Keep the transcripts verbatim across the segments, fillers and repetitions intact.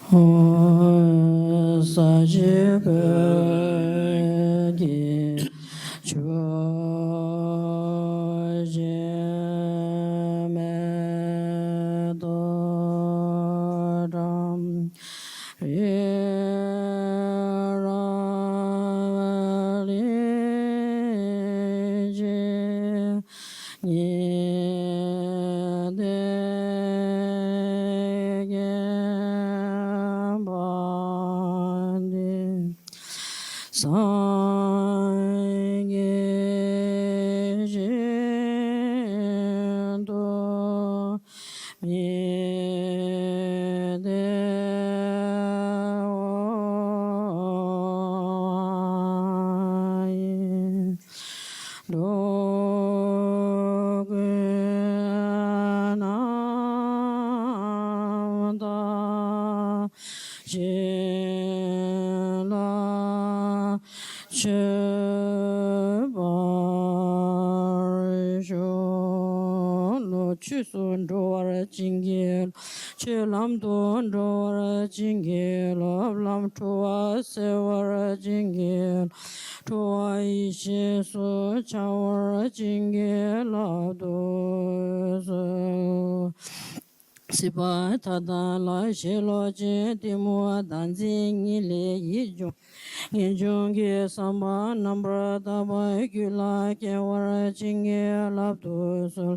ས་གཞི་བོད་ཀྱི་ཆོས་རྗེ་མེ་ཏོག་བཀྲམ་པའི་ར་བ་ལི་ཅན། ཉི་ཟླའི་བརྒྱན་པ་འདི། སངས་རྒྱས་ཞིང་དུ་མི་གཏད་པ་ཡི། འགྲོ་ཀུན་རྣམ་དག་བྱིན་རླབས་མཆོད་པར་ཤོག། ལོ། ཆོས་སུ་འགྲོ་བར་བྱིན་གྱིས་རློབས། ཆོས་ལམ་དུ་འགྲོ་བར་བྱིན་གྱིས་རློབས། ལམ་འཁྲུལ་བ་སེལ་བར་བྱིན་གྱིས་རློབས། འཁྲུལ་བ་ཡེ་ཤེས་སུ་འཆར་བར་བྱིན་གྱིས་བརླབ་ཏུ་གསོལ། སྲིད་པ་མཐའ་དག་ལ་ཞེན་ལོག་ཅན། གཏི་མུག་བདག་འཛིན་གཉིད་ལས་ཡིད་འབྱུང་། ངེས་འབྱུང་གི་བསམ་པ་རྣམ་པར་དག་པ་རྒྱུད་ལ་སྐྱེ་བར་བྱིན་གྱིས་བརླབ་ཏུ་གསོལ།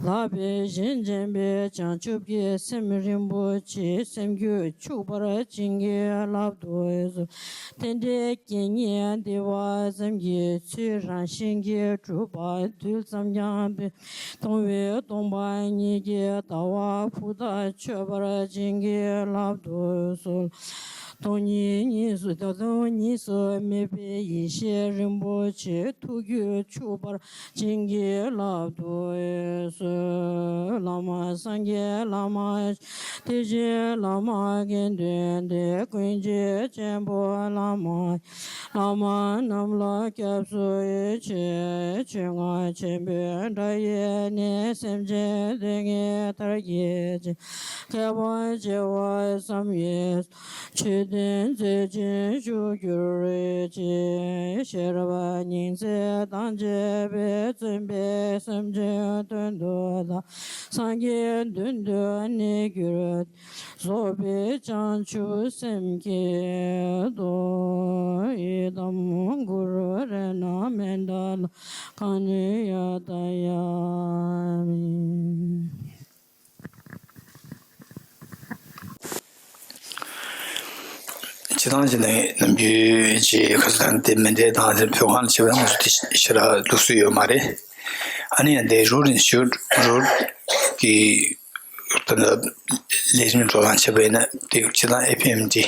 ལྷག་པའི་ཞིང་འདྲེན་པའི་བྱང་ཆུབ་ཀྱི་སེམས་རིན་པོ་ཆེ་སེམས་རྒྱུད་ཕྱུག་པར་བྱིན་གྱིས་བརླབ་ཏུ་གསོལ། རྟེན་འབྲེལ་རྐྱེན་ངན་འདི་བ་ཙམ་གྱིས་ཚུལ་རང་བཞིན་གྱིས་གྲུབ་པ་རྡུལ་ཙམ་ཀྱང་སྟོང་པའི་སྟོང་པ་ཉིད་ཀྱི་ཟླ་བ་ཕུ་ཐག་ཆོད་པར་བྱིན་གྱིས་བརླབ་ཏུ་གསོལ། སྟོང་ཉིད་གཉིས་སུ། ད་སྟོང་ཉིད་སུ་མེད་པའི་ཡེ་ཤེས་རིན་པོ་ཆེ་ཐུགས་རྒྱུད་ཕྱུག་པར་བྱིན་གྱིས་བརླབ་ཏུ་གསོལ། བླ་མ་སངས་རྒྱས་བླ་མ། ཐེག་ཆེན་བླ་མ་དགེ་འདུན་སྡེ། ཀུན་མཁྱེན་ཆེན་པོ་བླ་མ། བླ་མ་རྣམས་ལ་སྐྱབས་སུ་མཆི། ཆོས་རྔ་ཆེན་པོའི་སྒྲ་ཡིས་ནི། སེམས་ཅན་སྡུག་བསྔལ་མཐར་སྐྱེལ་ཅིང་། མཁས་པ་བྱེ་བ་བསམ་ཡས། ཆོས་སྟོན་མཛད་ཅིང་བཞུགས་གྱུར་ཅིག། ཤེས་རབ་སྙིང་བརྩེ་དང་བཅས་པས། བརྩོན་པས་སེམས་ཅན་དོན་དུ་བདག། སངས་རྒྱས་མདུན་དུ་གནས་གྱུར། རྫོགས་པའི་བྱང་ཆུབ་སེམས་བསྐྱེད་དོ། ཨི་དམ་གུ་རུ་རཏྣ་མནྟ་ལ་ཀ་ཎཱི་ཡ་ཏ་ཡ་མི། སྤྱིར་བཏང་བྱས་ན་ནམ་རྒྱུན་གྱི་ཁ་སང་དེ་མཎྜལ་དང་དེ་ཕུལ་ཁང་བྱས་པ་ང་ཚོ་དེ་ཞེ་དྲག་ལུགས་སྲོལ་ཡོད་མ་རེད། ཨ་ནི་ཡང་དེ་རུ་རིན་ཞུ་རུ་གི་ད་ལས་རིམ་འགྲོ་སྟངས་བྱས་པ་ཡིན་ན་དེ་སྤྱིར་བཏང་ཨེ་ཕི་ཨེམ་ཊི་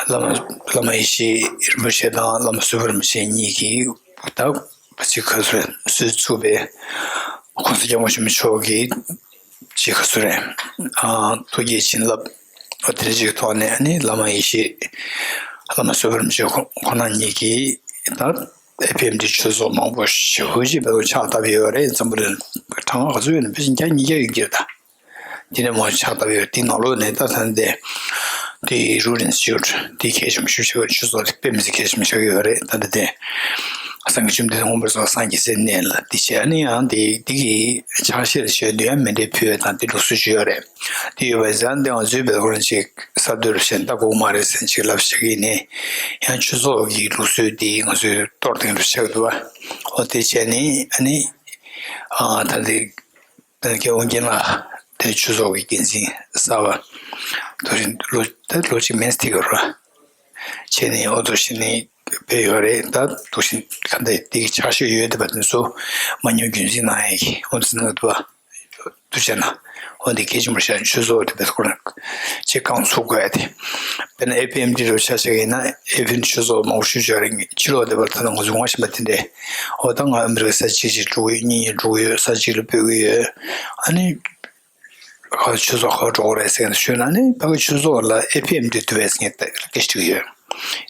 བླ་མ་བླ་མ་ཡེ་ཤེས་རིན་པོ་ཆེ་དང་བླ་མ་བསོད་པ་རིན་པོ་ཆེ་གཉིས་ཀྱིས་ད་ཕ་ཅིག་ཁ་སོ་སོས་བཙུགས་པའི་༸གོང་ས་༸སྐྱབས་མགོན་ཆེན་པོ་མཆོག་གི་ཅིག་ཁ་སོ་རེད། ཨ། ཐུགས་བསྐྱེད་བྱིན་རླབས་འོ་དེ་འདྲ་ཅིག་གི་ཐོག་ནས་ཨ་ནི་བླ་མ་ཡེ་ཤེས་བླ་མ་བསོད་པ་རིན་པོ་ཆེ་ཁོ་ཁོང་རྣམ་གཉིས་ཀྱིས་ད་ཨེ་ཕི་ཨེམ་ཊི་ཆོས་ཚོགས་མང་པོ་ཞེ་པོ་ཅིག་བོད་ལ་ཕྱག་བཏབ་ཡོད་རེད། འཛམ་བུ་གླིང་གྲངས་ཀ་ག་ཚོད་ཡོད་ན་ཕལ་ཆེར་བརྒྱ་ཉིས་བརྒྱ་ཡོད་ཀྱི་རེད་ད། དེ་ནས་མོ་ཕྱག་བཏབ་ཡོད། དེ་ནང་ལོགས་ནས་ད་ད་འདི་དེ་རུ་རིན་ཞུ་དེ་གལ་ཆེན་པོ་ཞེ་པོ་ཆགས་ཀྱི་ཡོད་རེད། ཆུ་ཚོད་དེ་དཔེ་མི་སྲིད་གལ་ཆེན་པོ་ཆགས་ཀྱི་ཡོད་རེད། ད་འདི་དེ་སངས་རྒྱས་བཅོམ་ལྡན་འདས་མངོན་པར་རྫོགས་སངས་རྒྱས་སའི་གནས་ལ་དེ་བྱས་ནས་ཡང་དེ་དེ་གི་ཕྱག་བཞེས་ལ་བྱས་དུས་ཡང་མཎྜལ་ཕུལ་ཡ་དང་དེ་ལུགས་སྲོལ་ཅིག་ཡོད་རེད། དེ་ཡོད་པ་ཡིན་ཙང་འདི་ང་ཚོའི་བོད་ཁོ་རང་ཅིག་གསར་གཏོད་རུ་བྱས་ན་ད་དགོས་མ་རེད་ཟེར་ཅིག་ལབ་ཤག་ཡིན་ནའི་ཡང་ཆུ་ཚོད་ཀྱི་ལུགས་སྲོལ་དེ་ང་ཚོས་གཏོར་བཏང་རུ་ཆགས་འདུག་བ། འོ་དེ་བྱས་ནས་ཨ་ནི་ཨ་ད་འདི། དོན་གྱི་དབང་རྒྱལ་ལགས་དེ་ཆུ་ཚོད་ཀྱི་འགན་འཛིན་གསར་པ་དུ་ཞིང་ལོ་ད་ལོ་གཅིག་མིན་ཐིག་རོ་བྱས་ནས་ཨོ་དུ་ཞིག་ནས་ཕེབས་ཡོད་རེད། ད་དུ་ཞིང་ག་འདྲ་དེ་གི་ཕྱག་བཞེས་ཡོད་དེ་བ་དེ་ཚོ་མ་ཉུང་རྒྱུན་འཛིན་གནང་ཡ་གི་ཨོ་དུ་ཟིན་ལ་དུ་བ་དུ་བྱས་ན་ཨོ་འདི་གལ་ཆེན་པོ་ཤར་ཆུ་ཚོད་དེ་བས་ཁོ་རང་ཆེ་རྐང་ཚུགས་དགོས་ཡ་དེ། དཔེར་ན་ཨེ་ཕི་ཨེམ་ཊི་རུ་ཆ་བཞག་ཡིན་ན་ཨེ་ཕི་ཨེམ་ཊི་ཆུ་ཚོད་མང་པོ་ཞུ་བྱ་རེད། ཕྱི་ལོགས་དེ་བར་ད་ལྟ་ང་ཚོ་ངོ་ཤེས་པ་དེ་འདྲས་འོ་ད་ང་ཨ་མི་རི་ཀ་ས་གཅིག་ཅིག་འགྲོ་གི་ཡོད། གཉིས་གཉིས་འགྲོ་གི་ཡོད། ས་གཅིག་ལ་སྤོ་གི་ཡོད། ཨ་ནི་ཁ་ཆུ་ཚོད་ག་པར་འགྲོ་གི་རེད་ཟེར་ནས་ཞུས་ན་ནི་ཕ་གི་ཆུ་ཚོད་ལ་ཨེ་ཕི་ཨེམ་ཊི་དུ་བས་ངས་སྐད་ཆ་དྲིས་ཡོད།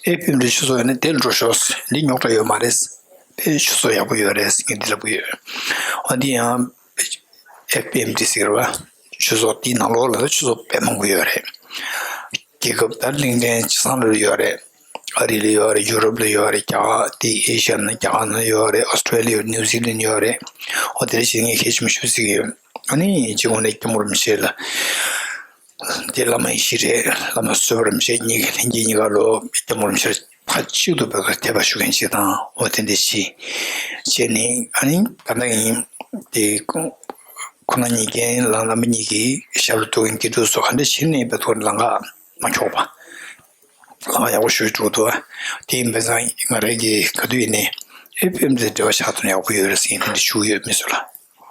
ཨེ་ཕི་ཨེམ་ཊི་ཆུ་ཚོད་ཡིན་ན་དེ་ལ་འགྲོ་ཤོག་འདི་རྙོག་དྲ་ཡོད་མ་རེད། ཕའི་ཆུ་ཚོད་ཡག་པོ་ཡོད་རེད་ཟེར་ངས་འདི་ལབ་གི་ཡོད། འོ་འདི་ཡང་ཨེཕ་པི་ཨེམ་ཊི་ཟེར་བ། ཆུ་ཚོད་དེའི་ནང་ལོགས་ལ་ཆུ་ཚོད་དཔེ་མང་པོ་ཡོད་རེད། རྒྱལ་ཁབ་ད་གླིང་ཕྲན་ཆ་ཚང་ལ་ཡོད་རེད། ཨ་རི་ལ་ཡོད་རེད། ཡུ་རོབ་ལ་ཡོད་རེད། རྒྱ་གར་དེ་ཨེ་ཤ་ཡ་ནང་རྒྱ་གར་ནང་ཡོད་རེད། ཨོ་སི་ཀྲོ་ལི་ཡ་ཡོད། ནིའུ་ཛི་ལན་ཡོད་རེད། འོ་དེ་འདྲ་ཞིག་ངས་ཁྱད་ཞིབ་མ་ཞུ་ཟིག་ཡོད། ཨ་ནི་སྤྱི་ཁོངས་ནས་སྐྱབས་མགོན་རིན་པོ་ཆེ་ལ། དེ་བླ་མ་ཡེ་ཤེས་རེད། བླ་མ་བསོད་པ་རིན་པོ་ཆེ་གཉིས་ཀྱི་ལྷན་རྒྱས་གཉིས་ཀ་ལོ་སྐྱབས་མགོན་རིན་པོ་ཆེར་ཕར་གཅིག་ཏུ་བོད་ཁར་དད་པ་ཞུ་མཁན་ཞིག་དང་། འོ་དེ་འདྲ་ཞིག་བྱས་ནས། ཨ་ནི་ག་འདྲ་ཡིན། དེ་ཁོ་ན་གཉིས་ཀྱིས་ལ་བླ་མ་གཉིས་ཀྱི་ཞབས་ལ་གཏུགས་མཁན་དགེ་ཕྲུག་ཚོ་ག་འདྲ་བྱས་ནས་བོད་ཁར་ལམ་ཁ་མ་འཁྱོག་པ། ལམ་ཁ་ཡག་པོ་ཞིག་འགྲོ་འདུག་དེ་ཡིན་པ་སང་ང་རང་གིས་ག་དུས་ཡིན་ནའི་ཨེ་ཕི་ཨེམ་དེ་འབྲེལ་བ་བཞག་ཐུབ་ན་ཡག་པོ་ཡོད་རེད་ཟེར་མཁན་དེ་འདྲ་ཞུ་གི་ཡོད། མི་ཚོ་ལ།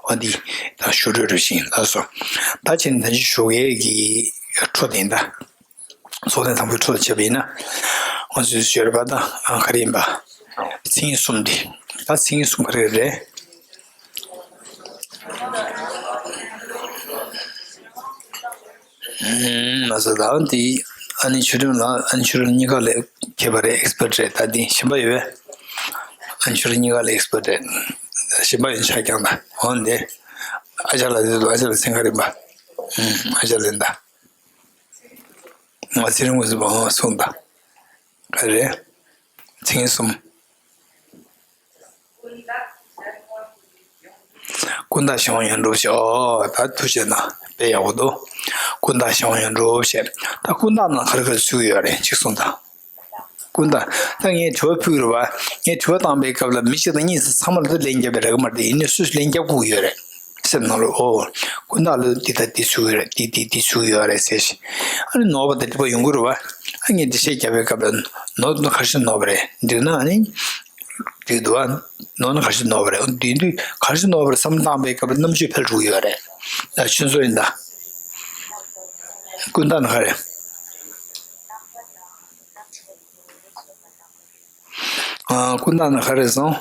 འོ་འདི་ད་ཞུ་འདོད་རེད་ཤིང་ལགས་སོ། ད་ཕྱིན་ད་ཅི་ཞུ་ཡས་ཀྱི་འཕྲོ་དེ་ད། ཚོགས་ཐེངས་དང་པོའི་འཕྲོ་ལ་བྱས་པ་ཡིན་ན། ང་ཚོས་ཞུ་རེད་པ། ད་ག་རེ་ཡིན་པ། མཚན་ཉིད་གསུམ་འདི། ད་མཚན་ཉིད་གསུམ་ག་རེ་རེད། ཨུམ། ང་ཚོ་ད་འདི་ཨ་ནི་ཆོས་སྒྲོན་ལགས། ཨ་ནི་ཆོས་སྒྲོན་གཉིས་ཀ་ལ་མཁས་པ་རེད། ཨེག་སི་པར་ཊི་རེད། ད་འདི་གཞན་པ་ཡོད་པས། ཨ་ནི་ཆོས་སྒྲོན་གཉིས་ཀ་ལ་ཨེག་སི་པར་ཊི་རེད། གཞན་པ་ཡོད་ཆགས་ཀྱང་ད། འོ་འདི་ཨ་ཅག་ལགས་འདི་འདུག་ཨ་ཅག་ལགས་མཚན་ག་རེ་ཡིན་པ། ཨུམ། ཨ་ཅག་ལགས་ད། ང་ཚེ་རིང་ངོས་སུ་བང་སོང་ད། ག་རེ། མཚན་ཉིད་གསུམ། ཀུན་བརྟགས་གཞན་དབང་ཡོངས་གྲུབ་བཤད། ཨོ་ད་ཐུགས་རྗེ་གནང་། དཔེ་ཡག་པོ་འདུག་ཀུན་བརྟགས་གཞན་དབང་ཡོངས་གྲུབ་བཤད། ད་ཀུན་བརྟགས་ནང་ག་རེ་ག་རེ་ཚུད་ཡོད་རེད། གཅིག་གསུངས་དང་། ཀུན་བརྟགས། ད་ངས་དྲི་བ་ཕུལ་གི་རེད་པ། ངས་དྲི་བ་བཏང་པའི་སྐབས་ལ་མི་གཅིག་དང་གཉིས་སུ་ཚང་མ་ལ་ད་ལན་རྒྱབ་པའི་རེ་གི་མ་རེད། ཡིན་ནའི་སུས་ལན་རྒྱབ་དགོས་ཀྱི་ཡོད་རེད། སེམས་ནང་ལ། ཨོ། ཀུན་བརྟགས་ལ་འདི་ལྟ་འདི་ཚུད་ཡོད་རེད། འདི་འདི་འདི་ཚུད་ཡོད་རེད་ཟེར་ཞིང་། ཨ་ནི་ནོར་བ་དང་འགྲིག་པ་ཡོང་གི་རེད་པ། ཨ་ངས་འགྲེལ་བཤད་རྒྱབ་པའི་སྐབས་ལ་ནོར་ནོར་ག་རེ་ཞིག་ནོར་བ་རེད། འགྲིག་ན་ཨ་ནི་འགྲིག་འདུག་ཨ། ནོར་ན་ག་རེ་ཞིག་ནོར་བ་རེད། འོ་འདི་དུས་ག་རེ་ཞིག་ནོར་བ་རེད་བསམ་བློ་བཏང་པའི་སྐབས་ལ་རྣམ་དཔྱོད་འཕེལ་འགྲོ་གི་ཡོད་རེད། ཨ་ཁྱོད་ཚོ་ཡིན་ད། ཀུན་བརྟགས་ནི་ག་རེ། ཨ། ཀུན་བརྟགས་ནི་ག་རེ་སོང་།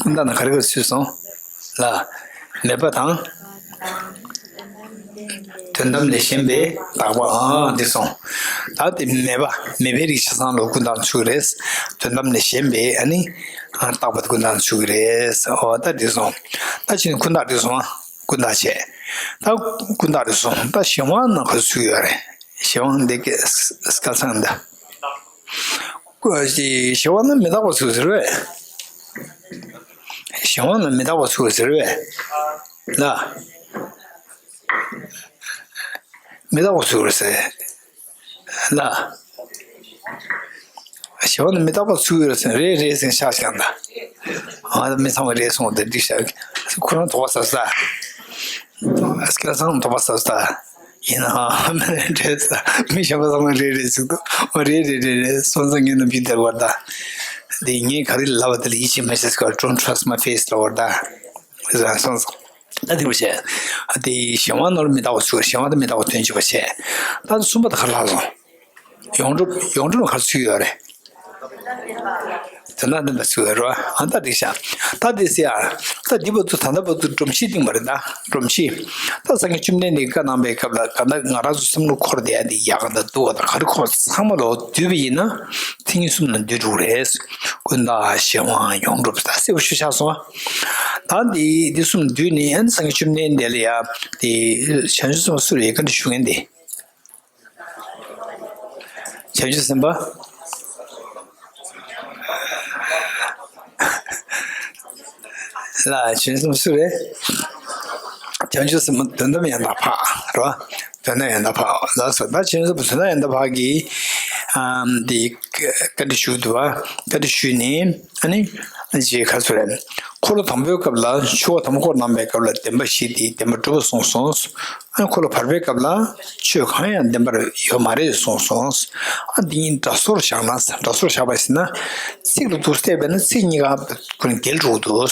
ཀུན་བརྟགས་ནི་ག་རེ་ག་ཚུད་སོང་། ལ། མེད་པ་དང་། དོན་དམ་ལས་གཞན་པའི་བརྟགས་པ། ཨ་འདི་སོང་། ད་དེ་མེད་པ། མེད་པའི་རིགས་ཆ་ཚང་ལ་ཀུན་བརྟགས་ཚུད་རེད། དོན་དམ་ལས་གཞན་པའི་ཨ་ནི་བརྟགས་པ་དེ་ཀུན་བརྟགས་ཚུད་ཀྱི་རེད། ཨོ་ད་འདི་སོང་། ད་ཕྱིན་ཀུན་བརྟགས་འདི་སོང་། ཀུན་བརྟགས་བྱས། ད་ཀུན་བརྟགས་འདི་སོང་། ད་གཞན་དབང་ནང་ག་ཚུད་ཡོད་རེད། གཞན་དབང་འདི་སྐད་སྐལ་བཟང་འདི། གཞན་དབང་ནི་མི་རྟག་པ་ཚུད་ཟེར་བས། གཞན་དབང་ནི་མི་རྟག་པ་ཚུད་ཟེར་བས། ལ། མི་རྟག་པ་ཚུད་ཟེར། ལ། གཞན་དབང་ནི་མི་རྟག་པ་ཚུད་ཡོད་ཟེར། རེད་རེད་ཟེར་ཤག་ཤག་འདི། ཨ་མི་ཚང་མ་རེད་སོང་དེ་འགྲིག་ཤག་ཁོ་རང་དོགས་པ་ཟ་ས། སྐལ་བཟང་དོགས་པ་ཟ་ས། ཡིན་ནའང་མི་རེ་འདྲེས། མི་གཞན་པ་ཚང་མ་རེ་རེ་ཟིག་འདུག་ཨོ་རེ་རེ་རེ་རེ་སོང་ཙང་ངས་ནམ་རྒྱུན་དེར་བར་ད། འདི་ངས་ག་རེ་ལབ་པ་དེ་ལ་ཡིད་ཆེས་མ་བྱེད་ཟེར་ག Don't trust my face ལབ་པར་ད། ཟེར་སོང་ཙང་། ད་དེ་བྱས། དེ་གཞན་དབང་ནོར་མི་རྟག་པ་ཚུགས། གཞན་དབང་དེ་མི་རྟག་པ་དོན་གཅིག་པ་བྱས། ད་གསུམ་པ་དེ་ག་རེ་ལབ་སོང་། ཡོངས་གྲུབ། ཡོངས་གྲུབ་ལ་ག་རེ་ཚུད་ཡོད་རེད། དོན་དམ་བདེན་པ་ཚུད་ཡོད་རེད་པ། ཨ་ད་འགྲིག་ཤག་ད་འདི་ཟེར་ཡ། ད་འདི་བར་དུ་ད་ལྟ་བར་དུ་སྒྲོམ་གཞི་བཏིང་བ་རེད་ད། སྒྲོམ་གཞི། ད་སངས་རྒྱས་བཅོམ་ལྡན་འདས་ཀྱིས་བཀའ་གནང་པའི་སྐབས་ལ་ག་ད་ང་རང་ཚོ་བསམ་བློ་འཁོར་བསྡད་ཡ་འདི་ཡག་ག་ད་སྡུག་ག་ད་ག་རེ་འཁོར་ཚང་མ་ལོ་བསྡུས་པ་ཡིན་ན་མཚན་ཉིད་གསུམ་ལ་འདུས་འགྲོ་གི་རེད། ཀུན་བརྟགས་གཞན་དབང་ཡོངས་གྲུབ་ད་གསལ་པོ་ཞུ་ཆགས་སོང་། ད་འདི་འདི་གསུམ་བསྡུས་ནས་ཨ་ནི་སངས་རྒྱས་བཅོམ་ལྡན་འདས་ལ་ཡ་དེ་བྱང་ཆུབ་སེམས་དཔའ་སུ་རེད་བཀའ་འདྲི་ཞུ་མཁན་དེ། བྱང་ཆུབ་སེམས་དཔའ། ལ་བྱང་ཆུབ་སེམས་དཔའ་སུ་རེད། བྱང་ཆུབ་སེམས་དཔའ་དོན་དམ་ཡང་དག་འཕགས་རེད་པ། དོན་དམ་ཡང་དག་འཕགས་ལགས་སོ། ད་བྱང་ཆུབ་སེམས་དཔའ་དོན་དམ་ཡང་དག་འཕགས་ཀྱིས་ཨམ་དེ་བཀའ་འདྲི་ཞུས་འདུག་པ། བཀའ་འདྲི་ཞུས་ནས་ཨ་ནི་ཅེས་ག་ཚོད་རེད། འཁོར་ལོ་དང་པོའི་སྐབས་ལ་ཆོ་ག་དང་པོ་སྐོར་གནང་པའི་སྐབས་ལ་བདེན་པ་བཞི་དེ་བདེན་པར་གྲུབ་པ་གསུངས་སོང་། ཨ་འཁོར་ལོ་བར་པའི་སྐབས་ལ་ཆོས་གང་ཡང་བདེན་པར་ཡོད་མ་རེད་གསུངས་སོང་། ཨ་འདི་གཉིས་འདྲ་སོར་བཞག་ན། འདྲ་སོར་བཞག་པ་ཟེར་ན་ཚིག་ལ་འདུག་བལྟས་པས་ན་ཚིག་གཉིས་ཀ་ཁོ་ནི་འགལ་འགྲོ་འདུག་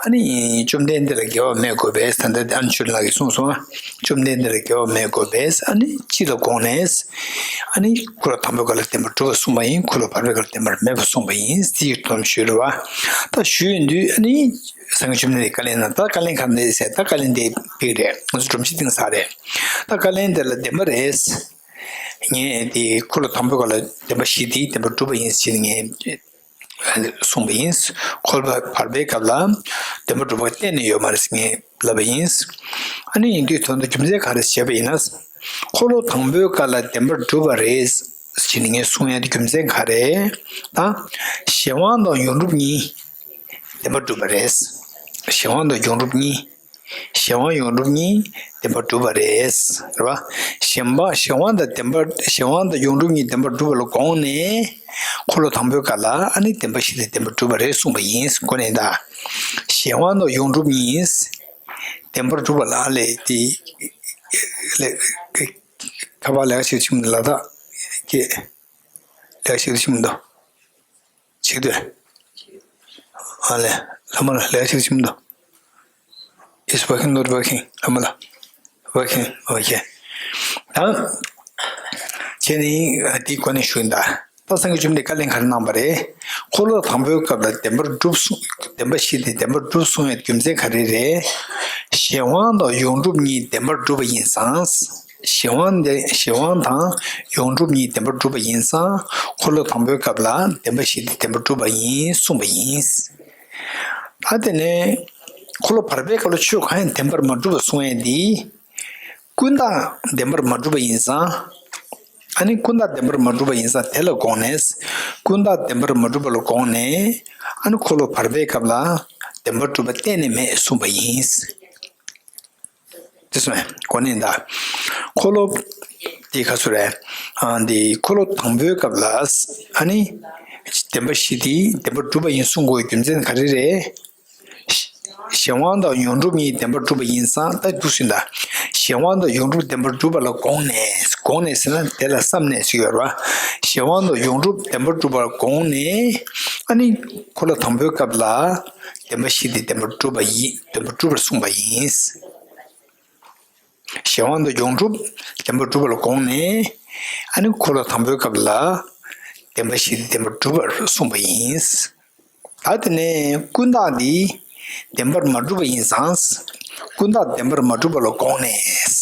ཨ་ནི་བཅོམ་ལྡན་འདས་ལ་དགེ་བ་སྨྲས་དགོས་པས། ད་ལྟ་ཨ་ནི་ཆོས་ལགས་ཀྱིས་གསུངས་སོང་། བཅོམ་ལྡན་འདས་ལ་དགེ་བ་སྨྲས་དགོས་པས། ཨ་ནི་སྤྱི་ལ་དགོངས་ནས། ཨ་ནི་འཁོར་ལོ་དང་པོའི་སྐབས་ལ་བདེན་པར་གྲུབ་པ་གསུངས་པ་ཡིན། འཁོར་ལོ་བར་པའི་སྐབས་ལ་བདེན་པར་མེད་པ་གསུངས་པ་ཡིན། འདི་ཡི་དོན་ཞུས་རེད་པ། ད་ཞུས་ཡོང་དུས་ཨ་ནི་སངས་རྒྱས་བཅོམ་ལྡན་འདས་བཀའ་ལན་གནང་། ད་བཀའ་ལན་ག་འདྲ་ཟེར། ད་བཀའ་ལན་དེ་ཕུལ་རེད། ང་ཚོ་སྒྲོམ་གཞི་བཏིང་ཚར་རེད། ད་བཀའ་ལན་དེ་ལ་བདེན་པ་རེད། ངས་དེ་འཁོར་ལོ་དང་པོའི་སྐབས་ལ་བདེན་པ་བཞི་དེ་བདེན་པར་གྲུབ་པ་ཡིན་ཟེར་ནས་ངས་གསུངས་པ་ཡིན། འཁོར་ལོ་བར་པའི་སྐབས་ལ་བདེན་པར་གྲུབ་པ་གཏན་ནས་ཡོད་མ་རེད་ཟེར་ངས་ལབ་པ་ཡིན། ཨ་ནི་ཡིན་དུས་དོན་དུ་རྒྱུ་མཚན་ག་རེ་བྱས་པ་ཡིན་ན། འཁོར་ལོ་དང་པོའི་སྐབས་ལ་བདེན་པར་གྲུབ་པ་རེད་ཅེས་ནི་ངས་གསུང་ཡ་དེ་རྒྱུ་མཚན་ག་རེ། ད་གཞན་དབང་དང་ཡོངས་གྲུབ་གཉིས་བདེན་པར་གྲུབ་པ་རེད། གཞན་དབང་དང་ཡོངས་གྲུབ་གཉིས། གཞན་དབང་ཡོངས་གྲུབ་གཉིས་བདེན་པར་གྲུབ་པ་རེད། རེད་བ། གཞན་དབང་གཞན་དབང་དང་བདེན་པར་གཞན་དབང་དང་ཡོངས་གྲུབ་གཉིས་བདེན་པར་གྲུབ་པ་ལ་དགོངས་ནས་འཁོར་ལོ་དང་པོའི་སྐབས་ལ་ཨ་ནི་བདེན་པ་བཞི་དེ་བདེན་པར་གྲུབ་པ་རེད་གསུངས་པ་ཡིན། གོ་ནས་ད། གཞན་དབང་དང་ཡོངས་གྲུབ་གཉིས་བདེན་པར་གྲུབ་པ་ལ་ལས་དེ་ལས་ཁ་པར་ལས་ཀ་བྱེད་ཀྱི་ལ་དྭགས་ཀྱི་ལས་ཀ་བྱེད་ཀྱི་མི་འདུག་བྱེད་འདོད། ཨ་ལས། ལྷ་མོ་ལ་ལས་ཤིག་ཞིམ་འདུག It's working, not working. ལྷ་མོ་ལ། Working. Okay. ད་ཁྱེད་ནི་དེའི་སྒོ་ནས་ཞུ་ཡིན་ད། ད་སངས་རྒྱས་བཅོམ་ལྡན་འདས་བཀའ་ལན་ག་རེ་གནང་བ་རེད། འཁོར་ལོ་དང་པོའི་སྐབས་ལ་བདེན་པར་གྲུབ་གསུངས། བདེན་པ་བཞི་དེ་བདེན་པར་གྲུབ་གསུངས་ཡའི་རྒྱུ་མཚན་ག་རེ་རེད། གཞན་དབང་དང་ཡོངས་གྲུབ་གཉིས་བདེན་པར་གྲུབ་པ་ཡིན་ཙང་། གཞན་དབང་དེ་གཞན་དབང་དང་ཡོངས་གྲུབ་གཉིས་བདེན་པར་གྲུབ་པ་ཡིན་ཙང་། འཁོར་ལོ་དང་པོའི་སྐབས་ལ་བདེན་པ་བཞི་དེ་བདེན་པར་གྲུབ་པ་ཡིན་གསུངས་པ་ཡིན། ད་དེ་ནས་འཁོར་ལོ་བར་པའི་སྐབས་ལ་ཆོས་གང་ཡང་བདེན་པར་མ་གྲུབ་པ་གསུང་ཡས་འདི། ཀུན་བརྟགས་བདེན་པར་མ་གྲུབ་པ་ཡིན་ཙང་། ཨ་ནི་ཀུན་བརྟགས་བདེན་པར་མ་གྲུབ་པ་ཡིན་ཙང་དེ་ལ་དགོངས་ནས། ཀུན་བརྟགས་བདེན་པར་མ་གྲུབ་པ་ལ་དགོངས་ནས། ཨ་ནི་འཁོར་ལོ་བར་པའི་སྐབས་ལ་བདེན་པར་གྲུབ་པ་གཏན་ནས་མེད་གསུངས་པ་ཡིན། དེ་སོང་གོ་ནས་ད། འཁོར་ལོ་དེ་ག་ཚོད་རེད། ཨ་འདི་འཁོར་ལོ་དང་པོའི་སྐབས་ལ་ཨ་ནི་བདེན་པ་བཞི་དེ་བདེན་པར་གྲུབ་པ་ཡིན་གསུང་དགོས་རྒྱུ་མཚན་ག་རེ་རེད། གཞན་དབང་དང་ཡོངས་གྲུབ་གཉིས་བདེན་པར་གྲུབ་པ་ཡིན་ཙང་ད་འདུག་ཟིན་ད། གཞན་དབང་དང་ཡོངས་གྲུབ་བདེན་པར་གྲུབ་པ་ལ་དགོངས་ནས་དགོངས་ནས་ཟེར་ན་དེ་ལ་བསམ་ནས་ཟེར་ཡོད་རེད་བ། གཞན་དབང་དང་ཡོངས་གྲུབ་བདེན་པར་གྲུབ་པ་ལ་དགོངས་ནས་ཨ་ནི་འཁོར་ལོ་དང་པོའི་སྐབས་ལ་བདེན་པ་བཞི་དེ་བདེན་པར་གྲུབ་པ་ཡིན་བདེན་པར་གྲུབ་པར་གསུངས་པ་ཡིན། གཞན་དབང་དང་ཡོངས་གྲུབ་བདེན་པར་གྲུབ་པ་ལ་དགོངས་ནས། ཨ་ནི་འཁོར་ལོ་དང་པོའི་སྐབས་ལ་བདེན་པ་བཞི་དེ་བདེན་པར་གྲུབ་པར་གསུངས་པ་ཡིན། ད་དེ་ནས་ཀུན་བརྟགས་འདི་བདེན་པར་མ་གྲུབ་པ་ཡིན་ཙང་། ཀུན་བརྟགས་བདེན་པར་མ་གྲུབ་པ་ལ་དགོངས་ནས།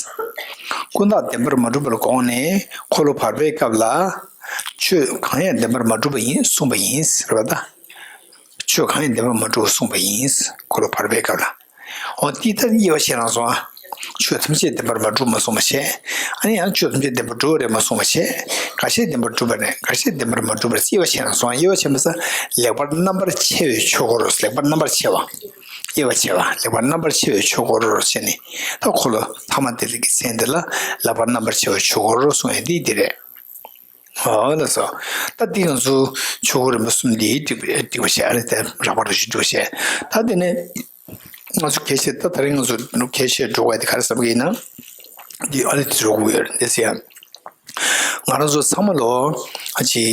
ཀུན་བརྟགས་བདེན་པར་མ་གྲུབ་པ་ལ་དགོངས་ནས་འཁོར་ལོ་བར་པའི་སྐབས་ལ་ཆོས་གང་ཡང་བདེན་པར་མ་གྲུབ་པ་ཡིན་གསུངས་པ་ཡིན་ཟེར་བ་དང་། ཆོས་གང་ཡང་བདེན་པར་མ་གྲུབ་པ་གསུངས་པ་ཡིན། འཁོར་ལོ་བར་པའི་སྐབས་ལ། འོ་དེ་ལྟར་དབྱེ་བ་ཕྱེ་རང་སོང་ཨ། ཆོས་ཐམས་ཅད་བདེན་པར་མ་གྲུབ་མ་གསུངས་པ་བྱས། ཨ་ནི་ཡང་ཆོས་ཐམས་ཅད་བདེན་པར་གྲུབ་པ་རེད་མ་གསུངས་པ་བྱས། འགའ་ཤས་བདེན་པར་གྲུབ་པ་རེད་འགའ་ཤས་བདེན་པར་མ་གྲུབ་པ་རེད་དབྱེ་བ་ཕྱེ་རང་སོང་ཨ། དབྱེ་བ་ཕྱེ་མ་ས་ལེགས་པར་རྣམ་པར་ཕྱེ་བའི་ཆོས་འཁོར་རོ། ལེགས་པར་རྣམ་པར་ཕྱེ་བ། དབྱེ་བ་ཕྱེ་བ་ལེགས་པར་རྣམ་པར་ཕྱེ་བའི་ཆོས་འཁོར་རོ་བྱས་ནས་ད་འཁོར་ལོ་ཐ་མ་དེ་རིགས་ཀྱི་མཚན་དེ་ལ་ལེགས་པར་རྣམ་པར་ཕྱེ་བའི་ཆོས་འཁོར་རོ་གསུངས་ཡ་འདི་འདི་རེད། ཨོ་ལགས་སོ། ད་འདི་ང་ཚོ་ཆོས་འཁོར་རིམ་པ་གསུམ་འདི་འགྲིག་འགྲིག་པ་བྱས་ཨ་ནི་དེ་རགས་པ་རུ་ཞིག་འགྲོ་བྱས། ད་དེ་ནས་ང་ཚོ་གལ་ཆེ་ད་ད་རིང་ང་ཚོ་གལ་ཆེ་འགྲོ་བ་དེ་ག་རེ་བསམ་གི་ཡིན་ན། འདི་ཨ་ནི་དེ་རོགས་དགོས་ཡོད་རེད་འདི་ཟེར་ཡ། ང་རང་ཚོ་ཚང་མ་ལོ་ཨ་ཅི་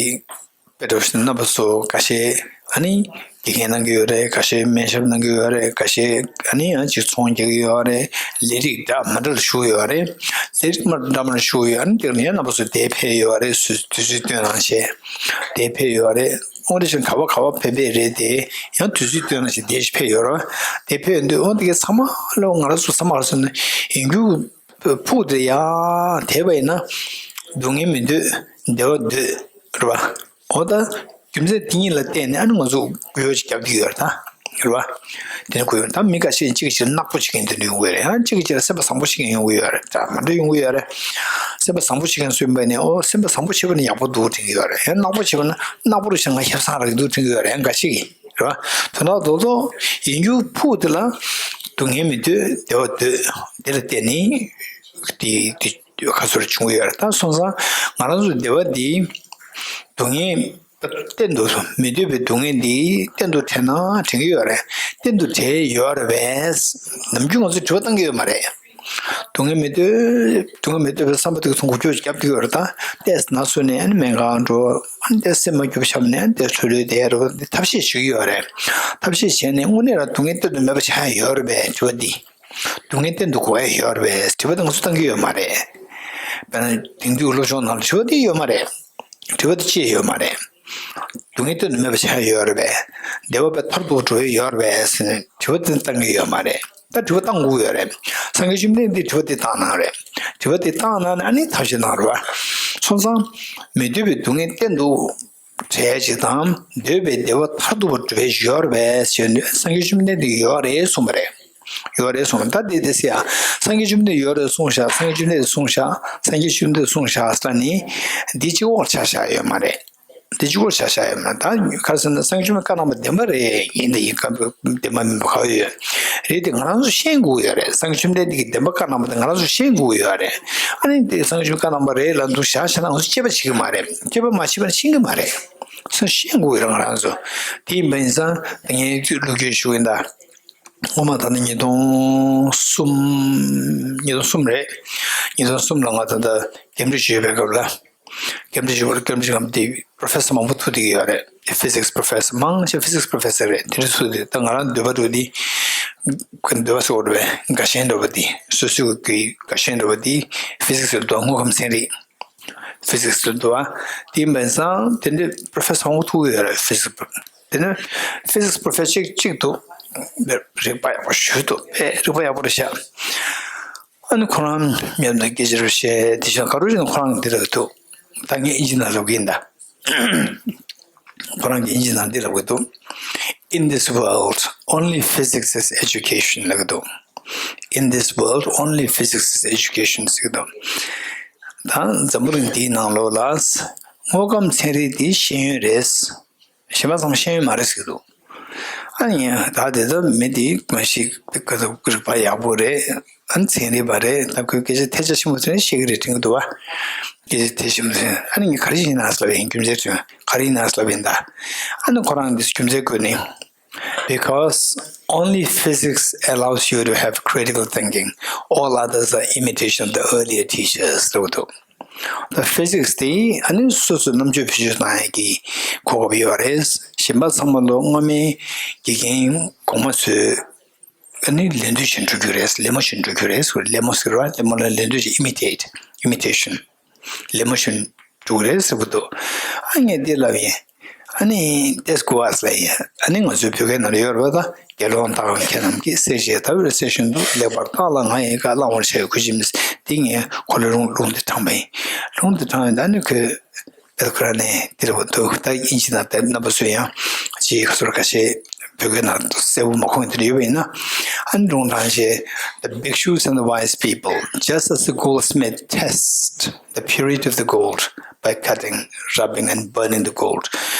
དཔེ་འགྲོ་བཞིན་རྣམ་པ་ཚོ་འགའ་ཤས་ཨ་ནི་དགེ་རྒན་གནང་གི་ཡོད་རེད། འགའ་ཤས་སྨན་ཞབས་གནང་གི་ཡོད་རེད། འགའ་ཤས་ཨ་ནི་ཡང་ཅིག་ཚོང་རྒྱག་གི་ཡོད་རེད། ལས་རིགས་འདྲ་མི་འདྲ་ལ་ཞུགས་ཡོད་རེད། ལས་རིགས་མ་འདྲ་མ་ལ་ཞུགས་ཡོད་ཨ་ནི་དེ་ལ་ཡང་རྣམ་པ་ཚོ་དེ་ཕེབས་ཡོད་རེད། སུས་དུས་ཚོད་བཏོན་གནང་བྱས་དེ་ཕེབས་ཡོད་རེད། ཨོ་རེ་ཞིག་ག་བ་ག་བ་ཕེབས་པས་རེད་དེ་ཡང་དུས་ཚོད་བཏོན་གནང་བྱས་དེ་ཞིག་ཕེབས་ཡོད་རེད། དེ་ཕེབས་ཡོད་འདུག་ཨོ་དེ་གའི་ཚང་མ་ལ་ང་རང་ཚོ་ཚང་མ་ལ་སོང་ནས་ཡིན་རྒྱུ་ཕུགས་དེ་ཡང་དེ་བས་ན་སྡུག་བསྔལ་མི་འདོད་བདེ་བ་འདོད་རེད་བ། འོ་ད་རྒྱུ་མཚན་དེ་གཉིས་ལ་བརྟེན་ནས་ཨ་ནི་ང་ཚོ་གུ་ཡོ་ཅིག་རྒྱབ་ཀྱི་ཡོད་རེད་ད། རེད་བ། དེ་ནི་གུ་ཡོ་ད་མི་འགའ་ཤས་གཅིག་གི་ཕྱིར་ནག་པོ་བྱེད་མཁན་དེ་འདྲ་ཡོང་གི་ཡོད་རེད། ཡང་གཅིག་གི་ཕྱིར་སེམས་པ་བཟང་པོ་བྱེད་མཁན་ཡོང་གི་ཡོད་རེད་ད། མ་འདྲ་ཡོང་གི་ཡོད་རེད། སེམས་པ་བཟང་པོ་བྱེད་མཁན་སུ་ཡིན་པ་ནི་ཨོ་སེམས་པ་བཟང་པོ་བྱེད་པ་ནི་ཡག་པོ་འདུག་དྲན་གི་ཡོད་རེད། ཡང་ནག་པོ་བྱེད་པ་ན་ནག་པོ་རུ་བྱས་ང་ཧེབ་སང་རག་གི་འདུག་དྲན་གི་ཡོད་རེད། ཡང་འགའ་ཤས་ཀྱིས་རེད་བ། དོན་དག་རྡོག་རྡོག་ཡིན་རྒྱུ་ཕུགས་དེ་ལ་སྡུག་བསྔལ་མི་འདོད་བདེ་བ་འདོད་དེ་ལ་བརྟེན་ནས་དེ་དེ། ཁ་སོར་བྱུང་གི་ཡོད་རེད། ད་སོང་ཙང་ང་རང་ཚོ་བདེ་བ་འདི་སྡུག་བསྔལ་གཏན་དུ་མི་འདོད་པའི་སྡུག་བསྔལ་འདི་གཏན་དུ་བྲལ་ན་དྲན་གྱི་ཡོད་རེད། གཏན་དུ་བྲལ་ཡོད་རེད་པས། ནམ་རྒྱུན་ང་ཚོས་དྲི་བ་བཏང་གི་ཡོད་མ་རེད། སྡུག་བསྔལ་མི་འདོད་སྡུག་བསྔལ་མི་འདོད་པའི་བསམ་པ་དེ་ཚོ་འགུལ་སྐྱོད་རྒྱབ་ཀྱི་ཡོད་རེད། ད་ལྟས་ན་སོ་ནས་ཨ་ནི་སྨན་ཁང་འགྲོ་ཨ་ནི་ལྟས་སེམས་མ་སྐྱོ་བ་ཤར་ནས་ཨ་ནི་ལྟས་ཚུར་ལོས་བསྡད་རེད། འདི་ཐབས་ཤེས་བྱེད་ཀྱི་ཡོད་རེད། ཐབས་ཤེས་བྱས་ནས་དངོས་གནས་རང་སྡུག་བསྔལ་གཏན་དུ་མེད་པ་ཆགས་ཡ་ཡོད་རེད་པས་དྲི་བ་འདི། སྡུག་བསྔལ་གཏན་དུ་གོ་ཡ་ཡོད་རེད་པས་དྲི་བ་དེ་ང་ཚོ་བཏང་གི་ཡོད་མ་རེད། དཔེར་ན་དེང་དུས་སློབ་སྦྱོང་ནང་ལ་དྲི་བ་དེ་ཡོད་མ་རེད། དྲི་བ་དེ་ཅི་ཡོད་མ་རེད། སྡུག་བསྔལ་གཏན་དུ་མེད་པ་ཆགས་ཡོད་རེད་པས། བདེ་བ་བས་མཐར་ཐུག་འགྲོ་ཡ་ཡོད་རེད་པས་ཟེར་ནས་དྲི་བ་དེ་བཏང་གི་ཡོད་མ་རེད། ད་དྲི་བ་བཏང་དགོས་ཡོད་རེད། སངས་རྒྱས་བཅོམ་ལྡན་འདས་དྲི་བ་དེ་བཏང་གནང་རེད། དྲི་བ་དེ་བཏང་གནང་ནས་ཨ་ནི་ཐབས་ཤེས་གནང་རེད་བ། སོང་ཙང་མི་འདོད་པའི་སྡུག་བསྔལ་གཏན་དུ་བྲལ་ཅིག་དང་འདོད་པའི་བདེ་བ་མཐར་ཐུག་པར་སྒྲུབ་པའི་ཡོད་རེད་པས་ཞེས་ནས་སངས་རྒྱས་བཅོམ་ལྡན་འདས་ཀྱིས་ཡོད་རེད་གསུངས་པ་རེད། ཡོད་རེད་གསུངས། ད་དེ་དེ་སི་ཡ། སངས་རྒྱས་བཅོམ་ལྡན་ཡོད་རེད་གསུངས་བཞག་སངས་རྒྱས་བཅོམ་ལྡན་གསུངས་བཞག་སངས་རྒྱས་བཅོམ་ལྡན་གསུངས་བཞག་ཟེར་ནི། འདི་གཅིག་པོར་ཆ་བཞག་ཡོད་མ་རེད། འདི་གཅིག་པོར་ཆ་བཞག་ཡོད་མ་རེད། ད་ག་རེ་ཟེར་ན་སངས་རྒྱས་བཅོམ་ལྡན་བཀའ་གནང་བ་བདེན་པ་རེད། ཡིན་ད་ཡིན། བཀའ་བདེན་པ་མིན་པ་ག་ཡོད་རེད། དེ་ང་རང་ཚོ་ཤེས་དགོས་ཡོད་རེད། སངས་རྒྱས་བཅོམ་ལྡན་འདས་ཀྱིས་བདེན་པ་བཀའ་གནང་བ་དེ་ང་རང་ཚོ་ཤེས་དགོས་ཡོད་རེད། ཨ་ནི་དེ་སངས་རྒྱས་བཅོམ་ལྡན་བཀའ་གནང་བ་རེད་ལབ་འདུག་བཞག་བྱས་ན་ང་ཚོ་དཔྱད་པ་བྱེད་ཀྱི་མ་རེད། དཔྱད་པ་མ་བྱས་པ་ན་ཤེས་ཀྱི་མ་རེད། སོ་ཤེས་དགོས་ཡོད་རེད་ང་རང་ཚོ། དེ་ཡིན་པ་ཡིན་ཙང་ད་ངས་ཀླུ་སྐད་ཞུ་གི་ཡིན་ད། སྔོན་མ་ད་ནི་ཉིས་སྟོང་གསུམ། ཉིས་སྟོང་གསུམ་རེད། ཉིས་སྟོང་གསུམ་ལ་ང་ད་ལྟ་རྒན་འབྲི་ཞུས་པའི་སྐབས་ལ། རྒན་འབྲི་ཞུས་པར་རྒན་འབྲི་ལམ་དེ་པྲོ་ཕེ་སར་མང་པོ་ཐུག་བསྡད་ཀྱི་ཡོད་རེད། ཕི་ཟིག་སི་པྲོ་ཕེ་སར་མང་ཆེ་ཕི་ཟིག་སི་པྲོ་ཕེ་སར་རེད། དེ་འདྲ་ཐུག་དུས་ད་ང་རང་འདོད་པ་འདུག་དེ། འདོད་པ་སོགས་རེད་པས། དགའ་ཞེན་འདྲ་བ་དེ་སོ་སོའི་གི་དགའ་ཞེན་འདྲ་བ་དེ་ཕི་ཟིག་སི་རེད་འདུག་དངོས་ཁམས་ཚན་རིག་ཕི་ཟིག་སི་དུ་འདུག་བ། དེ་ཡིན་པ་ཡིན་ཙང་དེ་འདྲའི་པྲོ་ཕེ་སར་མང་པོ་ཐུག་ཡོད་རེད། ཕི་ཟིག་སི་པྲོ། དེ་ནས་ཕི་ཟིག་སི་པྲོ་ཕེ་སར་གཅིག་གཅིག་འདུག་རིག་པ་ཡག་པོ་ཞེ་པོ་འདུག་དཔེ་རིག་པ་ཡག་པོ་རེད་ཤག་ཨ་ནི་ཁོ་རང་མཉམ་དུ་སྐད་ཆ་རེ་བཤད། དེ་བཞིན་ག་རེ་བྱས་ན་ཁོ་རང་འདི་ལབ་འདུག་ད་ངས་ཨིན་ཇི་ནང་ལབ་ཀྱི་ཡིན་ད། ཁོ་རང་གིས་ཨིན་ཇི་ནང་འདི་ལབ་ཀྱི་འདུག In this world, only physics is education ལབ་ཀྱི་འདུག In this world, only physics is education ཟེར་གྱི་འདུག་ད་འཛམ་བུ་གླིང་འདིའི་ནང་ལོགས་ལ་དངོས་ཁམས་ཚན་རིག་འདི་ཤེས་ཡོན་རེད། གཞན་པ་ཚང་མ་ཤེས་ཡོན་མ་རེད་ཟེར་གྱི་འདུག་ཨ་ནི་ད་དེ་ལྟར་མི་འདི་མ་ཤེས་ཀ་ཟུག་རིག་པ་ཡག་པོ་རེད། ཨ་ནི་ཚན་རིག་པ་རེད། ད་ཁོས་སྐད་ཆ་ཐལ་ཆ་ཆེན་པོ་དེ་འདྲ་བཤད་ཀྱི་རེད་དྲན་གྱི་འདུག་བ། སྐད་ཆ་ཐལ་ཆེན་པོ་དེ་ཨ་ནི་ངས་ག་རེ་ཡིན་ན་ཟེར་ལབ་ཡིན། རྒྱུ་མཚན་དྲན་ག་རེ་ཡིན་ན་ཟེར་ལབ་ཡིན་ད། ཨ་ནི་ཁོ་རང་འདི་རྒྱུ་མཚན་བཀོད་ནས། Because only physics allows you to have critical thinking. All others are imitation of the earlier teachers ལབ་འདུག་ད་ཕི་ཟིག་སི་དེ་ཨ་ནི་སོ་སོའི་རྣམ་དཔྱོད་བེད་སྤྱོད་གནང་ཡག་གི་གོ་སྐབས་ཡོད་རེད། གཞན་པ་ཚང་མ་ལོ་སྔོན་མའི་དགེ་རྒན་གོང་མ་ཚོས་ཨ་ནི་ལད་ཟློས་བྱེད་འགྲོ་རྒྱུ་རེད། ལད་མོ་བྱེད་འགྲོ་རྒྱུ་རེད། ལད་མོ་ཟེར་བ་ལད་མོ་ལ་ལད་ཟློས་བྱེད། Imitate, imitation. ལད་མོ་བྱེད་འགྲོ་གི་རེད་ཟེར་གི་འདུག་ཨ་ངས་འདི་ལབ་ཡིན། ཨ་ནི་ཏེས་གོ་ཨ་ཟེར་ཡིན། ཨ་ནི་ང་ཚོའི་བོད་སྐད་ནང་ལ་ཡོད་རེད་པ། ད་དགེ་སློང་དག་ཁྱེད་རྣམས་ཀྱིས་གསེར་བཞེས་ལྟ་བུར་གསེར་ཞོན་དུ་ལེགས་པར་བརྟགས་ལ་ང་ཡི་བཀའ་བླང་བར་བྱ་བའི་ཁུར་ཆེན་མིན། འདི་ངས་ཁོ་ལ་ལུང་ལུང་འདི་དྲངས་པ་ཡིན། ལུང་འདི་དྲངས་ཡིན། ད་ནི་ཁོས་དཔེ་ཁོ་རང་ནས་འདིར་འོ་འདུག་ད་ཨིན་ཇི་ནང་བསྡད་རྣམ་པ་ཚོས་ཡང་ཅིག་ཁ་སོར་ཁ་ཤས་བོད་སྐད་ནང་གསལ་པོ་མ་གོ་མཁན་དེ་འདྲ་ཡོད་པ་ཡིན་ན། ཨ་ནི་ལུང་དྲངས་བྱས། The bhikshus and the wise people, just as the goldsmith tests the purity of the gold by cutting, rubbing, and burning the gold,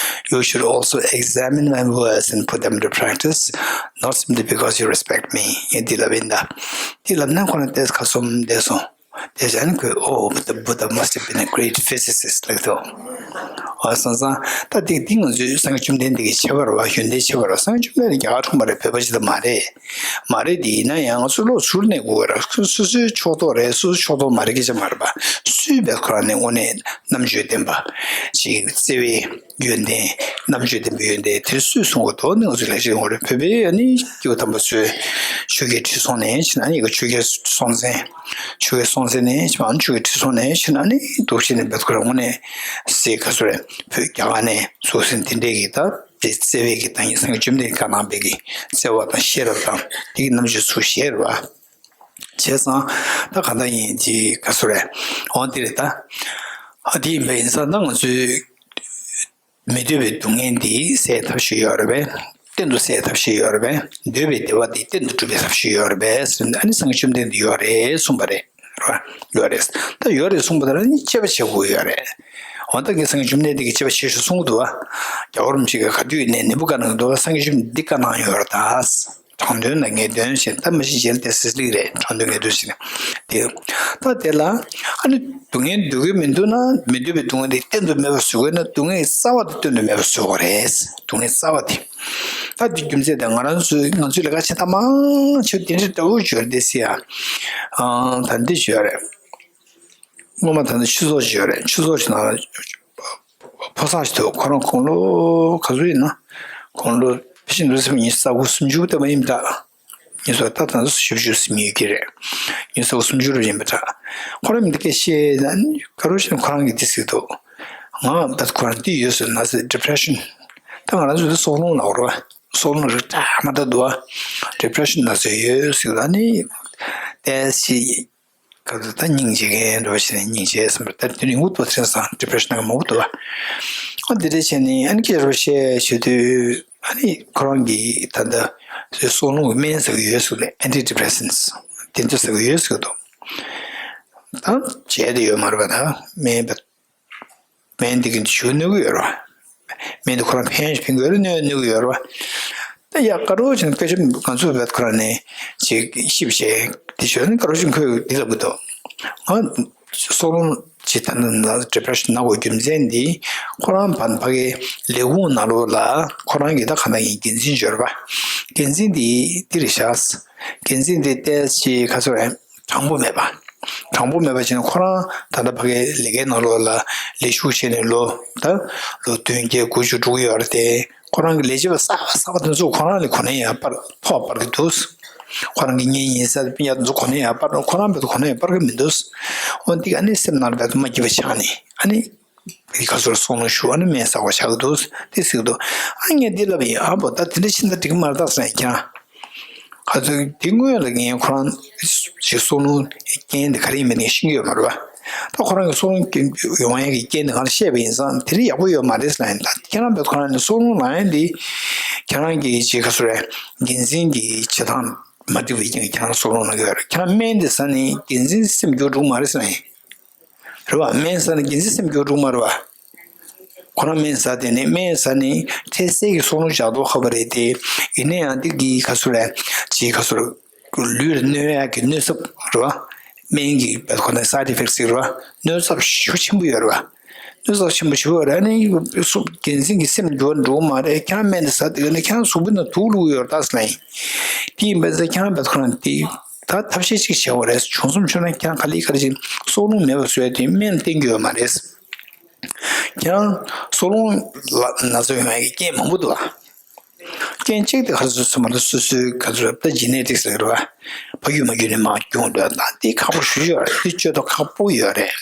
you should also examine my words and put them into practice, not simply because you respect me. ཡང་འདི་ལབ་ཡིན་ད། འདི་ལབ་ན་ཁོ་རང་ཏོག་ཙམ་ཁ་སོམ་བསྡད་སོང་། དེ་བྱས་ནས་ཁོས། Oh, the Buddha must have been a great physicist ལབ་འདུག་ཨ་སང་སང་། ད་དེ་དེ་ང་ཚོའི་སངས་རྒྱས་བཅོམ་ལྡན་འདས་ཀྱི་ཆེ་བ་རེད་བ། ཡོན་ཏན་ཆེ་བ་རེད་བ། སངས་རྒྱས་བཅོམ་ལྡན་འདས་རྒྱ་གར་འཁྲུངས་པ་རེད། བོད་པ་ཅིག་ད་མ་རེད། མ་རེད་དེ། ཡིན་ན་ཡང་ང་ཚོ་བློ་ཟུར་ནས་དགོས་ར། སོ་སོའི་ཕྱོགས་གཏོགས་རེད། སོ་སོའི་ཕྱོགས་གཏོགས་མ་རེད། སྐད་ཆ་མ་རེད་པ། སུས་བས་ཁོ་རང་ནས་དངོས་གནས་རྣམ་དཔྱོད་ལྡན་པ་ཅིག་བརྩེ་བའི་ཡོན་ཏན་རྣམ་དཔྱོད་ལྡན་པའི་ཡོན་ཏན་དེར་སུས་གསུང་གི་འདུག་ནི་ང་ཚོས་ལེགས་བཤད་ངོ་རེད། བོད་པའི་ཨ་ནི་སྐྱེས་བུ་དམ་པ་ཚོས་ཆོས་རྒྱལ་ཁྲི་སྲོང་ནས་བྱས་ན་ཨ་ནི་ཆོས་རྒྱལ་སྲོང་བཙན། ཆོས་རྒྱལ་སྲོང་བཙན་ནས་བྱས་ན་ཨ་ནི་ཆོས་རྒྱལ་ཁྲི་སྲོང་ནས་བྱས་ན་ཨ་ནི་འདུག་བྱས་ནས་བེད་ཁོ་རང་དངོས་གནས་སེ་ག་ཚོད་རེད། བོད་རྒྱ་གར་ནས་སུ་ཟིན་དེ་འདྲས་ཀྱི་ད་དེ་བརྩེ་བའི་གི་ད་ཡིན་སངས་རྒྱས་བཅོམ་ལྡན་འདས་བཀའ་གནང་བའི་གི་བརྩེ་བ་དང་ཤེས་རབ་དང་དེ་གི་རྣམ་དཔྱོད་ཚུལ་བཞེས་རེད་བ། བྱས་ཙང་ད་ག་འདྲ་ཡིན་གྱི་ག་ཚོད་རེད། འོ་དེ་རེད་ད། ཨ་དེ་ཡིན་པ་ཡིན་ཙང་ད་ང་ཚོས། མི་འདོད་པའི་སྡུག་བསྔལ་འདི་སེལ་ཐབས་ཤིག་ཡོད་རེད་པས། གཏན་དུ་སེལ་ཐབས་ཤིག་ཡོད་རེད་པས། འདོད་པའི་བདེ་བ་འདི་གཏན་དུ་སྒྲུབ་པའི་ཐབས་ཤིག་ཡོད་རེད་པས་ཟེར་ནས་ཨ་ནི་སངས་རྒྱས་བཅོམ་ལྡན་འདས་ཡོད་རེད་གསུངས་པ་རེད། རེད་པ། ཡོད་རེད། ད་ཡོད་རེད་གསུངས་པ་དེ་ལ་ནི་དཔྱད་པ་བྱེད་དགོས་ཡོད་རེད། འོ་ད་ངས་སངས་རྒྱས་བཅོམ་ལྡན་འདས་ཀྱིས་དཔྱད་པ་བྱེད་ཤོག་གསུང་གི་འདུག་བ། རྒྱལ་བ་རིན་པོ་ཆེ་གིས་ག་དུས་ནས་ནི་བུ་ག་ནང་འདུག་བ། སངས་རྒྱས་བཅོམ་ལྡན་འདས་འདི་བཀའ་གནང་ཡོད་རེད་ད། དྲང་དོན་ལ་ངེས་དོན་ཞེས་ད་མི་ཤེས་གཞན་ལ་བལྟས་ཟེར་ལིག་རེད། དྲང་དོན་ངེས་དོན་ཞེས་ནས། དེ། ད་དེ་ལ། ཨ་ནི་སྡུག་བསྔལ་འདོད་ཀྱི་མི་འདུག་ན་མི་འདོད་པའི་སྡུག་བསྔལ་དེ་གཏན་དུ་མེད་པར་བཟོ་དགོས་ན་སྡུག་བསྔལ་གྱི་རྩ་བ་དེ་གཏན་དུ་མེད་པར་བཟོ་དགོས་རེད། སྡུག་བསྔལ་གྱི་རྩ་བ་དེ། ད་དེ་རྒྱུ་མཚན་དེ་ང་རང་ཚོའི་ང་ཚོའི་ལས་ཀ་བྱེད་སྟངས་མང་ཆེ་བ་དེ་འདྲ་འདྲ་བོ་ཡོད་རེད་ཟེར་ཡ། ཨང་། ད་འདི་ཞུ་ཡ་རེད། སྔོན་མ་ད་ནི་ཆོས་ཚོགས་ཤིག་ཡོད་རེད། ཆོས་ཚོགས་ཤིག་ནང་ལ་ཕོ་གསར་ཞིག་འདུག་ཁོ་རང་དགུང་ལོ་ག་ཚོད་ཡིན་ན། དགུང་ལོ་ཕལ་ཆེར་འདུག་སེམས། ཉི་ཤུ་རྩ་དགུ་སུམ་ཅུ་དེ་མ་ཡིན་ད། ཉི་ཤུ་རྩ་ད་ད་བཞི་བཅུ་ཟིན་ཡོད་ཀྱི་རེད། ཉི་ཤུ་རྩ་དགུ་སུམ་ཅུ་རེ་ཡིན་པ་འདྲ། ཁོ་རང་མི་འདི་སྐད་བཤད་ན་ག་རེ་བྱས་ན་ཁོ་རང་གིས་འདི་ཟེར་འདུག་ང་ད་ཁོ་རང་འདི་ཡོད་ཟེར་ན་ཟེར། ཌི་པི་རེ་ཤན། ད་ང་རང་ཚོ་འདི་སྲོག་རླུང་ལབ་རེད་པ། སྲོག་རླུང་རིགས་འདྲ་མི་འདྲ་འདུག་པ། ཌི་པི་རེ་ཤན་ན་ཟེར་ཡོད་ཟེར། ད་ནི་ཏོག་ཙམ་ག་ཚོད་ད་སྙིང་རྗེ་མཁན་འདྲ་བོ་བྱས་ནས་སྙིང་རྗེ་བསམ་པ། ད་དེ་ནི་ངུ་ཏོ་ཚེ་སང་ཌི་པི་རེ་ཤན་ན་མང་པོ་འདུག་པ། ཨ་འདི་འདྲ་བྱས་ནས་ཨ་ནི་སྐད་རེ་བཤད་བྱེད་དུས། ཨ་ནི་ཁོ་རང་གིས་ད་ལྟ་སྲོག་རླུང་གི་སྨན་ཟ་གི་ཡོད་ཟེར་ནས། ཨན་ཊི་ཌི་པི་རེ་སེན་སི་དེ་ཚོ་ཟ་གི་ཡོད་ཟེར་གི་འདུག་ད་བྱས་དེ་ཡོད་མ་རེད་པ། ད་སྨན་པ། སྨན་འདི་གིས་ཞུ་གནོད་ཀྱི་ཡོད་རེད་པ། སྨན་འདི་ཁོ་རང་ཕན་ཕན་གྱི་ཡོད་རེད། གནོད་གནོད་ཀྱི་ཡོད་རེད་པ། ད་ཡ་ག་རོ་བྱས་ན་སྐད་ཆ་ང་ཚོ་བེད་ཁོ་རང་ནས་ཅིག་ཞིབ་བྱས་དེ་ཞུ་ན། ག་རོ་བྱས་ན་ཁོས་འདི་ལབ་གི་འདུག་ང་སྲོག་རླུང་ཅིག་ད་ནི་ཌི་པི་རེ་ཤན་ན་དགོས་རྒྱུ་མཚན་འདི་ཁོ་རང་ཕ་ཕ་གིའི་ལས་ཁུངས་ནང་ལོགས་ལ་ཁོ་རང་གིས་ད་ག་ན་ཡིན་འགན་འཛིན་ཡོད་རེད་པ། འགན་འཛིན་འདི་འདི་རེད་ཤག་འགན་འཛིན་འདི་ཏོག་ཙམ་ག་ཚོད་རེད། དྲང་པོ་མེད་པ། དྲང་པོ་མེད་པ་བྱས་ན་ཁོ་རང་ད་ལྟ་ཕ་གིའི་ལས་ཀའི་ནང་ལོགས་ལ་ལས་ཞུགས་བྱས་ནས་ལོ་ད་ལོ་བདུན་བརྒྱད་དགུ་བཅུ་འགྲོ་གི་ཡོད་རེད་དེ། ཁོ་རང་གི་ལས་བྱེད་པ་གསར་པ་གསར་པ་དེ་ཚོ་ཁོ་རང་ལ་གོ་གནས་ཡར་སྤར་ཐོག་སྤར་གྱི་འདུག་ཁོ་རང་གི་གཉེན་ཉེ་ས་སྤུན་ཀྱག་དེ་ཚོ་གོ་གནས་ཡར་སྤར། ཁོ་རང་བེད་གོ་གནས་ཡར་སྤར་གྱི་མི་འདུག་འོ་འདི་ཨ་ནི་སེམས་ནང་ལ་བེད་མ་སྐྱིད་པ་ཆགས་ནས། ཨ་ནི་ག་ཚོད་སྲོག་རླུང་ཞུ། ཨ་ནི་སྨན་ཟ་དགོས་ཆགས་ཀྱི་འདུག་དེ་ཟེར་གྱི་འདུག་ཨ་ངས་འདི་ལབ་ཡིན། ཨ་བོ་ད་དེ་འདྲ་ཕྱིན་ད་འགྲིག་གི་མ་རེད་ད་ཟེར་ཡིན་ཀྱང་། ག་ཚོད་དེ་སྔོན་ལ་ངས་ཁོ་རང་ཞིག་སྲོག་རླུང་རྐྱེན་དེ་ག་རེ་ཡིན་མིན་ནས་ཤེས་ཀྱི་ཡོད་མ་རེད་པ། ད་ཁོ་རང་གི་སྲོག་རླུང་རྐྱེན་ཡོང་ཡས་ཀྱི་རྐྱེན་དེ་ག་རེ་བཤད་པ་ཡིན་ཙང་དེ་རིགས་ཡག་པོ་ཡོད་མ་རེད་ཟེར་ལབ་ཡིན། ད་ཁྱེད་རང་བེད་ཁོ་རང་ནས་སྲོག་རླུང་ལངས་ཡས་འདི་ཁྱེད་རང་གི་ཅིག་ག་ཚོད་རེད། འགན་འཛིན་གྱི་བྱེད་སྟངས་མ་འགྲིག་པའི་རྐྱེན་གྱིས་ཁྱེད་རང་སྲོག་རླུང་ལངས་ཀྱི་ཡོད་རེད། ཁྱེད་རང་སྨན་དེ་ཟ་ནས་འགན་འཛིན་སེམས་སྐྱོ་འགྲོ་གི་མ་རེད་ཟེར་ལབ་ཡིན། རེད་པ། སྨན་ཟ་ནས་འགན་འཛིན་སེམས་སྐྱོ་འགྲོ་གི་མ་རེད་པ། ཁོ་རང་སྨན་ཟ་དེ་ནས་སྨན་ཟ་ནས་འཕྲལ་སེལ་གྱི་སྲོག་རླུང་ཞིག་འདུག་ཧ་པ་རེད་དེ། ཡིན་ན་ཡང་འདི་གི་ག་ཚོད་རེད། ཅིག་ག་ཚོད་རེད། ལུས་ལ་གནོད་ཡག་གི་གནོད་ཚབས་རེད་པ། སྨན་གྱི་བེད་ཁོ་ན་སའེ་ཌི་ཨི་ཕེག་ཊི་ཟེར་རེད་པ། གནོད་ཚབས་ཤུགས་ཆེན་པོ་ཡོད་རེད་པ། གནོད་ཚབས་ཆེན་པོ་ཞིག་ཡོད་རེད། ཨ་ནི་སུ་འགན་འཛིན་གྱི་སེམས་འགྱུར་བ་འགྲོ་གི་མ་རེད། ཁྱེད་རང་སྨན་དེ་ཟ་དེ་ག་ནས་ཁྱེད་རང་གཟུགས་པོའི་ནང་དུག་བླུགས་ཡོད་རེད་ད་ཟེར་ལབ་ཡིན། དེ་ཡིན་པ་ཚེ་ཁྱེད་རང་བེད་ཁོ་རང་དེ་ད་ཐབས་ཤེས་གཅིག་བྱེད་དགོས་རེད། བྱུང་སོང་བྱུང་ན་ཁྱེད་རང་ག་ལེ་ག་ལེ་བྱས་སྲོག་རླུང་མེད་པ་བཟོ་ཡ་དེ་སྨན་བསྟེན་རྒྱུ་ཡོད་མ་རེད། ཁྱེད་རང་སྲོག་རླུང་ལ་ན་ཚ་ཡོང་ཡ་གི་རྐྱེན་མང་པོ་འདུག་ཨ། རྐྱེན་གཅིག་དེ་ག་རེ་ཟེར་ཚོད་མ་ལ་སོ་སོའི་ག་ཚོད་ད་ཇི་ནེ་ཊིག་སི་ཟེར་བ། ཕ་རྒྱུད་མ་རྒྱུད་ནས་མར་བྱུང་འདུག་ད་དེ་ཁག་པོ་ཞེ་པོ་ཡོད་རེད། དེ་བཅོས་ཐབས་ཁག་པོ་ཡོད་རེད།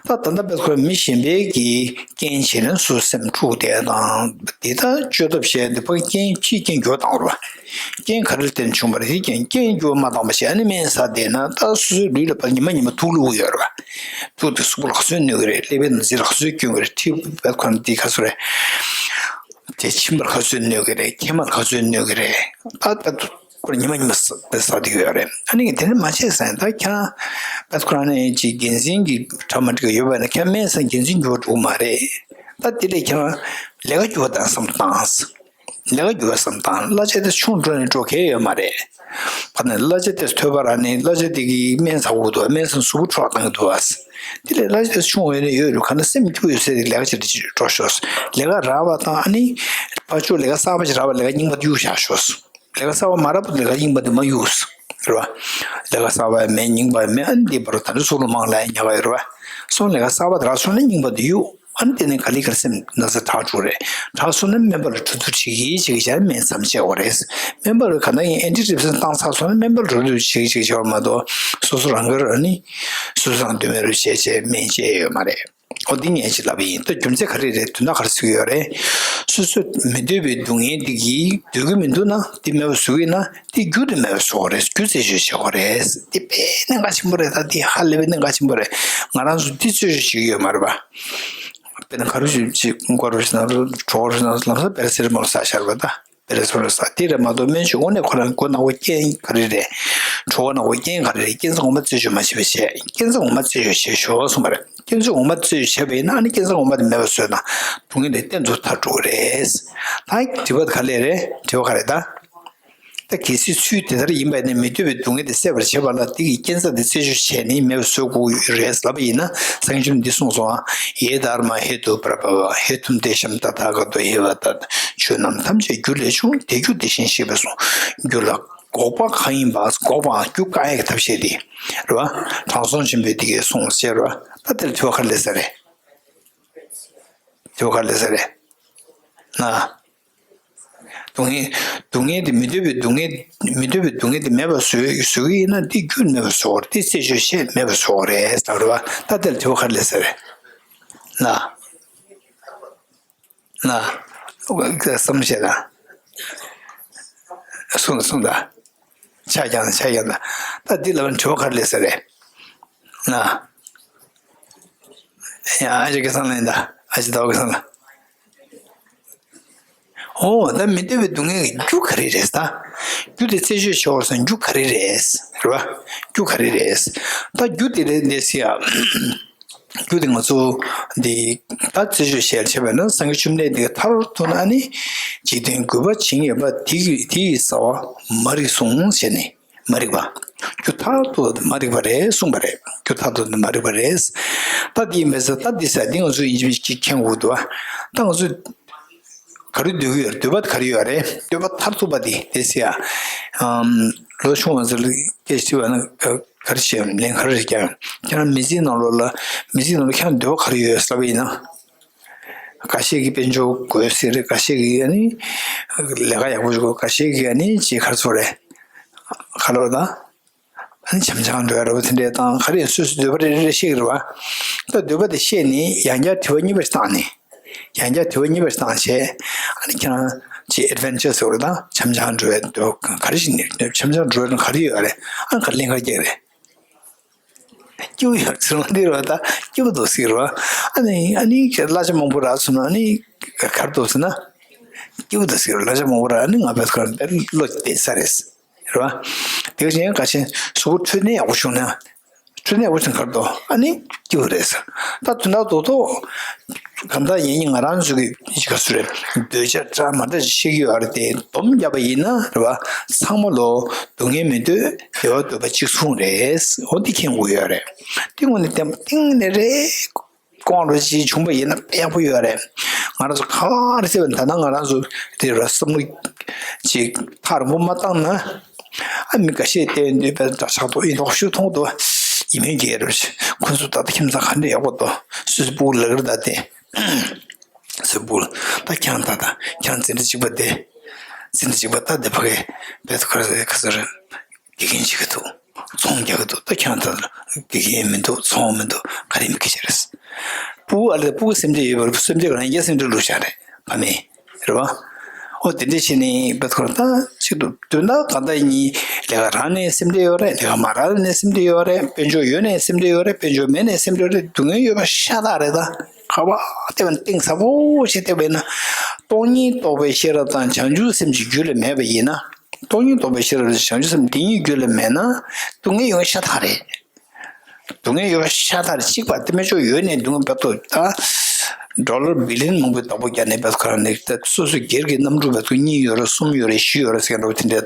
ད་ད་ལྟ་བེད་ཁོ་རང་མི་གཞན་པའི་གི་རྐྱེན་བྱས་ནས་སུ་སེམས་འཁྲུག་བསྡད་དང་། དེ་ད་བཅོས་ཐབས་བྱས་འདི་ཕར་རྐྱེན་ཕྱིའི་རྐྱེན་འགྱུར་བ་བཏང་བ་རེད་པ། རྐྱེན་ག་རེ་བརྟེན་བྱུང་བ་རེད། དེ་རྐྱེན་རྐྱེན་འགྱུར་བ་མ་བཏང་བ་བྱས་ཨ་ནི་སྨན་ཟ་བསྡད་ན་ད་སོ་སོའི་ལུས་ལ་ཕར་ཉི་མ་ཉི་མ་དུག་བླུགས་ཡོད་རེད་པ། དུག་དེ་གཟུགས་པོ་ལ་ག་ཚོད་གནོད་ཀྱི་རེད། ཀླད་པའི་ནང་རྩི་ལ་ག་ཚོད་སྐྱོན་གྱི་རེད། མཁྲིས་བེད་ཁོ་རང་འདི་ག་ཚོད་རེད། དེ་མཆིན་པར་ག་ཚོད་གནོད་ཀྱི་རེད། མཁལ་མར་ག་ཚོད་གནོད་ཀྱི་རེད། ད་ད་དུ་ཁོ་ཉི་མ་ཉི་མ་ཟ་དེ་ཟ་དེ་ཡོད་རེད། ཨ་ནི་དེ་ནི་མ་བྱས་ཟེར་ད་ཁྱེད་རང་བེད་ཁོ་རང་ནས་ཅིག་འགན་འཛིན་གྱི་གྲ་མ་འགྲིག་ཡོད་པ་ན་ཁྱེད་རང་སྨན་ཟ་འགན་འཛིན་འགྱུར་བ་འགྲོ་གི་མ་རེད། ད་དེ་ལས་ཁྱེད་རང་ལས་ཀ་འགྱུར་བ་བཏང་བསམ་བཏང་། ལས་ཀ་འགྱུར་བ་བསམ་བཏང་། གླ་ཆ་དེ་ཆུང་འགྲོ་ནས་འགྲོ་གལ་ཡོད་མ་རེད། ཕ་ནས་གླ་ཆ་དེ་ཐོལ་པ་རག་ནས་གླ་ཆ་དེ་གིས་སྨན་ཟ་དགོས་འདུག་སྨན་ཟ་གཟུགས་པོ་འཕྲོག་བཏང་གི་འདུག་ཨ། དེ་ལས་གླ་ཆ་དེ་ཆུང་བས་ནས་ཡོད་རུ་ག་ན་སེམས་སྐྱོ་ཡོད་ཟེར་ཏེ་ལས་ཀ་བྱེད་དུ་འགྲོ་ཤོག་ལས་ཀ་རག་པ་དང་ཨ་ནི་ཕར་ཕྱོགས་ལས་ཀ་གསར་པ་ཞིག་རག་པ་ལས་ཀ་རྙིང་པ་དེ་གཡུག་བཞག་ཤོག་ལས་ཀ་གསར་པ་མ་རག་པ་ལས་ཀ་རྙིང་པ་དེ་མ་གཡུག་རེད་པ། ལས་ཀ་གསར་པ་ཡང་མེད། རྙིང་པ་ཡང་མེད། ཨ་ནི་འདི་བར་ད་ནི་སྲོག་རླུང་མང་ལ་ཡང་ཉག་ག་ཡོད་རེད་པ། སོང་ལས་ཀ་གསར་པ་དེ་རག་སོང་ན་རྙིང་པ་དེ་གཡུག་ཨ་ནི་དེ་ནས་ག་ལེ་ག་ལེ་སེམས་ན་ཚ་དྲག་འགྲོ་རེད། དྲག་སོང་ན་སྨན་པ་ལ་འགྲོ་དུས་བྱེད་ཀྱི་བྱེད་ཀྱི་བྱས་སྨན་མཚམས་བཅད་དགོས་རེད། སྨན་པ་ལ་ག་ན་ཡིན་ཨན་ཊི་ཌི་པི་རེ་སེན་སི་བཏང་ཚར་སོང་ན་སྨན་པ་ལ་འགྲོ་དུས་བྱེད་ཀྱི་བྱེད་ཀྱི་བྱས་པ་མ་གཏོགས་སོ་སོ་རང་དགར་ཨ་ནི་སོ་སོ་རང་འདོད་མེད་རུ་བྱས་བྱས་སྨན་བཅད་ཡོད་མ་རེད། ཨོ་འདི་ངས་ཅིག་ལབ་པ་ཡིན། ད་རྒྱུ་མཚན་ག་རེ་རེད། དོན་དག་ག་རེ་ཟེར་གྱི་ཡོད་རེད། སོ་སོ་མི་འདོད་པའི་སྡུག་བསྔལ་འདི་གིས་འདོད་ཀྱི་མི་འདུག་ན་དེ་མེད་པ་བཟོ་གི་ཡིན་ན་དེ་རྒྱུ་དེ་མེད་པ་བཟོ་དགོས་རེད། རྒྱུ་རྩད་གཅོད་བྱེད་དགོས་རེད། དེ་དཔེ་གནད་འགག་ཆེན་པོ་རེད། ད་དེ་ཧ་ལས་པའི་གནད་འགག་ཆེན་པོ་རེད། ང་རང་ཚོ་འདི་རྩད་གཅོད་བྱེད་ཀྱི་ཡོད་མ་རེད་པ། དཔེར་ན་ག་རེ་ཞིག་ཅིག་མགོ་རུ་ཞིག་ན་གྲོགས་རུ་ཞིག་ན་ལམ་སང་པེ་ར་སི་ཊ་མོལ་ཟ་བཞག་པ་ད་པེ་ར་སི་ཊ་མོལ་ཟ་དེ་རེད་མ་གཏོགས་སྨན་བཅོས་དངོས་གནས་ཁོ་རང་མགོ་ནག་པོ་རྐྱེན་ག་རེ་རེད། གྲོད་ཁོག་ནག་པོ་རྐྱེན་ག་རེ་རེད། རྐྱེན་རྩ་ངོ་མ་རྩད་གཅོད་མ་བྱས་པ་བྱས། རྐྱེན་རྩ་ངོ་མ་རྩད་གཅོད་བྱས་ཤོག་གསུངས་པ་རེད། རྐྱེན་རྩ་ངོ་མ་རྩད་གཅོད་བྱས་པ་ཡིན་ན་ཨ་ནི་རྐྱེན་རྩ་ངོ་མ་དེ་མེད་པ་བཟོས་ན་སྡུག་བསྔལ་དེ་གཏན་དུ་ཐར་འགྲོ་གི་རེད། ད་དྲི་བ་ག་རེ་རེད། དྲི་བ་ག་རེ་ད། ད་གལ་སྲིད་ཚུལ་དེ་ལྟར་ཡིན་པ་ཡིན་ན་མི་འདོད་པའི་སྡུག་བསྔལ་དེ་སེལ་བར་བྱེད་པ་ལ་དེ་གི་རྐྱེན་རྩ་དེ་རྩད་གཅོད་བྱས་ནས་མེད་པར་བཟོ་དགོས་ཀྱི་རེད་ལབ་པ་ཡིན་ན་སངས་རྒྱས་ཆོས་འདི་གསུངས་སོང་ཨ། ཡེ་དྷརྨཱ་ཧེ་ཏུ་པྲ་བྷ་བ། ཧེ་ཏུ་ཏེ་ཤམ་ཏ་ཐཱ་ག་ཏོ་ཧེ་བ་ཏ། ཆོས་རྣམས་ཐམས་ཅད་རྒྱུ་ལས་བྱུང་། དེ་རྒྱུ་དེ་བཞིན་གཤེགས་པས་གསུངས། རྒྱུ་ལ་འགོག་པ་གང་ཡིན་པ། འགོག་པའང་རྒྱུ་བཀག་ཡས་ཀྱི་ཐབས་ཤེས་དེ་རེད་བ། དྲང་སྲོང་ཆེན་པོས་དེ་སྐད་གསུངས་ཟེར་བ། ད་དེར་དྲི་བ་ག་རེ་སླེབས་ས་རེད། དྲི་བ་ག་རེ་སླེབས་ས་རེད། ན། སྡུག་བསྔལ། སྡུག་བསྔལ་དེ་མི་འདོད་པའི་སྡུག་བསྔལ། མི་འདོད་པའི་སྡུག་བསྔལ་དེ་མེད་པར་བཟོ་བཟོ་གི་ཡིན་ན་དེ་རྒྱུ་མེད་པར་བཟོ་བ་རེད། དེ་རྩད་གཅོད་བྱས་མེད་པར་བཟོ་བ་རེད་ལབ་རེད་བ། ད་དེ་ལ་དྲི་བ་ག་རེ་སླེབས་ས་རེད། ན། ན། བསམ་བློ་བྱེད་དང་། གསུངས་གསུངས་དང་། ཆ་རྐྱང་ཆ་རྐྱང་དང་། ད་འདི་ལ་དྲི་བ་ག་རེ་སླེབས་ས་རེད། ན། ཡང་ཨ་ཅག་གི་སང་ལ་ཡིན་ད། ཨ་ཅག་ཟླ་བ་གི་སང་ལ། ཨོ་ད་མི་འདོད་པའི་སྡུག་བསྔལ་གྱི་རྒྱུ་ག་རེ་རེད་ད། རྒྱུ་དེ་རྩད་གཅོད་བྱེད་དགོས་ཟེར་ན་རྒྱུ་ག་རེ་རེད། རེད་བ། རྒྱུ་ག་རེ་རེད། ད་རྒྱུ་དེ་རེད་འདས་ཟེར་ཡ། རྒྱུ་དེ་ང་ཚོ་འདི་ད་རྩད་གཅོད་བྱེད་ཡ་བྱས་པ་ན་སངས་རྒྱས་བཅོམ་ལྡན་འདས་ཀྱིས་མཐར་ཐུག་ན་ཨ་ནི་འཇིག་རྟེན་རྒུད་པ་ཇི་སྙེད་པ་དེ་ཡི་དེ་ཡི་རྩ་བ་མ་རིག་གསུངས་བྱས་ནས། མ་རིག་པ། རྒྱུ་མཐར་ཐུག་མ་རིག་པ་རེད་གསུངས་པ་རེད། རྒྱུ་མཐར་ཐུག་མ་རིག་པ་རེད། ད་འདི་ཡིན་པས་ད་འདི་ཟེར་འདི་ང་ཚོས་ཡིན་གཅིག་མིན་གཅིག་མཁྱེན་དགོས་འདུག་ད་ང་ཚོས་ག་རེ་འདོད་ཀྱི་ཡོད་རེད། འདོད་པ་ག་རེ་ཡོད་རེད། འདོད་པ་མཐར་ཐུག་པ་དེ་དེ་ཟེར་ཡ། ཨམ། ལོ་ཆུང་བ་ཚོ་ལ་སྐད་ཆ་དྲིས་པ་ན་ག་རེ་བཤད་ལན་ག་རེ་རེད་ཀྱང་ཁྱེད་རང་མི་ཚེའི་ནང་ལོགས་ལ་མི་ཚེའི་ནང་ལ་ཁྱེད་རང་འདོད་པ་ག་རེ་ཡོད་ཟེར་བ་ཡིན་ན། འགའ་ཤས་ཀྱིས་དཔལ་འབྱོར་དགོས་ཟེར་རེད། འགའ་ཤས་ཀྱིས་ཨ་ནི་ལས་ཀ་ཡག་པོ་ཞིག་དགོས། འགའ་ཤས་ཀྱིས་ཨ་ནི་ཅིག་ག་རེ་ཟེར་རེད། ག་ལོར་ད། ཨ་ནི་འཆམ་འཆམ་འགྲོ་ཡ་རེད་པ། དེ་འདྲའི་སྟངས་ག་རེ་སོ་སོའི་འདོད་པ་རེ་རེ་རེ་བཤད་ཀྱི་རེད་པ། ད་འདོད་པ་དེ་བཤད་ནས་ཡང་བསྐྱར་དྲི་བ་གཉིས་པ་ཞིག་བཏང་ནས། ཡང་བསྐྱར་དྲི་བ་གཉིས་པ་ཞིག་བཏང་བྱས། ཨ་ནི་ཁྱེད་རང་ཅིག་ཨེ་ཌི་ཝེན་ཅར་ཟེར་བ་རེད་ད། འཆམ་འཆམ་འགྲོ་ཡ་འདོད་ག་རེ་ཞིག་ནས་འཆམ་འཆམ་འགྲོ་ཡ་ག་རེ་ཡོད་རེད། ཨ་ནི་ག་ལན་ག་རེ་རྒྱག་རེད། སྐྱིད་པོ་ཡོད་ཟེར་བ་འདི་རེད་པ། ད་སྐྱིད་པོ་འདུག་ཟེར་གྱི་རེད་པ། ཨ་ནི་ཨ་ནི་གླ་ཆ་མང་པོ་རག་སོང་ན་ཨ་ནི་ག་རེ་འདུག་ཟེར་ན། སྐྱིད་པོ་འདུག་ཟེར་གྱི་རེད། གླ་ཆ་མང་པོ་རག་ཨ་ནི་ང་བས་ཁོ་རང་བློ་བདེ་ས་རེད། རེད་པ། དེ་བཞིན་འགའ་ཤས་གཟུགས་པོ་འཕྲོད་བསྟེན་ཡག་པོ་བྱུང་ན། འཕྲོད་བསྟེན་ཡག་པོ་བྱུང་ན་ག་རེ་འདུག་ཨ་ནི་སྐྱིད་པོ་རེད་ཟེར། ད་དོན་དག་རྡོག་རྡོག་གང་ལྟར་ཡིན་ནའི་ང་རང་ཚོ་གི་ག་ཚོད་རེད། འདོད་ཆགས་འདྲ་མི་འདྲ་ཞིག་བཤད་ཀྱི་ཡོད་རེད་དེ། སྡོམ་བརྒྱབ་པ་ཡིན་ན་རེད་པ། ཚང་མ་ལོ་སྡུག་བསྔལ་མི་འདོད་བདེ་བ་འདོད་པ་གཅིག་མཚུངས་རེད། འོ་འདི་མཁྱེན་དགོས་ཡོད་རེད། འདི་དངོས་གནས་བསྟན་པ་གཏིང་ནས་རེད། དཀོན་རུ་ཅིག་བྱུང་པ་ཡིན་ན་དཔེ་ཡག་པོ་ཡོད་རེད། ང་རང་ཚོ་ག་བ་རེ་བསད་པ་ད་ནང་ང་རང་ཚོ་དེ་ར་བསམ་བློ་ཅིག་ཐག་རིང་པོ་མ་བཏང་ན། ཨ་མི་འགའ་ཤས་བལྟས་འདུག་པས་འདྲ་ཆགས་འདུག་ཡིན་མདོག་ཤུགས་མཐོང་འདུག་ཡིན་མིན་གྱི་རེད། ཁོ་ཚོ་ད་ལྟ་ཁྱིམ་ཚང་ག་འདྲ་ཡག་པོ་འདུག་སོ་སོའི་སྤུ་གུ་ལ་གིར་ད་དེ་སོ་སོའི་སྤུ་གུ་ད་ཁྱེད་རང་ད་ད་ཁྱེད་རང་འཛིན་གྲྭ་གཅིག་པ་དེ། འཛིན་གྲྭ་གཅིག་པ་ད་དེ་ཕ་གི་བལྟས་འདུག་ག་རེ་ཟེར་ག་ཟེར། དགེ་རྒན་བྱེད་ཀྱི་འདུག་ཚོང་རྒྱག་གི་འདུག་ད་ཁྱེད་རང་ད་དགེ་རྒན་མི་འདུག་ཚོང་མི་འདུག་ག་རེ་མི་སྐད་ཆ་རེད། སྤུ་གུ་ཨ་ལས་སྤུ་གུ་སེམས་ཁྲལ་ཡོད་པ་རེད། སེམས་ཁྲལ་ག་རང་རྒྱ་སེམས་ཁྲལ་བླུགས་བཞག་རེད། ཕ་མས་རེད་པ། ཨོ་དེ་འདྲ་བྱས་ནས་བེད་ཁོ་རང་ད་ཅིག་ཏུ་དོན་དག་གང་ལྟར་ཡིན། ལས་ཀ་རག་ནའི་སེམས་ཁྲལ་ཡོད་རེད། ལས་ཀ་མ་རག་ནའི་སེམས་ཁྲལ་ཡོད་རེད། དཔལ་འབྱོར་ཡོད་ནའི་སེམས་ཁྲལ་ཡོད་རེད། དཔལ་འབྱོར་མེད་ནའི་སེམས་ཁྲལ་ཡོད་རེད། སྡུག་བསྔལ་ཡོད་པ་ཤ་སྟག་རེད། ད་ག་བ་བལྟས་པ་ན་གཏིང་ཟབ་པོ་ཞིག་བལྟས་པ་ཡིན་ན། སྟོང་ཉིད་རྟོགས་པའི་ཤེས་རབ་དང་བྱང་ཆུབ་སེམས་ཀྱི་རྒྱུད་ལ་མེད་པ་ཡིན་ན། སྟོང་ཉིད་རྟོགས་པའི་ཤེས་རབ་དང་བྱང་ཆུབ་སེམས་དེ་གཉིས་རྒྱུད་ལ་མེད་ན། སྡུག་བསྔལ་ཡོད་པ་ཤ་སྟག་རེད། སྡུག་བསྔལ་ཡོད་པ་ཤ་སྟག་རེད། གཅིག་པ་དེ་མེད་ཆོག་ཡོད་ནའི་སྡུག་བསྔལ་བེད་ཐོག་ད་ཌོ་ལར་བི་ལི་ཡོན་མང་པོའི་བདག་པོ་རྒྱག་ནའི་བེད་ཁོ་རང་ནས་ད་སོ་སོའི་སྒེར་གྱི་གནམ་གྲུ་བེད་ཐོག་གཉིས་ཡོད་རེད། གསུམ་ཡོད་རེད། བཞི་ཡོད་རེད་ཟེར་མཁན་འདྲ་བོ་དེ་འདྲས་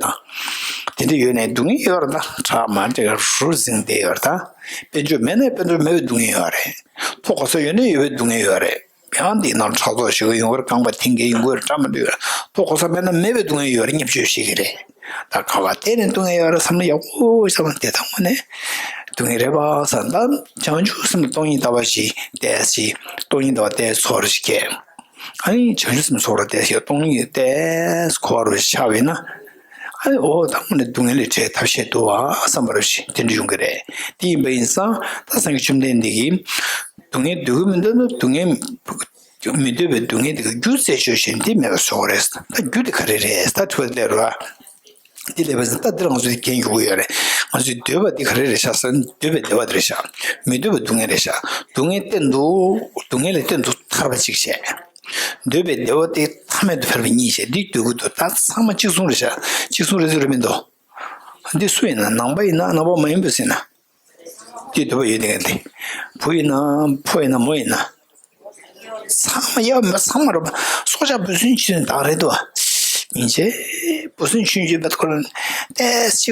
དང་། དེ་འདྲ་ཡོད་ནའི་སྡུག་བསྔལ་ཡོད་རེད། ད་ཁྲག་མ་འདྲེས་རུ་འཛིང་བསྡད་ཡོད་རེད། ད་དཔལ་འབྱོར་མེད་ནའི་དཔལ་འབྱོར་མེད་པའི་སྡུག་བསྔལ་ཡོད་རེད། མཐོ་གོ་ས་ཡོད་ནའི་ཡོད་པའི་སྡུག་བསྔལ་ཡོད་རེད། ཡང་འདི་ནང་ཕྲག་དོག་ཞིག་ཡོང་གི་རེད། རྐང་པ་འཐེན་གྱི་ཡོང་གི་རེད། འགྲམ་མ་འདུག་ཡོད་རེད། མཐོ་གོ་ས་མེད་ན་མེད་པའི་སྡུག་བསྔལ་ཡོད་རེད། བརྙས་བཅོས་བྱེད་ཀྱི་རེད། ད་ག་བ་བལྟས་ནས་སྡུག་བསྔལ་ཡོད་རེད། བསམ་བློ་ཡག་པོ་བྱས་ཙང་དེ་དང་དངོས་གནས་སྡུག་བསྔལ་རེད་པ་བསམ། ད་བྱང་ཆུབ་སེམས་ལ་སྟོང་ཉིད་ལྟ་བ་ཞིག་བལྟས་ཤིག་སྟོང་ཉིད་ལྟ་བ་བལྟས་ཚོར་ཞིག་སྐྱེས། ཨ་ནི་བྱང་ཆུབ་སེམས་ཚོར་བ་བལྟས་ཤིག་སྟོང་ཉིད་བལྟས་འཁོར་བ་རུ་ཆགས་པས་ན། ཨ་ནི་འོ་ད་དངོས་གནས་སྡུག་བསྔལ་ལས་བྲལ་ཐབས་ཤེས་འདུག་བ་བསམ་པ་རུ་ཞིག་དེ་འདྲ་ཡོང་གི་རེད། དེ་ཡིན་པ་ཡིན་ཙང་ད་སངས་རྒྱས་བཅོམ་ལྡན་འདས་ཀྱིས་སྡུག་བསྔལ་འདོད་ཀྱི་མི་འདུག་ན་སྡུག་བསྔལ། མི་འདོད་པའི་སྡུག་བསྔལ་དེ་གི་རྒྱུ་རྩད་གཅོད་བྱས་ནས་དེ་མེད་པ་བཟོ་དགོས་རེད། ད་རྒྱུ་དེ་ག་རེ་རེད། ད་དྲི་བ་དེ་སླེབས་རེད་པ། དེ་སླེབས་པ་ཡིན་ཙང་ད་འདིར་ང་ཚོས་འགན་འཁྱེར་དགོས་ཡོད་རེད། ང་ཚོས་འདོད་པ་དེ་ག་རེ་རེད་ཤག་ཟེར་ན་འདོད་པའི་བདེ་བ་དེ་རེད་ཤག་མི་འདོད་པའི་སྡུག་བསྔལ་རེད་ཤག་སྡུག་བསྔལ་གཏན་དུ་སྡུག་བསྔལ་ལས་གཏན་དུ་ཐར་བ་གཅིག་བྱས། འདོད་པའི་བདེ་བ་དེ་ཐ་མལ་དུ་འཕེལ་བ་གཉིས་བྱས། འདི་འདོད་ཀྱི་འདུག་ད་ཚང་མ་གཅིག་མཚུངས་རེད་ཤག་གཅིག་མཚུངས་རེད་ཟེར་རེད་མི་འདུག་འདི་སུ་ཡིན་ན། ནང་པ་ཡིན་ན། ནང་པ་མ་ཡིན་པ་ཟེར་ན། དེ་འདོད་པ་ཡོད་དེ་ག་དེ། བུ་ཡིན་ན་ཕོ་ཡིན་ན་མོ་ཡིན་ན། ཚང་མ་ཡ་མ་ཚང་མ་རེད་པ། སྲོག་ཆགས་འབུ་སྲིན་ཆུ་སྲིན་དག་རེད་དོ། ཉིན་བྱེད་འབུ་སྲིན་ཆུ་སྲིན་ཆུ་བེད་ཁོ་ལ་ཏེ་ཅི་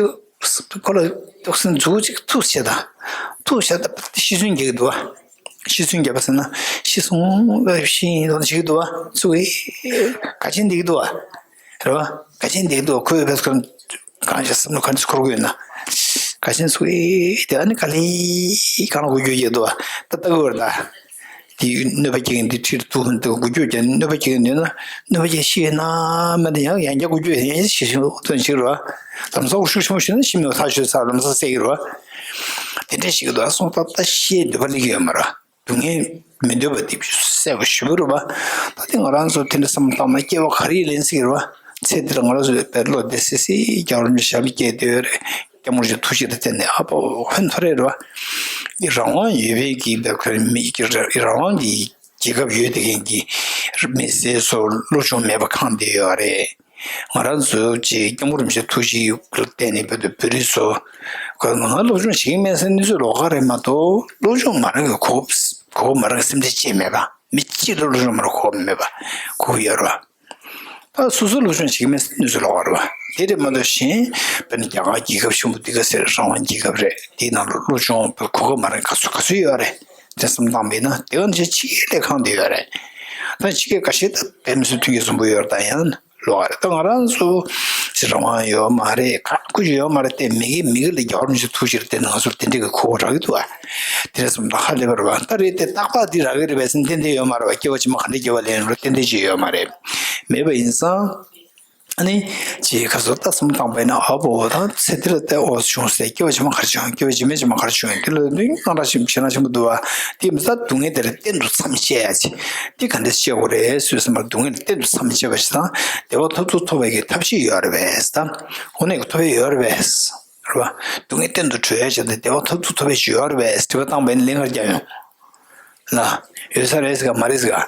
ཁོ་ལ་ཏོག་སྲིན་མཛུབ་ཅིག་ཐུག་བྱེད་དང་། ཐུག་བྱེད་དང་ཤི་གསོན་རྒྱག་གི་འདུག་བ། ཤི་གསོན་རྒྱབ་པ་ཟེར་ན་ཤི་སོང་བ་ཤི་ཡིན་དོ་བྱེད་ཀྱི་འདུག་བ། ཚུགས་ཀྱི་ག་ཆེན་འདེགས་འདུག་བ། རེད་བ། ག་ཆེན་འདེགས་འདུག་ཁོས་བེད་ཁོ་ལ། གང་ཞིག་བསམ་བློ་ག་འདྲ་འཁོར་གྱི་ཡོད་ན། ག་ཆེན་སུ་ཨེ་དེ་ཨ་ནི་ག་ལེ་གང་ལ་འགུལ་སྐྱོད་བྱེད་འདུག་བ། ད་ལྟ་གི་བར་ད། དེ་གནོད་པ་སྐྱེལ་མཁན་དེ་ཁྲིར་ཐུག་འདུག་འགུལ་སྐྱོད་བྱས་ནས་གནོད་པ་སྐྱེལ་མཁན་ཡོད་ན་གནོད་པ་སྐྱེལ་ཤི་ཡོད་ན་མ་དེ་ཡང་ཡང་བསྐྱར་འགུལ་སྐྱོད་ཡང་ཤི་ཤི་ཐོན་ཤི་རུ་བ། ལམ་སང་ཤུགས་ཆེན་པོ་ཤི་ན་ཤི་མེད་པ་ཐག་ཆོད་ས་ལམ་སང་བསད་ཀྱི་རུ་བ། དེ་འདྲ་ཞིག་འདུག་སོང་ད་ལྟ་ཤི་འདོད་པ་སླེབས་ཀྱི་ཡོད་མ་རེད། སྡུག་བསྔལ་མི་འདོད་པ་དེ་གསལ་པོ་ཞེ་པོ་རེད་པ། ད་དེ་ང་རང་ཚོ་དེ་འདྲ་བསམ་བློ་བཏང་ན་སྐྱེ་བ་ག་རེ་ལེན་སྲིད་རེད་པ། ཚེ་འདིར་ང་རང་ཚོ་བློ་བདེ་སིག་སིག་རྒྱལ་བ་རིན་པོ་ཆེ་ཞབས་ལ་སྐྱེས་བསྡད་ཡོད་རེད། སྐྱབས་མགོན་རིན་པོ་ཆེའི་ཐུགས་རྗེ་དང་བརྟེན་ནས་ཨ་ཕོ་ཧོན་ཐོར་རེད་པ། རང་དབང་ཡོད་པའི་གི་བེད་ཁོ་མི་གི་རང་དབང་གི་རྒྱལ་ཁབ་ཡོད་དེ་མཁན་གྱི་ མི་སེར་ཚོ་སློབ་སྦྱོང་མེད་པ་གང་བསྡད་ཡོད་རེད། ང་རང་ཚོ་ཅིག་སྐྱབས་མགོན་རིན་པོ་ཆེ་ཐུགས་རྗེ་ལ་བརྟེན་ནས་བོད་དུ་བོད་རིགས་ཚོ་ང་སློབ་སྦྱོང་བྱེད་ཀྱི་མེད་ཟེར་གནས་ཚུལ་ལོགས་ཀ་རེད་མ་གཏོགས། སློབ་སྦྱོང་མ་རག་གི་གོ་གོ་མ་རག་གི་སེམས་ཁྲལ་ཅིག་མེད་པ། མི་གཅིག་ལ་སློབ་སྦྱོང་མ་རག་གོ་མེད་པ་གོ་ཡོད་རེད་བ། ད་སོ་སོ་སློབ་སྦྱོང་བྱེད་ཀྱི་མེད་ཟེར་གནས་ཚུལ་ལོགས་ཀ་རེད་བ། དེ་རེད་མ་གཏོགས་གཞན་དཔེར་ན་རྒྱ་གར་རྒྱལ་ཁབ་ཆེན་པོ་འདི་ག་ཟེར། རང་དབང་རྒྱལ་ཁབ་རེད། དེའི་ནང་ལ་སློབ་སྦྱོང་གོ་སྐབས་མ་རག་ག་ཚོད་ག་ཚོད་ཡོད་རེད། དེ་བསམ་བཏང་བས་ན་དེ་ག་ནང་བཞིན་ཕྱི་རྒྱལ་ལས་ཁང་དེ་ཡོད་རེད། ད་ཕྱི་རྒྱལ་ཁ་ཤས་ད་བོད་མི་སེར་མཐུན་རྐྱེན་བཟང་པོ་ཡོད་རེད། ད་ཡང་ལོགས་ཀ་རེད། ད་ང་རང་ཚོ་ཅིག་རང་དབང་ཡོད་མ་རེད། ག་ཁུ་ཅིག་ཡོད་མ་རེད། དེ་མི་གི་མི་གི་ལ་རྒྱལ་བ་རིན་པོ་ཆེ་ཐུགས་རྗེ་ལ་བརྟེན་ནས་ང་ཚོར་དེ་འདྲའི་གི་གོ་སྐབས་རག་གི་འདུག་བ། དེ་འདྲ་བསམ་ད་ཧ་ལས་པ་རེད་བ། ད་རེད་དེ་རྟག་པར་འདི་རག་གི་རེད་པས་ཟེར་ན་ཏན་ཏན་ཡོད་མ་རེད་བ། སྐྱེ་བ་ཕྱི་མ་ག་འདྲའི་སྐྱེ་བ་ལེན་རུང་ཏན་ཏན་ཅིག་ཡོད་མ་རེད། མེད་པ་ཡིན་ཙང་། ཨ་ནི་ཅིག་ཁ་སོ་ད་བསམ་བཏང་པ་ཡིན་ན། ཨ་བོ་ད་ཚེ་འདི་ལ་ད་འོ་བྱུང་ཟེར། སྐྱེ་བ་ཕྱི་མ་ག་རེ་བྱུང་། སྐྱེ་བ་རྗེས་མའི་ཕྱི་མ་ག་རེ་བྱུང་། དེ་ལ་ནི་སྣང་གྲགས་ཆེན་པོ་ཞེད་སྣང་ཆེན་པོ་འདུག་བ། དེ་མི་ཚད་སྡུག་བསྔལ་དེ་ལ་གཏན་དུ་མཚམས་བཅད་ཡ་ཅིག་དེ་ག་འདྲ་བྱེད་དགོས་རེད་ཟེར་ཙམ་པ། སྡུག་བསྔལ་གཏན་དུ་མཚམས་བཅད་པ་ཞིག་དང་། བདེ་བ་མཐར་ཐུག་ཐོབ་པའི་གི་ཐབས་ཤེས་ཡོད་རེད་པས། ད་དངོས་གནས་ཀྱི་ཐོབ་ཡ་ཡོད་རེད་པས། རེད་བ། སྡུག་བསྔལ་གཏན་དུ་གྲོལ་ཡ་ཅིག་དང་བདེ་བ་མཐར་ཐུག་ཐོབ་པའི་ཅིག་ཡོད་རེད་པས། དྲི་བ་བཏང་བས་ན་ལན་ག་རེ་རྒྱག་ཡོང་། ལ། ཡོད་ས་རེད་ཟེར་ག་མ་རེད་ཟེར་ག་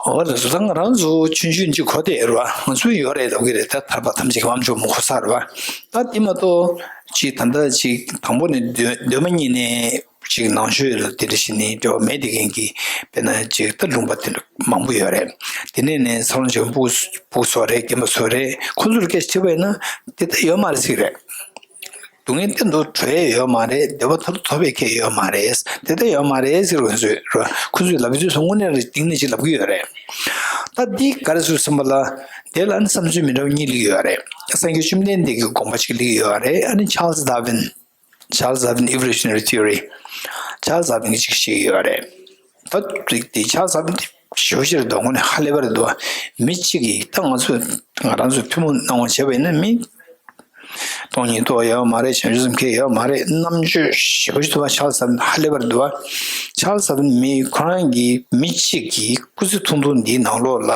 འོ་ད་བཟོ་ད་ང་རང་ཚོ་ཆུང་ཆུང་ཅིག་གོ་བསྡད་རེད་བ། ང་ཚོ་ཡོད་རེད་ལབ་ཀྱི་རེད། ད་ཐར་པ་ཐམས་ཅད་ཀྱི་དབང་ཕྱུག་མ་གོ་ས་རེད་བ། ད་དེ་མ་གཏོགས་ཅིག་ད་ལྟ་ཅིག་དང་པོ་ནས་སྡོད་སྡོད་མ་ཉིད་ནས་ཅིག་ནང་ཆོས་ལ་དེ་འདྲ་ཞིག་ནས་འབྲེལ་བ་མེད་དེ་མཁན་གྱི། དཔེར་ན་ཅིག་ད་ལུང་པ་དེ་འདྲ་མང་པོ་ཡོད་རེད། དེ་ནས་ནས་འཚར་ལོངས་བྱུང་བའི་སྤུ་སྤུ་གུ་ཚོ་རེད། རྒན་པ་ཚོ་རེད། ཁོ་ཚོར་སྐད་ཆ་དྲིས་པ་ཡིན་ན་དེ་ལྟ་ཡོད་མ་རེད་ཟེར་གྱི་རེད། སྡུག་བསྔལ་གཏན་དུ་གྲོལ་ཡ་ཡོད་མ་རེད། བདེ་བ་མཐར་ཐུག་ཐོབ་པའི་ཁེ་ཡོད་མ་རེད། དེ་ལྟ་ཡོད་མ་རེད་ཟེར་བ་ཚོས་རེད། ཁོ་ཚོས་ལབ་དུས་ཚོ་དངོས་གནས་རེད། སྟེང་ནས་ཅིག་ལབ་ཀྱི་ཡོད་རེད། ད་འདི་ག་རེ་ཟེར་ཟིན་པ་ལ། དེ་ལ་ནི་བསམ་ཚུལ་མི་འདྲ་བ་གཉིས་སླེབས་ཀྱི་ཡོད་རེད། སངས་རྒྱས་བཅོམ་ལྡན་འདས་ཀྱི་དགོངས་པ་ཅིག་སླེབས་ཀྱི་ཡོད་རེད། ཨ་ནི་ཆཱལ་སི་ཌར་ཝིན། Charles Darwin Evolutionary Theory། ཆཱལ་སི་ཌར་ཝིན་གྱིས་ཅིག་བཤད་ཀྱི་ཡོད་རེད། ད་དེ་ཆཱལ་སི་ཌར་ཝིན་དེ་ཞེ་པོ་ཅིག་རེད་འདུག་དངོས་གནས་ཧ་ལས་པ་རེད་འདུག་མི་གཅིག་གིས་ད་ང་ཚོས་ང་རང་ཚོས་ཐུན་མོང་སྣང་བ་བྱས་པ་ཡིན་ན་མི་སྟོང་ཉིད་རྟོགས་ཡོད་མ་རེད། བྱང་ཆུབ་སེམས་སྐྱེ་ཡོད་མ་རེད། རྣམ་དཔྱོད་ཞེ་པོ་ཅིག་འདུག་བ། ཆཱལ་སི་ཌར་ཝིན་ཧ་ལས་པ་རེད་འདུག་བ། ཆཱལ་སི་ཌར་ཝིན་མི་ཁོ་རང་གིས་མི་གཅིག་གིས་སྐུ་ཚེ་ཐུང་ཐུང་འདིའི་ནང་ལོགས་ལ་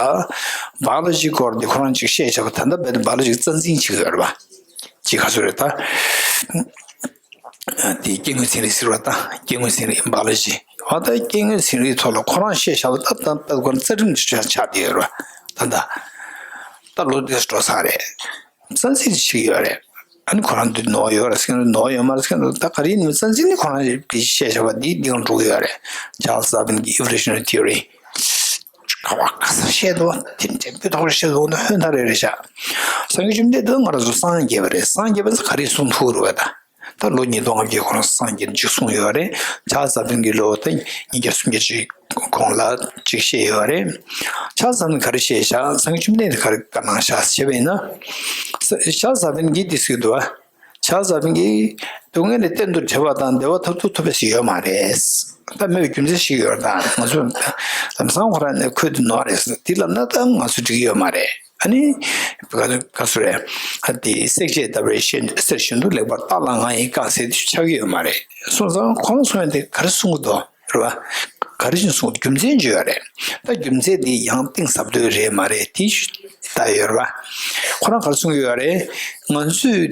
བཱ་ཡོ་ལོ་ཇི་སྐོར་འདི་ཁོ་རང་ཅིག་བཤད་བཞག་པ། ད་ལྟ་བར་དུ་བཱ་ཡོ་ལོ་ཇི་རྩ་འཛིན་བྱེད་ཀྱི་ཡོད་རེད་བ། ཅིག་ག་ཚོད་རེད་ད། དེ་སྐྱེ་དངོས་ཚན་རིག་ཟེར་བ་དང་། སྐྱེ་དངོས་ཚན་རིག་བཱ་ཡོ་ལོ་ཇི། འོ་ད་སྐྱེ་དངོས་ཚན་རིག་ཐོག་ལ་ཁོ་རང་བཤད་བཞག་པ་ད་ད་ད་ཁོ་རང་རྩ་ཁྲིམས་ཆགས་ཆགས་བསྡད་ཡོད་རེད་བ། ད་ད་ད་ལོ་དེ་འགྲོ་ས་རེད། རྩ་འཛིན་བྱེད་ཀྱི་ཡོད་རེད། ཨ་ནི་ཁོ་རང་འདི་ནོར་ཡོད་རེད་ཟེར་གྱི་འདུག་ནོར་ཡོད་མ་རེད་ཟེར་གྱི་འདུག་ད་ག་རེ་ཡིན་མིན་རྩ་འཛིན་ནི་ཁོ་རང་གིས་བཤད་བཞག་པ་འདི་འདི་གང་འགྲོ་གི་ཡོད་རེད། Charles Darwin་གྱི་Evolutionary Theory། ག་བ་ག་ས་བཤད་འདུག་དེ་འདྲ་དཔེ་ཐོག་ལ་བཤད་འདུག་ན་ཧོན་ཐ་རེ་རེ་བཞག་སངས་རྒྱས་བཅོམ་ལྡན་འདས་ང་རང་ཚོ་སངས་རྒྱས་པ་རེད། སངས་རྒྱས་པ་ཚོ་ག་རེ་གསུང་ཐུབ་རེད་བ། ད་ད་ལོ་ཉིས་སྟོང་ལྔ་བརྒྱ་ཁོ་རང་སངས་རྒྱས་ཅིག་གསུངས་ཡོད་རེད། ཆཱལ་སི་ཌར་ཝིན་གྱི་ལོ་ད་ཉིས་བརྒྱ་སུམ་བརྒྱ་ཅིག་གོང་ལ་ཅིག་བཤད་ཡོད་རེད། ཆཱལ་སི་ཌར་ཝིན་ག་རེ་བཤད་བཞག་སངས་རྒྱས་བཅོམ་ལྡན་འདས་ག་རེ་བཀའ་གནང་བཞག་ཟེར་བ་ཡིན་ན། ཆཱལ་སི་ཌར་ཝིན་གྱིས་འདི་ཟེར་གྱི་འདུག་བ། ཆཱལ་སི་ཌར་ཝིན་གྱིས་སྡུག་བསྔལ་ལས་གཏན་དུ་གྲོལ་བ་དང་བདེ་བ་མཐར་ཐུག་ཐོབ་པ་ཞིག་ཡོད་མ་རེད། ད་མེད་པའི་རྒྱུ་མཚན་ཞིག་ཡོད་རེད། ད་ང་ཚོ་ལམ་སང་ཁོ་རང་ནས་ཁོས་དེ་ནོར་རེད་ཟེར་དེ་ལབ་ན་ད་ང་ཚོ་འགྲིག་གི་ཡོད་མ་རེད། ཨ་ནི་ག་ག་སུ་རེད། ཨ་དེ་བསྲེག་བཅད་ལྟ་བུའི་གསེར་གསེར་བཞིན་དུ་ལེགས་པར་བརྟགས་ལ་ང་ཡིས་བཀག་ཟེར་དེ་ཆགས་ཀྱི་ཡོད་མ་རེད། སོང་ཙང་ཁོ་རང་གསུངས་ཡ་དེ་ག་རེ་གསུང་གི་འདུག་རེད་བ། ག་རེ་བཞིན་གསུངས་རྒྱུ་མཚན་ཅིག་ཡོད་རེད། ད་རྒྱུ་མཚན་འདི་ཡང་གཏིང་ཟབ་དོན་རེད་མ་རེད་དེ་ཞུ་ད་ཡོད་རེད་བ། ཁོ་རང་ག་རེ་གསུང་གི་ཡོད་རེད། ང་ཚོས་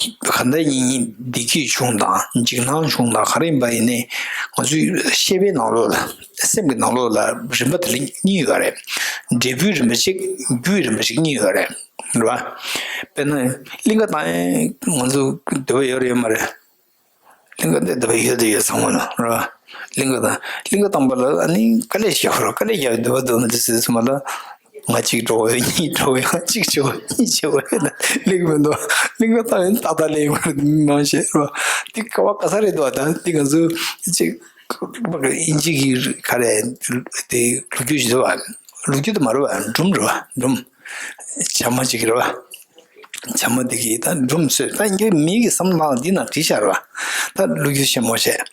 ག་འདྲ་ཡིན་ཡིན་བདེ་སྐྱིད་བྱུང་དང་འཇིགས་སྣང་བྱུང་དང་ག་རེ་ཡིན་པ་ཡིན་ནའི་ང་ཚོའི་ཤེས་པའི་ནང་ལོགས་ལ་སེམས་ཀྱི་ནང་ལོགས་ལ་རིམ་པ་དེ་ལ་གཉིས་ཡོད་རེད། འབྲས་བུའི་རིམ་པ་གཅིག་རྒྱུའི་རིམ་པ་གཅིག་གཉིས་ཡོད་རེད། རེད་བ། དཔེར་ན་གླིང་ག་བཏང་ཡས་ང་ཚོ་འདོད་པ་ཡོད་རེད་ཡོད་མ་རེད། གླིང་ག་འདི་འདོད་པ་ཡོད་དེ་ཡོད་ཚང་མ་ལ་རེད་བ། གླིང་ག་དང་གླིང་ག་བཏང་པ་ལ་ཨ་ནི་དཀའ་ལས་བརྒྱབ་རོགས། དཀའ་ལས་བརྒྱབ་འདོད་པ་འདོད་མི་འདུག་ཟེར་ཚང་མ་ལ་ང་གཅིག་འགྲོ་འོས་གཉིས་འགྲོ་འོས་ང་གཅིག་བྱེད་འོས་གཉིས་བྱེད་འོས་ལ་གླིང་ག་མི་འདུག་གླིང་ག་བཏང་ཡིན་ཏག་ཏག་ལས་ཡོང་རེད་མི་མང་ཤེས་རེད་བ། འདི་ག་བ་ག་ས་རེད་འདུག་ད་འདི་ང་ཚོ་གཅིག་དབྱིན་ཇི་གི་ག་རེ་དེ་ལོ་རྒྱུས་ཞིག་འདུག་བ། ལོ་རྒྱུས་དེ་མ་རེད་བ། སྒྲུང་རེད་བ། སྒྲུང་བྱ་མ་གཅིག་རེད་བ། བྱ་མ་འདི་གིས་ད་སྒྲུང་བཟོས། ད་ཡིན་གྱི་མི་གི་བསམ་བློ་ནང་འདི་ནང་བྲིས་བཞག་རེད་བ། ད་ལོ་རྒྱུས་ཆེན་མོ་བྱས།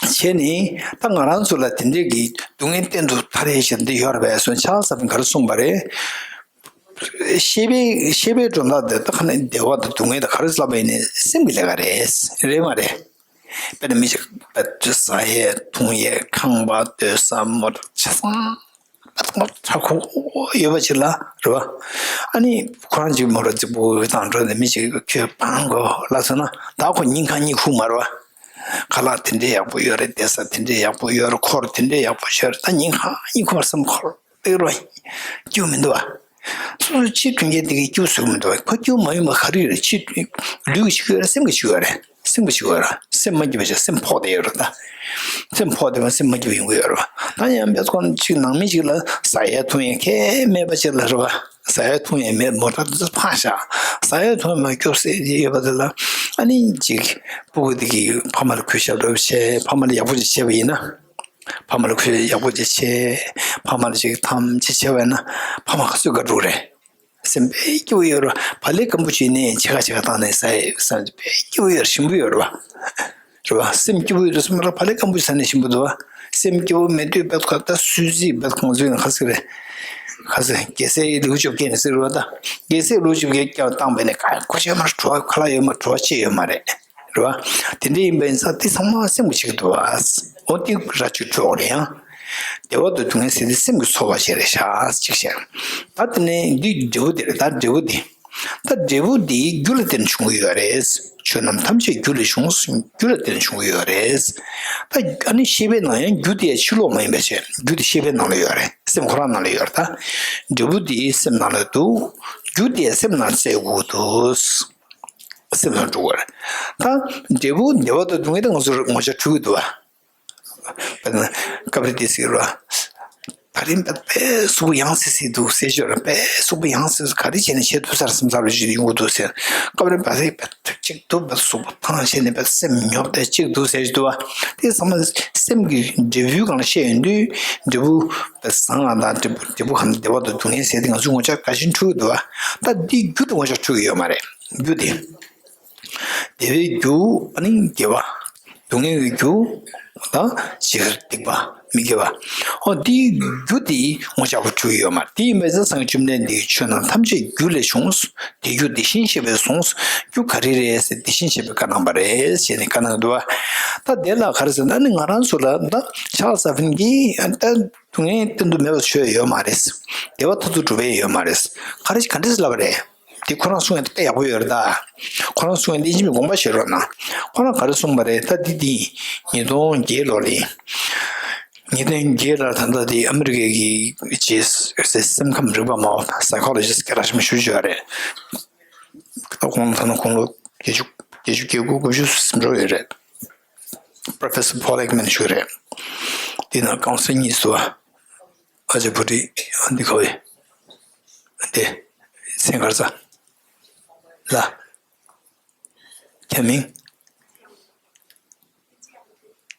བྱས་ནས་ད་ང་རང་ཚོ་ལ་དེ་འདྲས་ཀྱི་སྡུག་བསྔལ་གཏན་དུ་ཐར་ཡས་ཞིག་འདི་ཡོད་རེད་པས་སོ། ཆགས་ཟབ་ག་རེ་གསུངས་པ་རེད། ཤེས་པའི་ཤེས་པའི་སྒྲོ་འདོགས་དེ་ད་ཁ་ནས་བདེ་བ་དང་སྡུག་བསྔལ་དང་ག་རེ་ལབ་པ་ཡིན་ནའི་སེམས་ཀྱི་ལས་ཀ་རེད། རེད་མ་རེད། དཔེར་ན་མི་ཞིག་དཔེ་ཟ་ཡས་འཐུང་ཡས་ཁང་པ་སྡོད་ས་མོ་ཆ་ཚང་ཆ་ཚང་ཁོ་ཡོད་པ་ཅིག་ལ་རེད་བ། ཨ་ནི་ཁོ་རང་ཅིག་མོ་ར་རྫིག་པོ་དང་འགྲོ་ནས་མི་ཞིག་ཁྱོད་སྤང་དགོས་ལབ་སོང་ན་ད་ཁོ་སྙིང་ཁ་གཉིད་ཁུག་མ་རེད་བ། ཁ་ལག་དེ་འདྲའི་ཡག་པོ་ཡོད་རེད། བསྡད་ས་དེ་འདྲའི་ཡག་པོ་ཡོད་རེད། འཁོར་དེ་འདྲའི་ཡག་པོ་ཡོད་རེད། ད་ཉིན་གང་ཉིན་ཁོ་ར་སེམས་འཁོར་སྟེར་བ་སྐྱིད་པོ་མི་འདུག་བ། སོ་སོ་ཕྱི་དྲུང་རྒྱལ་དེ་གའི་སྐྱིད་པོ་བཟོ་གི་མི་འདུག་བ། ཁོ་སྐྱིད་པོ་མ་ཡིན་པ་ག་རེ་ཡོད་རེད། ཕྱི་ལུས་ཀྱི་ཕྱི་ཡོད་རེད། སེམས་ཀྱི་ཕྱི་ཡོད་རེད། སེམས་ཀྱི་ཕྱི་ཡོད་རེད། སེམས་མ་སྐྱིད་པ་ཞིག་སེམས་ཕོག་བསྡད་ཡོད་རེད། ད་སེམས་ཕོག་བསྡད་པ་སེམས་མ་སྐྱིད་པ་ཡོང་གི་ཡོད་རེད་བ། ད་ཡང་བས་ཁོ་ཅིག་ནང་མི་ཅིག་ལ་ཟ་ཡ་འཐུང་ཡ་ཁྱད་མེད་པ་ཅིག་ལ་རེད་བ། ཟ་ཡ་འཐུང་ཡ་མེད། མོ་ཊ་འདི་ཚོ་འཕངས་བཞག་ཟ་ཡ་འཐུང་ཡ་མ་སྐྱོབ་སེ་ཡོད་པ་དེ་ལ། ཨ་ནི་ཅིག་སྤུ་གུ་དེ་གིས་ཕ་མ་ལ་གུས་ཞབས་འདྲ་པོ་བྱས། ཕ་མ་ལ་ཡག་པོ་ཅིག་བྱས་པ་ཡིན་ན། ཕ་མ་ལ་གུས་ཡག་པོ་ཅིག་བྱས། ཕ་མ་ལ་ཅིག་ཐམས་ཅད་བྱས་པ་ཡིན་ན། ཕ་མ་ག་ཚོད་དགའ་འགྲོ་རེད། སེམས་དཔེ་སྐྱིད་པོ་ཡོད་རེད་བ། བག་ལེབ་སྐམ་པོ་ཅིག་ནས་ཕྱེད་ཀ་ཕྱེད་ཀ་བཏང་ནས་ཟ་ཡ་བསམ། དཔེ་སྐྱིད་པོ་ཡོད་རེད། ཞིམ་པོ་ཡོད་རེད་བ། རེད་བ། སེམས་སྐྱིད་པོ་ཡོད་དུས་ཙམ་པ་ལ་བག་ལེབ་སྐམ་པོ་ཟ་ནས་ཞིམ་པོ་འདུག་བ། སེམས་སྐྱིད་པོ་མེད་དུས་བས་ཁ་ད་སུས་རྩིས་བས་ཁོང་ཚོས་ནི་ཁ་ཟིག་རེད། ཁ་ཟིག་རྒྱལ་སྲས་ལུག་ཅོ་སྐད་ནས་ཟེར་བ། ད་རྒྱལ་སྲས་ལུག་ཅོ་སྐད་བཏང་བས་ནས་ག་ཁོ་ཆེ་མར་བྲོ་བ་ཁ་ལག་ཡོད་མ་བྲོ་བ་ཅི་ཡོད་མ་རེད། རེད་བ། དེ་འདྲ་ཡིན་པ་ཡིན་ཙང་དེ་ཚང་མ་སེམས་ཀྱི་ཆེད་དུ་བ། འོ་དེ་ར་ཅིག་བྲོ་རེད་ཡང་། བདེ་བ་དང་སྡུག་བསྔལ་ཟེར་དེ་སེམས་ཀྱི་ཚོར་བ་ཞིག་རེད་ཤག་ཅིག་བཤད། ད་དེ་ནས་འདི་འབྲས་བུ་དེ་རེད། ད་འབྲས་བུ་དེ། ད་འབྲས་བུ་འདི་རྒྱུ་ལ་བརྟེན་ནས་བྱུང་གི་ཡོད་རེད། ཆོས་རྣམས་ཐམས་ཅད་རྒྱུ་ལས་བྱུང་། རྒྱུ་ལ་བརྟེན་ནས་བྱུང་གི་ཡོད་རེད། ད་ཨ་ནི་ཤེས་པའི་ནང་ཡང་རྒྱུ་དེ་ཕྱི་ལོགས་མ་ཡིན་པ་བྱས། རྒྱུ་དེ་ཤེས་པའི་ནང་ལ་ཡོད་རེད། སེམས་ཁོ་རང་ནང་ལ་ཡོད་རེད། ད་འབྲས་བུ་དེ་སེམས་ནང་ལ་འདུག་རྒྱུ་དེ་སེམས་ནང་བཙལ་དགོས་འདུག་སེམས་ནང་འགྲོ་དགོས་རེད། ད་འབྲས་བུ་བདེ་བ་དང་སྡུག་བསྔལ་དེ་ང་ཚོར་ངོ་ཆ་འཁྲུལ་གྱི་འདུག་བ། དཔེར་ན་སྐབས་རེ་དེ་ཟེར་བ། ད་རིང་བས་དཔེ་གཟུགས་པོ་ཡང་སེ་སེ་འདུག་ཟེར་ཞོར་དཔེ་གཟུགས་པོ་ཡང་སེ་སེ་ག་རེ་བྱས་ནས་བྱས་ཐུབ་ས་རེད་བསམ་ས་རུ་ཞིག་ཡོང་གི་འདུག་ཟེར། སྐབས་རེ་བས་དཔེ་ཐུགས་གཅིག་ཏུ་བས་གཟུགས་པོ་ཐང་བྱས་ནས་བས་སེམས་ཉོབ་སྟེ་གཅིག་འདུག་ཟེར་ཞིག་འདུག་བ། དེ་ཚང་མ་སེམས་ཀྱི་འབྲས་བུའི་སྒང་ལ་བཤད་ཡོང་དུས་འབྲས་བུ་བས་བཟང་ང་དང་འབྲས་བུ་འབྲས་བུ་གང་བདེ་བ་དང་སྡུག་བསྔལ་ཟེར་དེ་ང་ཚོའི་ངོ་ཆ་ག་བཞིན་འཁྲུལ་གྱི་འདུག་བ། ད་འདི་རྒྱུ་དེ་ངོ་ཆ་འཁྲུལ་གྱི་ཡོད་མ་རེད། རྒྱུ་དེ། བདེ་བའི་རྒྱུ་ཨ་ནི་དགེ་བ། སྡུག་བསྔལ་གྱི་རྒྱུ་དང་ཇི་ལྟར་སྡིག་པ་མི་དགེ་བ། ཨོ་དེའི་རྒྱུ་དེ་ངོ་ཆ་བོ་འཁྲུལ་ཡོད་མ་རེད། དེ་ཡིན་པས་སངས་རྒྱས་བཅོམ་ལྡན་འདས་ཀྱིས་ཆོས་རྣམས་ཐམས་ཅད་རྒྱུ་ལས་བྱུང་། དེ་རྒྱུ་དེ་བཞིན་གཤེགས་པས་གསུངས། རྒྱུ་ག་རེ་རེད་ཟེར་དེ་བཞིན་གཤེགས་པས་བཀའ་གནང་བ་རེད་ཟེར་ནས་བཀའ་གནང་འདུག་བ། ད་དེ་ལ་ག་རེ་ཟེར་ན་ནི་ང་རང་ཚོ་ལ་ད་ཆགས་ས་ཕིན་གྱིས་ད་སྡུག་བསྔལ་གཏན་དུ་མེད་པར་ཆོས་ཡོད་མ་རེད། བདེ་བ་མཐར་ཐུག་གྲུབ་པའི་ཡོད་མ་རེད། ག་རེ་ག་འདྲས་ལབ་པ་རེད། དེ་ཁོ་རང་གསུང་ཡ་དེ་དཔེ་ཡག་པོ་ཡོད་རེད་ད། ཁོ་རང་གསུང་ཡ་དེ་ཨིན་ཇི་མི་དགོངས་པ་བཞེས་རོགས་གནང་། ཁོ་རང་ག་རེ་གསུངས་པ་རེད་ད། འདི་དེ་ཉིས་སྟོང་བརྒྱད་ལོ་ལ་ཡིན། ཉིས་སྟོང་བརྒྱད་ལ་ད་ལྟ་དེ་ཨ་མི་རི་ཀའི་གི་ཅེས་སེམས་ཁམས་རིག་པ་མ་བ་སའི་ཁོ་ལོ་ཇི་སི་སྐད་གྲགས་ཆེན་པོ་ཞེ་པོ་ཅིག་ཡོད་རེད། ད་ཁོང་ད་ནང་ཁོང་ལོ་བརྒྱད་ཅུ་བརྒྱད་ཅུ་གྱ་དགུ་དགུ་བཅུ་ཟིན་འགྲོ་ཡོད་རེད། Professor Paul Ekman ཞུ་རེད། དེ་ན་ཀའུན་སི་ལར་གཉིས་སུ་བ། ཨ་ཅེ་བུ་ཏི་འདི་ག་བས། དེ་སེང་གར་ས་ལ་ཁྱ་མིང་།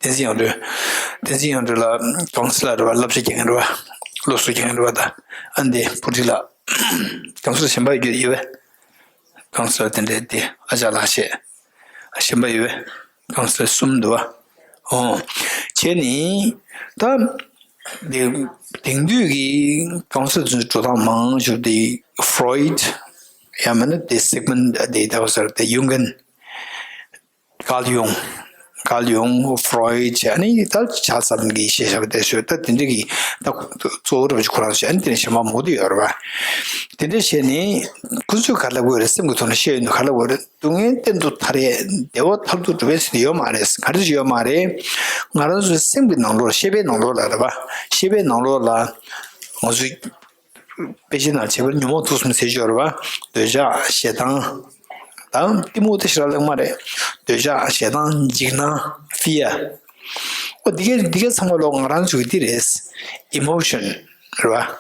བསྟན་འཛིན་དབྱངས་སྒྲོན། བསྟན་འཛིན་དབྱངས་སྒྲོན་ལ་ཀའུན་སི་ལར་རེད་བ། བསླབ་བྱ་རྒྱག་མཁན་རེད་བ། སློབ་གསོ་རྒྱག་མཁན་རེད་བ། ད་ཨ་འདི་བུ་ཏི་ལ་ཀའུན་སི་ལར་གཞན་པ་ཡོད་ཡོད་པས། ཀའུན་སི་ལར་དེ་འདྲས་དེ་ཨ་ཅག་ལགས་བྱས། གཞན་པ་ཡོད་པས། ཀའུན་སི་ལར་གསུམ་འདུག་བ། ཨོ། བྱས་ནི། ད། དེ། དེང་དུས་ཀྱི་ཀའུན་སི་ལར་ཚོའི་འགྲོ་སྟངས་མང་ཤོས་དེ་ཕོ་རོ་ཡིད། ཡང་མིན་ན་དེ་སིག་མན་དེ་ད་བ་ཟེར་དེ་ཡུང་གན། ཀཱརལ་ཡུང་། ཀཱརལ་ཡུང་། ཕོ་རོ་ཡིད་བྱས་ནི་ད་ཆགས་ཙམ་གྱི་ཤེས་བྱ་བ་དེ་ཚོ་ད་དེ་འདྲ་གི་ད་གཙོ་བོ་ར་བ་ཅིག་ཁོ་རང་བྱས་ནི་དེ་ནས་གཞན་པ་མང་པོ་དེ་ཡོད་རེད་བ། དེ་འདྲ་བྱས་ནི་ཁོ་ཚོས་ག་རེ་ལབ་ཀྱི་ཡོད་རེད། སེམས་ཀྱི་ཐོག་ནས་བཤད་ཡོང་དུས་ག་རེ་ལབ་ཀྱི་ཡོད་རེད། སྡུག་བསྔལ་གཏན་དུ་ཐར་ཡས་བདེ་བ་མཐར་ཐུག་གྲུབ་པའི་ཚུལ་དེ་ཡོད་མ་རེད། ག་རེ་ཞིག་ཡོད་མ་རེད། ང་རང་ཚོའི་སེམས་ཀྱི་ནང་ལོགས་ལ་ཤེས་པའི་ནང་ལོགས་ལ་རེད་བ། ཤེས་པའི་ནང་ལོགས་ལ་ང་ཚོའི་དཔེ་ཆའི་ནང་བྱས་པར་ཉོན་མོངས་དུག་གསུམ་ཟེར་ཡོད་རེད་བ། འདོད་ཆགས་ཞེ་སྡང་། དང་གཏི་མུག་དེ་ཞེ་དྲག་ལེགས་མ་རེད། འདོད་ཆགས་ཞེ་སྡང་འཇིགས་སྣང་ཕི་ཡ། ཨོ་འདི་གའི་འདི་གའི་ཚང་མ་ལོག་ང་རང་ཚོའི་འདི་རེད། ཨི་མོ་ཤན་རེད་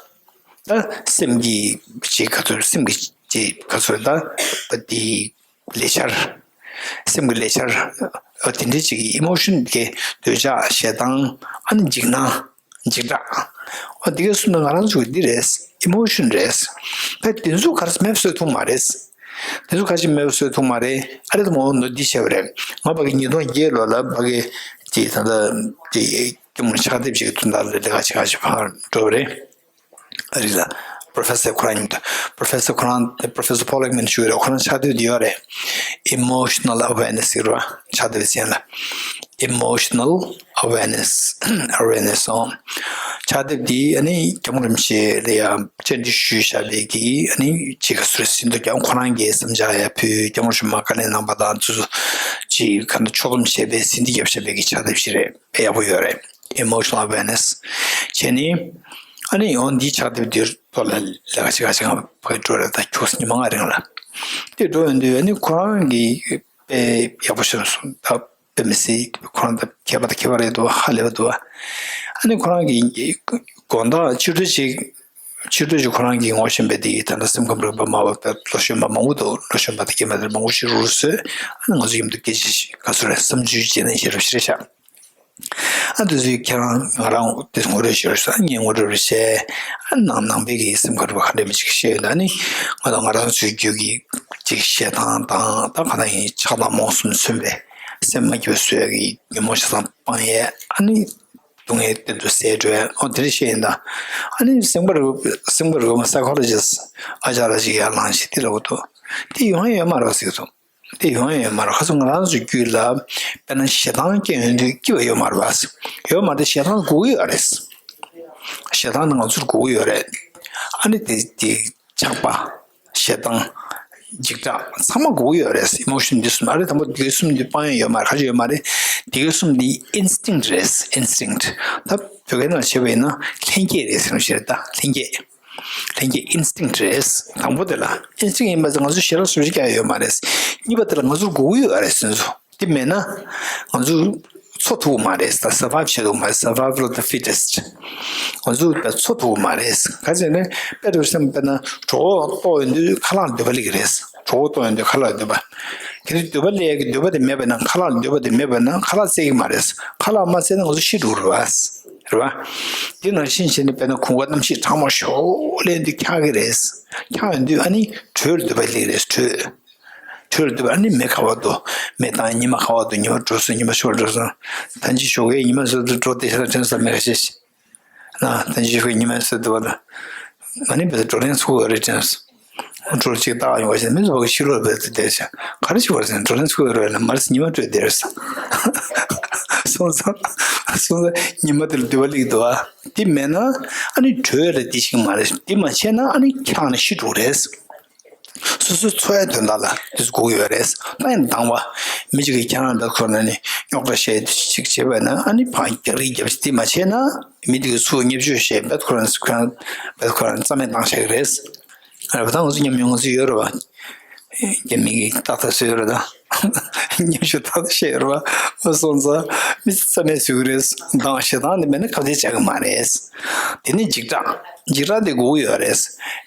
བ། ད་སེམས་ཀྱི་ཅིག་ག་ཚོད་སེམས་ཀྱི་ཅིག་ག་ཚོད་ད་ད་དེ་ལས་འཆར། སེམས་ཀྱི་ལས་འཆར། ཨ་དེ་འདྲའི་ཅིག་གི་ཨི་མོ་ཤན་གྱི་འདོད་ཆགས་ཞེ་སྡང་ཨ་ནི་འཇིགས་སྣང་། འཇིགས་སྐྲག་ཨ་དེ་གའི་གསུམ་ནི་ང་རང་ཚོ་གི་འདི་རེད། ཨི་མོ་ཤན་རེད། ད་དེ་ཚོ་ག་རེ་མེད་བཟོས་ཐུབ་མ་རེད། དེ་ཚོ་ག་ཅིག་མེད་བཟོས་ཐུབ་མ་རེད། ཨ་རེ་ད་མོ་ནོ་འདི་བྱས་པ་རེད། ང་ཕ་གི་ཉིས་སྟོང་བརྒྱད་ལོ་ལ་ཕ་གི་ཅིག་ད་ལྟ་ཅིག་སྐྱེ་དམན་ཕྱག་དེབ་ཅིག་གི་དོན་དག་ལ་ལས་ཀ་བྱེད་ག་ཅིག་ཕར་འགྲོ་བ་རེད། ཨ་རི་ལ། པོ་རོ་ཕེ་སར་ཁོ་རང་ཉིད། པོ་རོ་ཕེ་སར་ཁོ་རང་། པོ་རོ་ཕེ་སར་ཕོ་ལིག་མན་ཞུ་རེད། ཁོ་རང་ཕྱག་དེབ་དེ་ཡོད་རེད། Emotional Awareness ཟེར་བ། ཕྱག་དེབ་ཅན་ལ། Emotional Awareness། Awareness ཨོ། ཕྱག་དེབ་དེ་ཨ་ནི་སྐྱབས་མགོན་རིན་པོ་ཆེ་ལ་ཡང་བཅར་འདྲི་ཞུས་བཞག་པའི་གི་ཨ་ནི་ཅིག་ག་ཚོད་ཟིན་འདུག་ཀྱང་ཁོ་རང་གིས་བསམ་འཆར་ཡང་ཕུལ། སྐྱབས་མགོན་རིན་པོ་ཆེ་མར་བཀའ་ལན་གནང་པ་དང་དུས་ཚོད་ ཅིག་ག་འདྲ་ཕྱོགས་བསྡོམས་བྱས་པའི་ཟིན་བྲིས་བརྒྱབ་བཞག་པའི་གི་ཕྱག་དེབ་ཞིག་རེད། དཔེ་ཡག་པོ་ཡོད་རེད། Emotional Awareness བྱས་ནས། ཨ་ནི་ཡང་འདིའི་ཕྱག་དེབ་འདིར་ཐོག་ལ་ལས་ཀ་བྱེད་ཁ་ཅིག་ང་ཕ་གི་འགྲོ་རེད། ད་ཁྱོད་ཉི་མ་ལྔ་རིང་ལ་དེ་འགྲོ་ཡོང་དུས། ཨ་ནི་ཁོ་རང་གིས་དཔེ་ཡག་པོ་བྱས་སོང་། ད་དཔེ་མི་སྲིད། ཁོ་རང་ད་མཁས་པ་ད་མཁས་པ་རེད་འདུག་ཧ་ལས་པ་འདུག་ཨ་ནི་ཁོ་རང་གིས་དགོང་དག་ཕྱི་དྲོ་ཅིག་ཕྱི་དྲོ་ཅིག་ཁོ་རང་གིས་ངོ་ཤེས་པའི་དེ་ད་ལྟ་སེམས་ཁམས་རིག་པ་སྨྲ་བ་དང་ལོ་གཞོན་པ་མང་པོ་འདུག་ལོ་གཞོན་པ་དང་སྐྱེས་མ་དེ་མང་པོ་ཞིག་རུ་རུ་བཟོས། ཨ་ནི་ང་ཚོ་མཉམ་དུ་སྐད་ཆ་ཞིག་ག་ཚོད་རེད། བསམ་ཚུལ་བྱས་ནས་བཤད་རོགས་ཞེས་བཤད། ཨ་དེ་ཚོས་ཁྱེད་རང་ང་རང་དེ་ངོ་སྤྲོད་ཞུ་རོགས་ཟེར། ངས་ངོ་སྤྲོད་རེ་བྱས། ཨ་ནང་ནང་པའི་གི་སེམས་ཁམས་རིག་པ་ག་འདྲ་མི་ཅིག་བཤད་ཡོད་ན། ཨ་ནི་ང་དང་ང་རང་ཚོའི་རྒྱུད་ཀྱི་ཅིག་ཞེ་སྡང་དང་། ད་ག་ན་ཡིན་ཆགས་སྡང་རྨོངས་གསུམ་མཚོན་པའི་སེམས་མ་སྐྱིད་པ་བཟོ་ཡ་གི་ཉོན་མོངས་ཞེ་སྡང་སྤང་ཡས། ཨ་ནི་སྡུག་བསྔལ་གཏན་དུ་སེལ་འགྲོ་ཡ། ཨོ་དེ་འདྲ་བཤད་ཡིན་ད། ཨ་ནི་སེམས་ཁམས་རིག་པ་སེམས་ཁམས་རིག་པ་སའི་ཁོ་ལོ་ཇི་སི་ཊི་ཨ་ཅཱརྱ་ཅིག་ཡར་ལངས་བྱས་དེ་ལབ་འདུག་དེ་ཡོང་ཡ་ཡོད་མ་རེད་ཟེར་གྱི་འདུག་དེ་ཡོང་ཡ་ཡོད་མ་རེད། ཁ་སང་ང་རང་ཚོའི་རྒྱུད་ལ་དཔེར་ན་ཞེ་སྡང་སྐྱེ་ཡོང་དུས་སྐྱིད་པ་ཡོད་མ་རེད་པ། ཡོད་མ་རེད། ཞེ་སྡང་དགོས་ཀྱི་ཡོད་རེད། ཞེ་སྡང་ནི་ང་ཚོར་དགོས་ཀྱི་ཡོད་རེད། ཨ་ནི་དེ་དེ་ཆགས་པ། ཞེ་སྡང་། འཇིགས་སྐྲག་ཚང་མ་དགོས་ཀྱི་ཡོད་རེད། ཨི་མོ་ཤན་འདི་གསུམ། ཨ་རེ་དང་པོ་འདི་གསུམ་འདི་སྤང་ཡ་ཡོད་མ་རེད། ག་ཅི་ཡོད་མ་རེད། འདི་གསུམ་འདི་ཨིན་སི་ཊིང་ཊི་རེད། ཨིན་སི་ཊིང་ཊི། ད་བོད་སྐད་ནང་བྱས་པ་ཡིན་ན་ལྷན་སྐྱེས་རེད་ཟེར་བ་ཞིག་རེད་ད། ལྷན་སྐྱེས། ལྷན་སྐྱེས་ཨིན་སི་ཊིང་ཊི་རེད། དང་པོ་དེ་ལ་ཨིན་སི་ཊིང་ཊི་ཡིན་པ་ཚོ་ང་ཚོ་ཞེ་དྲག་སུ་ཞིག་ཀྱང་ཡོད་མ་རེད། གཉིས་པ་དེ་ལ་ང་ཚོར་དགོས་ཀྱི་ཡོད་རེད་ཟེར་ཚོ། དེ་མེད་ན་ང་ཚོ་འཚོ་ཐུབ་ཀྱི་མ་རེད། ད་སར་བའི་བ་བྱེད་ཐུབ་ཀྱི་མ་རེད། Survival of the fittest། ང་ཚོ་ད་འཚོ་ཐུབ་ཀྱི་མ་རེད། ག་ཚོད་ནས་དཔེ་དེར་སེམས་དཔེར་ན་གྲོད་ཁོག་ལྟོགས་ཡོང་དུས་ཁ་ལག་འདོད་པ་སླེབས་ཀྱི་རེད། གྲོད་ཁོག་ལྟོགས་ཡོང་དུས་ཁ་ལག་འདོད་པ། དེ་ནས་འདོད་པ་སླེབས་ཀྱི་འདོད་པ་དེ་མེད་པ་ན། ཁ་ལག་འདོད་པ་དེ་མེད་པ་ན་ཁ་ལག་བཙལ་གྱི་མ་རེད། ཁ་ལག་མ་བཙལ་ན་ང་ཚོ་ཤི་འགྲོ་གི་རེད་པ། རེད་པ། དེ་ནང་བཞིན་བྱས་ནས་དཔེར་ན་གོང་ཁ་གནམ་གཤིས་གྲང་མོ་ཞེ་པོ་སླེབས་དུས་འཁྱག་གི་རེད། འཁྱག་ཡོང་དུས་ཨ་ནི་དྲོད་འདོད་པ་སླེབས་རེད། དྲོད། དྲོད་འདོད་པ། ཨ་ནི་མེ་ཁ་བ་འདོད། མེ་བཏང་། ཉི་མ་ཁ་བ་འདོད། ཉི་མ་དྲོ་སོང་། ཉི་མ་ཞོགས་དྲོ་སོང་། ད་ཅི་ཞོགས་ཀས་ཉི་མ་ཟེར་དུས་དྲོ་དེ་ཤ་དྲན་ས་མེད་ཁ་ཤས་ཤིག་ན། ད་ཅི་ཞོགས་ཀས་ཉི་མ་ཟེར་དུས་བ་ལ། ང་ནི་བས་བགྲོ་གླེང་ཚུགས་པ་རེད་དྲན་སོང་། དྲོ་གཅིག་བཏང་ཡོང་བ་ཞིག་མི་ཚོ་བ་གི་ཕྱི་ལོགས་བས་དེ་བསྡད་ཤག་ག་རེ་བྱེད་པ་རེད་ཟེར་ན། བགྲོ་གླེང་ཚུགས་པ་རེད་ལ་མར་ཉི་མ་དྲོས་བསྡད་རེད་ཟེར། སོང་ཙང་། སོང་ཙང་ཉི་མ་དེ་ལ་འདོད་པ་སླེབས་འདུག་ཨ། དེ་མེད་ན་ཨ་ནི་དྲོད་ལ་དེ་ཞིག་མ་རེད། དེ་མ་བྱས་ན་ཨ་ནི་འཁྱག་ནས་ཤི་འགྲོ་རེད། སོ་སོའི་འཚོ་བའི་དོན་དག་ལ་དེ་ཚོ་དགོས་ཀྱི་ཡོད་རེད། ད་ཡིན་དང་བ། མི་གཅིག་གིས་ཁྱེད་རང་འབད་ཁོ་ན་ནི་རྙོག་དྲ་བཤད་ཅིག་བྱེད་པ་ན་ཨ་ནི་ཕར་རྒྱག་རེས་རྒྱབ་ཅིག་དེ་མ་བྱས་ན་མི་དེ་གི་ཚུར་བརྙས་བཅོས་བྱས་འབད་ཁོ་རང་ཁོ་རང་འབད་ཁོ་རང་རྩ་མེད་བཏང་བཞག་གི་རེད། རེད་པ། ད་ང་ཚོ་ཉམས་མྱོང་ང་ཚོ་ཡོད་རེད་པ། རྒྱ་མི་གིས་ཏག་ཏག་བཟོས་ཡོད་རེད་ད། ཉམས་ཞིབ་ཏག་ཏག་བྱས་ཡོད་རེད་པ། སོང་ཙང་མི་ཚེ་རྩ་མེད་བཟོ་གི་རེད། སྡང་ཞེ་སྡང་དེ་མེད་ན་ག་དེ་བྱ་གི་མ་རེད། དེ་ནས་འཇིགས་སྐྲག་འཇིགས་སྐྲག་དེ་དགོས་ཀྱི་ཡོད་རེད།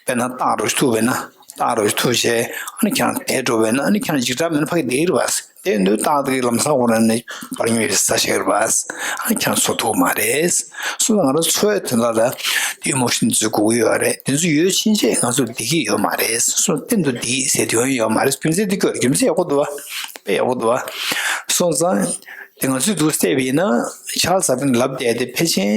དཔེར་ན་སྟག་རོ་ཐུག་པས་ན། སྟག་རོ་ཐུག་བྱས་ཨ་ནི་ཁྱེད་རང་དེད་འགྲོ་བས་ན་ཨ་ནི་ཁྱེད་རང་འཇིགས་སྐྲག་མེད་ན་ཕ་གི་བསྡད་ཀྱི་རེད་པ། དེ་འདུག་སྟག་དེ་གིས་ལམ་སང་འོ་ན་ནི་པར་ཉོས་ཟ་བྱེད་རེད་པ། ཨ་ཁྱེད་ཚོ་ཐུག་མ་རེད། སོང་ཙང་ང་རང་འཚོ་བའི་དོན་དག་ལ་དེ་ཨི་མོ་ཤན་འདི་ཚོ་དགོས་ཀྱི་ཡོད་རེད། དེ་ཚོ་ཡོད་ཕྱིན་ཆད་ང་ཚོ་བདེ་སྐྱིད་ཡོད་མ་རེད། སོང་གཏན་དུ་བདེ་སྐྱིད་ཟེར་དོན་ཡོད་མ་རེད། རྒྱུ་མཚན་དེ་སྐྱོ་རེད། རྒྱུ་མཚན་ཡག་པོ་འདུག་བ། དཔེ་ཡག་པོ་འདུག་བ། སོང་ཙང་དེ་ང་ཚོས་འདུག་བལྟས་པ་ཡིན་ན་ཆཱལ་ཟ་པིན་ལབ་བསྡད་དེ་ཕལ་ཆེར་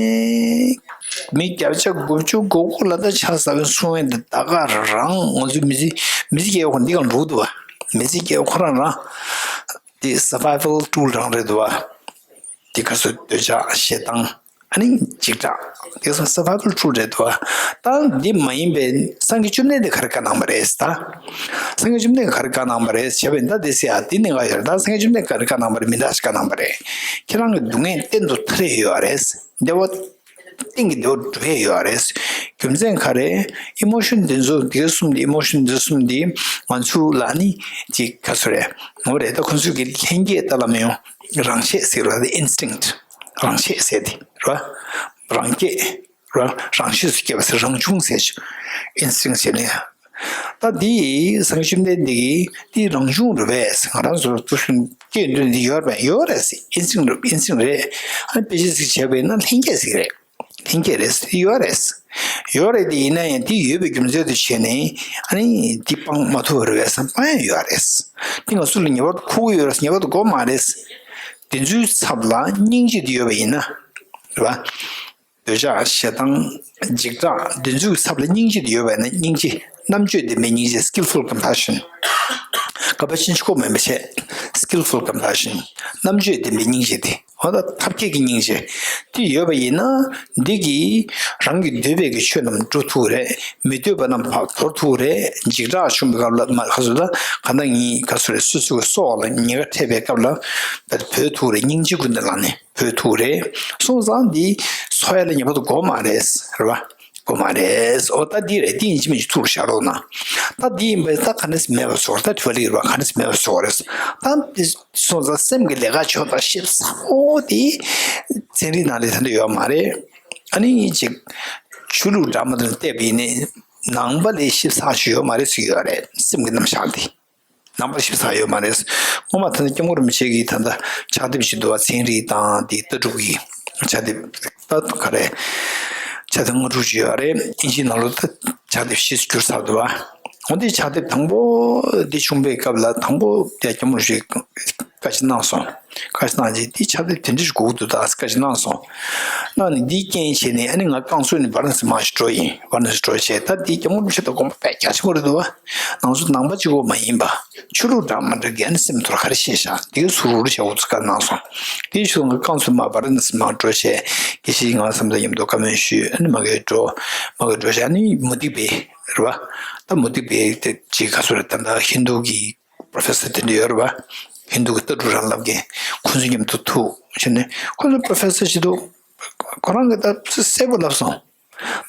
མི་བརྒྱ་ཆ་དགུ་བཅུ་གོ་དགུ་ལ་ད་ཆཱལ་ཟ་པིན་གསུང་ཡས་འདི་ད་ག་རང་ང་ཚོའི་མི་ཚེ་མི་ཚེ་སྐྱེལ་བ་ཁོ་འདི་གང་འགྲོ་འདུག་བ། མི་ཚེ་སྐྱེལ་བ་ཁོ་རང་རང་། དེ་survival tool རང་རེད་འདུག་བ། དེ་ག་ཚོད་འདོད་ཆགས་ཞེ་སྡང་ཨ་ནི་འཇིགས་སྐྲག་དེ་ཚོ་survival tool རེད་འདུག་བ། ད་འདི་མ་ཡིན་པའི་སངས་རྒྱས་བཅོམ་ལྡན་འདས་ག་རེ་བཀའ་གནང་བ་རེད་ད། སངས་རྒྱས་བཅོམ་ལྡན་འདས་ག་རེ་བཀའ་གནང་བ་རེད་བྱས་པ་ཡིན་ད། དེ་ཟེར་ཡ་དེ་ནི་ང་ཡོད་རེད་ད། སངས་རྒྱས་བཅོམ་ལྡན་འདས་ག་རེ་བཀའ་གནང་བ་རེད། མི་འདྲ་ཞིག་བཀའ་གནང་བ་རེད། ཁྱེད་རང་གི་སྡུག་བསྔལ་གཏན་དུ་ཐར་ཡ་ཡོད་རེད། བདེ་བ། གཏན་གྱི་བདེ་བ་སྒྲུབ་ཡས་ཡོད་རེད། རྒྱུ་མཚན་ག་རེ། ཨི་མོ་ཤན་འདི་ཚོ་འདི་གསུམ་འདི་ཨི་མོ་ཤན་འདི་གསུམ་འདི་ང་ཚོ་ལ་ནི་ཅིག་ག་ཚོད་རེད། ངོ་རེད་ད། ཁོ་ཚོ་གི་ལྷན་སྐྱེས་ལྟ་ལ་མི་ཡོང་། རང་ཤེད་ཟེར་བ་དེ་ཨིན་སི་ཊིང་ཊི། རང་ཤེད་ཟེར་དེ་ར། རང་སྐྱེས་ར། རང་ཤེད་སུ་སྐྱེས་པ་ཟེར། རང་བྱུང་ཟེར་ཨིན་སི་ཊིང་ཊི་ཟེར་ནས། ད་འདི་སངས་རྒྱས་བཅོམ་ལྡན་འདས་ཀྱིས་འདི་རང་བྱུང་རེད་པས། ང་རང་ཚོ་དུས་སུ་སྐྱེས་འདུག་འདི་ཡོད་རེད་པས། ཡོད་རེད་ཟེར། ཨིན་སི་ཊིང་ཊི་རེད། ཨིན་སི་ཊིང་ཊི་རེད། ཨ་ནི་དཔེ་ཆ་ཟིག་བྱས་པས་ན་ལྷན་སྐྱེས་ཟིག་རེད། ལྷན་སྐྱེས་རེད། ཡོད་རེད། ཡོད་རེད་དེ་ཡིན་ན་ཡང་དེ་ཡོད་པའི་རྒྱུ་མཚན་དུ་བྱས་ནས་ཨ་ནི་དེ་སྤང་མ་ཐུབ་པ་རེད་པས་བསམ། སྤང་ཡང་ཡོད་རེད། དེ་ང་ཚོ་ལ་ངེས་པར་དུ་མཁོ་གི་ཡོད་རེད། ངེས་པར་དུ་དགོས་མ་རེད། དེ་ཚོའི་ཚབ་ལ་སྙིང་རྗེ་དེ་ཡོད་པ་ཡིན་ན། རེད་པ། འདོད་ཆགས་ཞེ་སྡང་འཇིགས་སྐྲག་དེ་ཚོའི་ཚབ་ལ་སྙིང་རྗེ་དེ་ཡོད་པ་ཡིན་ན། སྙིང་རྗེ། རྣམ་དཔྱོད་ལྡན་པའི་སྙིང་རྗེ། Skillful compassion། ག་པ་ཕྱིན་ཆད་ཁོ་མིན་པ་བྱས། Skillful compassion། རྣམ་དཔྱོད་ལྡན་པའི་སྙིང་རྗེ་དེ། ང་ད་ཐབས་མཁས་ཀྱི་སྙིང་རྗེ་དེ་ཡོད་པ་ཡིན་ན། འདི་གིས་རང་གི་འདོད་པའི་གི་ཆོས་རྣམས་འགྲུབ་ཐུབ་རེད། མི་འདོད་པ་རྣམས་ཕར་དོར་ཐུབ་རེད། འཇིགས་སྐྲག་བྱུང་བའི་སྐབས་ལ་མ་ག་ཚོད་ད་ག་ད་ངའི་ག་ཚོད་རེད། སོ་སོ་གི་སྲོག་ལ་ཉེན་ཁ་འཕྲད་པའི་སྐབས་ལ་བོས་ཐུབ་རེད། སྙིང་རྗེ་ཀུན་ནས་བསླངས་ནས་བོས་ཐུབ་རེད། སོང་ཙང་འདི་འཚོ་ཡ་ལ་ངེས་པར་དུ་དགོས་མ་རེད། རེད་པ། དགོས་མ་རེད། འོ་ད་འདི་རེད། འདི་ཡིན་གཅིག་མིན་གཅིག་ཐུགས་ལ་བཞག་རོགས་གནང་། ད་འདི་ཡིན་པས་ད་ག་ནས་མེད་པ་བཟོ་བ། ད་དྲི་བ་ལེགས་རེད་པ། ག་ནས་མེད་པ་བཟོ་བ་རེད། ད་འདི་སོང་ཙང་སེམས་ཀྱི་ལས་ཀ་ཆོག་ད་ཞིབ་ཚགས་པོ་དེ་ཚན་རིག་ནང་ལ་ད་འདི་ཡོད་མ་རེད། ཨ་ནི་ཅིག་ཆོས་ལུགས་འདྲ་མི་འདྲ་ལ་བལྟས་པ་ཡིན་ནའི་ནང་པ་ལས་ཞིབ་ཚགས་ཤིག་ཡོད་མ་རེད་ཟེར་གྱི་ཡོད་རེད། སེམས་ཀྱི་རྣམ་གཞག་འདི་ནང་པ་ཞིབ་ཚགས་ཡོད་མ་རེད། སྔོན་མ་ད་ལྟ་སྐྱབས་མགོན་རིན་པོ་ཆེ་གིས་ད་ལྟ་ཕྱག་དེབ་ཞིག་འདུག་པ། ཚན་རིག་དང་འདི་ལྟ་གྲུབ་ཀྱི་ཕྱག་དེབ། ད་ག་རེ་ཕྱག་དེབ་ལྔ་དྲུག་ཅིག་ཡོད་རེད། ཨིན་ཇིའི་ནང་ལོགས་ད་ཕྱག་དེབ་བཞི་བསྒྱུར་ཚར་འདུག་པ། འོ་འདི་ཕྱག་དེབ་དང་པོ་འདི་བྱུང་བའི་སྐབས་ལ་དང་པོ་དེ་སྐྱབས་མགོན་རིན་པོ་ཆེས་བཀའ་ཞིག་གནང་སོང་། བཀའ་ཞིག་གནང་རྗེས་འདི་ཕྱག་དེབ་དེ་འདྲ་ཞིག་དགོས་ཀྱི་འདུག་ད་བཀའ་ཞིག་གནང་སོང་། གནང་ནས་འདིའི་རྐྱེན་བྱས་ནས་ཨ་ནི་ང་རྐང་བཙུགས་ནས་ཝཱ་ར་ཎ་སི་མར་ཞིག་འགྲོ་ཡིན། ཝཱ་ར་ཎ་སི་འགྲོ་བྱས་ད་འདི་སྐྱབས་མགོན་རིན་པོ་ཆེ་དང་དགོངས་པ་དཔེ་རྒྱ་ཆེན་པོ་རེད་འདུག་པ། ང་ཚོ་ནང་པ་གཅིག་པོ་མ་ཡིན་པ། ཆོས་ལུགས་འདྲ་མི་འདྲ་གི་ཨ་ནི་སེམས་ཐོག་ག་རེ་ཤེས་ཤག་དེའི་ཚུར་རུ་བྱ་བོ་ཚོ་བཀའ་གནང་སོང་། དེའི་ཕྱིར་ང་རྐང་བཙུགས་མར་ཝཱ་ར་ཎ་སི་མར་འགྲོ་བྱས། དགེ་བཤེས་ང་བསམ་དང་མཉམ་དུ་བཀའ་མོལ་ཞུས། ཨ་ནི་མ་གིར་འགྲོ། མ་གིར་འགྲོ་བྱས་ཨ་ནི་མུ་སྟེགས་པའི་རེད་པ། ད་མུ་སྟེགས་པའི་དེ་ཅིག་ག་ཚོད་རེད། ད་ད་ཧིན་དུ་གི་པྲོ་ཕེ་སར་དེ་འདྲ་ཡོད་རེད་པ། ཧིན་དུ་གི་ལྟ་གྲུབ་རང་བསླབ་མཁན། ཁོང་ཚོ་མཉམ་དུ་ཐུག་བྱས་ནས་ཁོང་ཚོ་པྲོ་ཕེ་སར་ཞིག་འདུག་ཁོ་རང་གིས་ད་གསལ་པོ་ལབ་སོང་།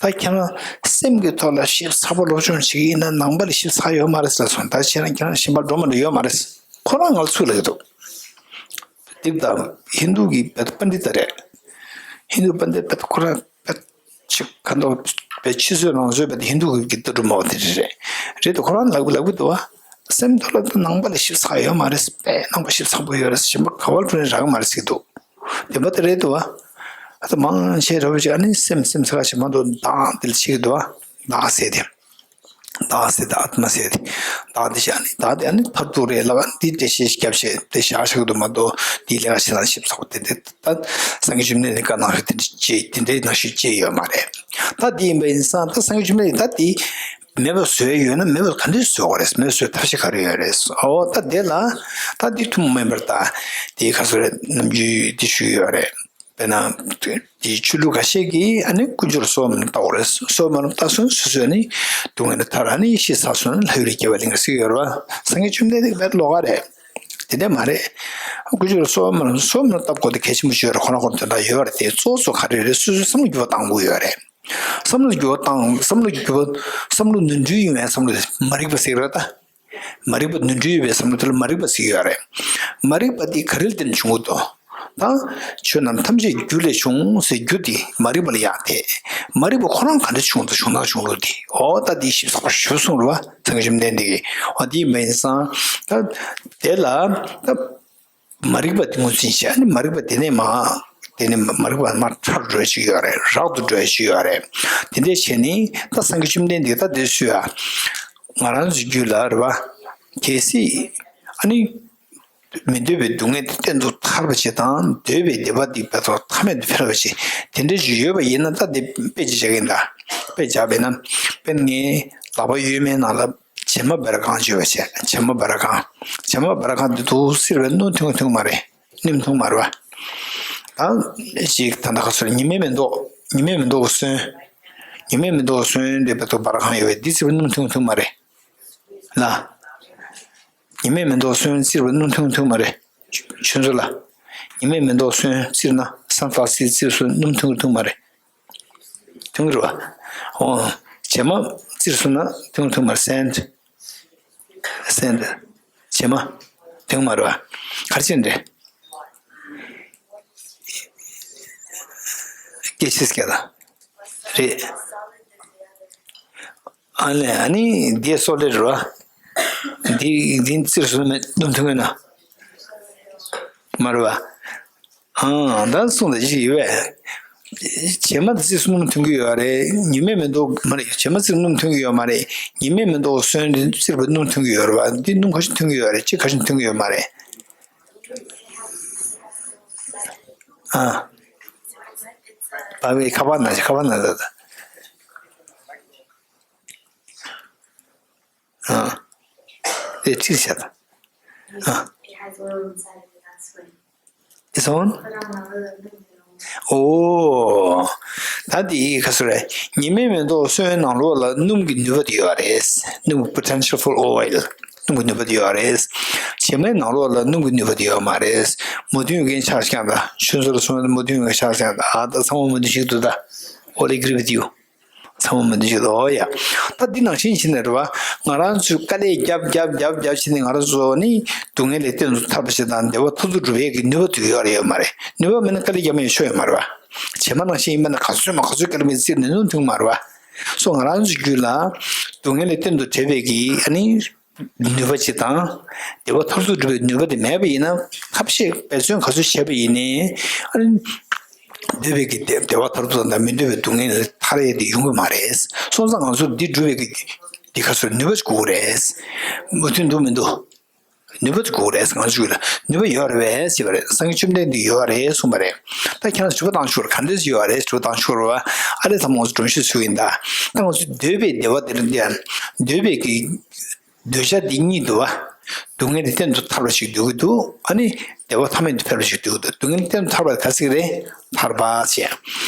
ད་ཁྱེད་རང་སེམས་ཀྱི་ཐོག་ལ་ཞིབ་ཚགས་པོ་སློབ་སྦྱོང་བྱེད་ཀྱི་ཡིན་ན་ནང་པ་ལས་ཞིབ་ཚགས་ཡོད་མ་རེད་ཟེར་སོང་། ད་ཁྱེད་རང་ཁྱེད་རང་གཞན་པ་འགྲོ་མ་འགྲོ་ཡོད་མ་རེད། ཁོ་རང་ང་ལ་ཚུར་ལབ་ཀྱི་འདུག་དེ་ད་ཧིན་དུ་གི་པཎྜི་ཏ་རེད། ཧིན་དུ་པཎྜི་ཏ་ཁོ་རང་ཅིག་ག་འདུག་དཔེ་ཕྱི་ཚོས་ནང་བཟོས་པའི་ཧིན་དུ་གི་ལྟ་གྲུབ་མ་བ་དེ་རེད། རེད་དེ་ཁོ་རང་ལབ་ལབ་གི་འདུག་པ། སེམས་ཐོག་ལ་ད་ནང་པ་ལས་ཞིབ་ཚགས་ཡོད་མ་རེད། དཔེ་ནང་པ་ཞིབ་ཚགས་པོ་ཡོད་རེད། གཞན་པ་ག་བ་ལ་འགྲོ་ནས་རག་གི་མ་རེད་ཟེར་གྱི་འདུག་བདེན་པ་དེ་རེད་འདུག་པ། ད་མང་ཆེ་ར་བ་ཅིག་ཨ་ནི་སེམས་སེམས་ཚ་ག་ཞིག་མ་འདུག་བདག་དེ་ལ་བྱེད་ཀྱི་འདུག་པ། བདག་ཟེར་ཏེ། བདག་ཟེར་ཏེ་ཨཱཏྨ་ཟེར་ཏེ། བདག་དེ་བཞག་ནས་བདག་དེ་ཨ་ནི་མཐར་ཐུག་རེད་ལབ་པ་འདི་འགྲེལ་བཤད་རྒྱབ་བྱས་དེ་བཞག་བཞག་གི་འདུག་མ་གཏོགས་འདིའི་ལས་ཀ་བྱེད་སྟངས་ཞིབ་ཚགས་པོ་དེ་འདྲ་ད་སངས་རྒྱས་བཅོམ་ལྡན་འདས་བཀའ་གནང་ཤོག་དེ་འདྲ་ཅེས་དེ་འདྲའི་ནང་བཞིན་ཅེས་ཡོད་མ་རེད། ད་འདི་ཡིན་པ་ཡིན་ཙང་ད་སངས་རྒྱས་བཅོམ་ལྡན་འདས་ད་འདི་མེད་པ་བཟོས་ཡོད་ན་མེད་པ་ག་འདྲས་བཟོ་དགོས་རེད། མེད་པ་བཟོ་ཐབས་ཤེས་ག་རེ་ཡོད་རེད། ཨོ་ད་དེ་ལ་ད་འདི་ཐུན་མོང་མིན་པར་ད་དེའི་ཁ་སོ་རེད། ནམ་རྒྱུན་འདི་ཞུས་ཡོད་རེད། དཔེར་ན། དེའི་ཆོས་ལུགས་ཁ་ཤས་ཀྱིས་ཨ་ནི་དཀོན་མཆོག་ལ་གསོལ་བ་སྨོན་ལམ་བཏབ་པ་རེད། གསོལ་བ་སྨོན་ལམ་བཏབ་སོང་སོ་སོས་ནི་སྡུག་བསྔལ་ལས་ཐར། ཨ་ནི་ཤི་ཚར་སོང་ན་ལྷ་ཡུལ་ལ་སྐྱེ་བ་ལེན་གྱི་ཟེར་ཡོད་རེད་པ། སངས་རྒྱས་བཅོམ་ལྡན་འདས་ཀྱི་བེད་ལོག་ག་རེད། དེ་འདྲ་མ་རེད། དཀོན་མཆོག་ལ་གསོལ་བ་སྨོན་ལམ་གསོལ་བ་སྨོན་ལམ་བཏབ་དགོས་དེ་གལ་ཆེན་པོ་ཞིག་ཡོད་རེད། ཁོ་ན་ཁོ་ན་དོན་དག་ཡོད་རེད། དེ་གཙོ་བོ་གཙོ་བོ་ག་རེ་རེད། སོ་སོའི་བསམ་བློ་འགྱུར་བ་གཏང་དགོས་ཡོད་རེད། བསམ་བློ་འགྱུར་བ་གཏང་། བསམ་བློ་འགྱུར་བ། བསམ་བློ་ནོར་འཁྲུལ་ཡིན་པའི་བསམ་བློ་དེ་མ་རིག་པ་ཟེར་རེད་ད། མ་རིག་པ་ནོར་འཁྲུལ་ཡོད་པའི་བསམ་བློ་དེ་ལ་མ་རིག་པ་ཟེར་གྱི་ཡོད་རེད། མ་རིག་པ་དེ་ག་རེ་ལ་བརྟེན་ནས་བྱུང་གི་འདུག་ད་ཆོས་རྣམས་ཐམས་ཅད་རྒྱུ་ལས་བྱུང་ཟེར་རྒྱུ་དེ་མ་རིག་པ་ལ་ཡང་དེ། མ་རིག་པ་ཁོ་རང་ག་འདྲ་བྱུང་འདུག་བྱུང་སྟངས་བྱུང་ལུགས་དེ། འོ་ད་དེ་ཞིབ་ཚགས་པོ་ཞིབ་གསུངས་རེད་པ། སངས་རྒྱས་བཅོམ་ལྡན་འདས་ཀྱིས། འོ་དེ་ཡིན་པ་ཡིན་ཙང་ད་དེ་ལ་ད། མ་རིག་པ་དེ་ངོས་འཛིན་བྱས། ཨ་ནི་མ་རིག་པ་དེ་ནས་མར། དེ་ནས་མ་རིག་པ་མར་ཕྲ་རུ་འགྲོ་ཡ་ཅིག་ཡོད་རེད། རགས་སུ་འགྲོ་ཡ་ཅིག་ཡོད་རེད། དེ་འདྲས་བྱས་ནས་ད་སངས་རྒྱས་བཅོམ་ལྡན་འདས་ད་དེ་སུས་ཨ། ང་རང་ཚོའི་རྒྱུད་ལ་རེད་པ། གལ་སྲིད། ཨ་ནི། མི་འདོད་པའི་སྡུག་བསྔལ་དེ་གཏན་དུ་ཐར་བ་བྱེད་དང་འདོད་པའི་བདེ་བ་དེ་བས་ཐོག་ཐ་མལ་དུ་འཕེལ་བ་བྱེད། དེ་འདྲས་ཅིག་ཡོད་པ་ཡིན་ན་ད་དེ་དཔེ་ཅིག་བྱ་གི་ཡིན་ད། དཔེ་བྱས་པས་ན། དཔེར་ན་ངའི་ལག་པ་གཡོན་མའི་ནང་ལ། བྱེ་མ་སྦར་ཁན་ཅིག་ཡོད་པ་བྱས། བྱེ་མ་སྦར་ཁན། བྱེ་མ་སྦར་ཁན་དེ་ཚོ་བསིལ་བའི་སྣུམ་འཐུང་འཐུང་མ་རེད། སྣུམ་འཐུང་མ་རེད་པ། ད་ཅིག་ད་ལྟ་ཁ་སོ་ཉི་མའི་མེ་ཏོག་ཉི་མའི་མེ་ཏོག་གི་སོན། ཉི་མའི་མེ་ཏོག་གི་སོན་དེ་བས་ཐོག་སྦར་ཁན་ཡོད་པས་འདི་བསིལ་བའི་སྣུམ་འཐུང་འཐུང་མ་རེད། ལ། ཉི་མའི་མེ་ཏོག་གི་སོན་བསིལ་བའི་སྣུམ་འཐུང་འཐུང་མ་རེད། ཁྱོད་ཚོ་ལ། ཉི་མའི་མེ་ཏོག་གི་སོན་བསིལ་ན་སན་ཕ་ལ་སི་བསིལ་སོན་སྣུམ་འཐུང་འཐུང་མ་རེད། ཐུང་རུ། འོ། བྱེ་མ་བཙིར་སོང་ན་ཐུང་ཐུང་མར་སེན། སེན། བྱེ་མ། ཐུང་མར་བ། གར་ཅན་རེད། སྐད་ཆ་སྐད་ལ། རེད། ཨ་ལས་ཨ་ནི་འདི་སོག་ལེ་རུ་བ། འདི་འདི་བཙིར་སོང་ན་སྣུམ་ཐུང་ཡོད་ན། མར་བ། ཨང་། ད་གསུངས་ད་ཅི་ཡོད་པས། བྱེ་མ་དེ་བཙིར་སོང་སྣུམ་ཐོན་གྱི་ཡོད་རེད། ཉི་མའི་མེ་ཏོག་མ་རེད། བྱེ་མ་བཙིར་སྣུམ་ཐོན་གྱི་ཡོད་མ་རེད། ཉི་མའི་མེ་ཏོག་སོན་བཙིར་བ་སྣུམ་ཐོན་གྱི་ཡོད་རེད་བ། འདི་སྣུམ་ག་ཤུ་ཐོན་གྱི་ཡོད་རེད། ཅི་ག་ཤུ་ཐོན་གྱི་ཡོད་མ་རེད། ཨ། བ་བའི་ཁ་པར་ན་ཁ་པར་ན་ད་ད། ཨ། དེ་ཅི་བྱ་ད། ཨ། It has oil inside of it, that's why. དེ་ དོན། ཨོ། ད་འདི་ག་ཚོད་རེད། ཉི་མའི་མེ་ཏོག་སོན་ནང་ལོགས་ལ་སྣུམ་གྱི་ནུས་པ་དེ་ཡོད་རེད། སྣུམ་གྱི་potential for oil། སྣུམ་གྱི་ནུས་པ་དེ་ཡོད་རེད། བྱེ་མའི་ནང་ལོགས་ལ་སྣུམ་གྱི་ནུས་པ་དེ་ཡོད་མ་རེད། མོས་མཐུན་ཡོད་མཁན་ཆ་བཞག་ན། ཆུ་མཚོ་ལ་སོང་ན་མོས་མཐུན་ཡོད་མཁན་ཆ་བཞག་ན། ཨ་ད་ཚང་མ་མོས་མཐུན་ཞིག་འདུག་ད། All agree with you། ཚང་མ་མི་འདུག་ཅིག་ལོ་ཡ། ད་འདི་ནང་བཞིན་བྱས་ནས་རེད་བ། ང་རང་ཚོས་དཀའ་ལས་རྒྱབ་རྒྱབ་རྒྱབ་རྒྱབ་བྱས་ནས་ང་རང་ཚོ་ནི་སྡུག་བསྔལ་ལས་གཏན་དུ་ཐར་པ་ཞིག་དང་བདེ་བ་མཐར་ཐུག་སྒྲུབ་ཡས་ཀྱི་ནུས་པ་དེ་ཡོད་རེད་ཡོད་མ་རེད། ནུས་པ་མེད་ན་དཀའ་ལས་རྒྱབ་མ་ཡོད་ཆོག་ཡོད་མ་རེད་བ། བྱེ་མ་ནང་བཞིན་ཡིན་པ་ན་ག་ཚོད་མ་ག་ཚོད་དཀའ་ལས་མི་བརྩིས་ནས་ནུས་ཐུབ་མ་རེད་བ། སོ་ང་རང་ཚོའི་རྒྱུད་ལ་སྡུག་བསྔལ་ལས་གཏན་དུ་བྲལ་བའི་གི་ཨ་ནི། ནུས་པ་ཅིག་དང་། བདེ་བ་མཐར་ཐུག་སྒྲུབ་པའི་ནུས་པ་དེ་མེད་པ་ཡིན་ན། ཐབས་ཤེས་འབད་བརྩོན་ག་ཚོད་བྱས་པ་ཡིན་ནའི། ཨ་ནི། འདོད་པའི་གི་བདེ་བདེ་བ་མཐར་ཐུག་དང་། མི་འདོད་པའི་སྡུག་བསྔལ་ཐར་ཡས་དེ་ཡོང་གི་མ་རེད། སོང་ཙང་ང་ཚོར་འདི་སྒྲུབ་པའི་གི་འདི་ག་ཚོད་ནུས་པ་ཅིག་དགོས་རེད། མོས་མཐུན་འདུག་མི་འདུག་ནུས་པ་ཅིག་དགོས་རེད། ང་ཚོ་ལ་ནུས་པ་ཡོད་རེད་པས་ཟེར་བ་རེད། སངས་རྒྱས་བཅོམ་ལྡན་འདས་ཡོད་རེད་གསུངས་པ་རེད། ད་ཁྱེད་རང་ཚོ་དྲི་བ་བཏང་ཤོག་ག་འདྲས་ཡོད་རེད། དྲི་བ་བཏང་ཤོག་རེད་བ། ཨ་ལས་ཚང་མ་ང་ཚོ་སྒྲོམ་གཞི་བཟོས་ཡིན་ད། ད་ང་ཚོ་འདོད་པའི་བདེ་བ་དེ་ལ་འདི་ཡང་འདོད་པའི་གི་འདོད་བྱ་འདི་གཉིས་འདུག་བ། སྡུག་བསྔལ་འདི་གཏན་དུ་ཐར་བ་ཞིག་འདོད་ཀྱི་འདུག་ཨ་ནི་བདེ་བ་ཐ་མལ་དུ་ཕེབས་པ་ཞིག་འདོད་ཀྱི་འདུག་སྡུག་བསྔལ་གཏན་དུ་ཐར་བ་ག་ཟིག་རེད། ཐར་པ་ཟེར།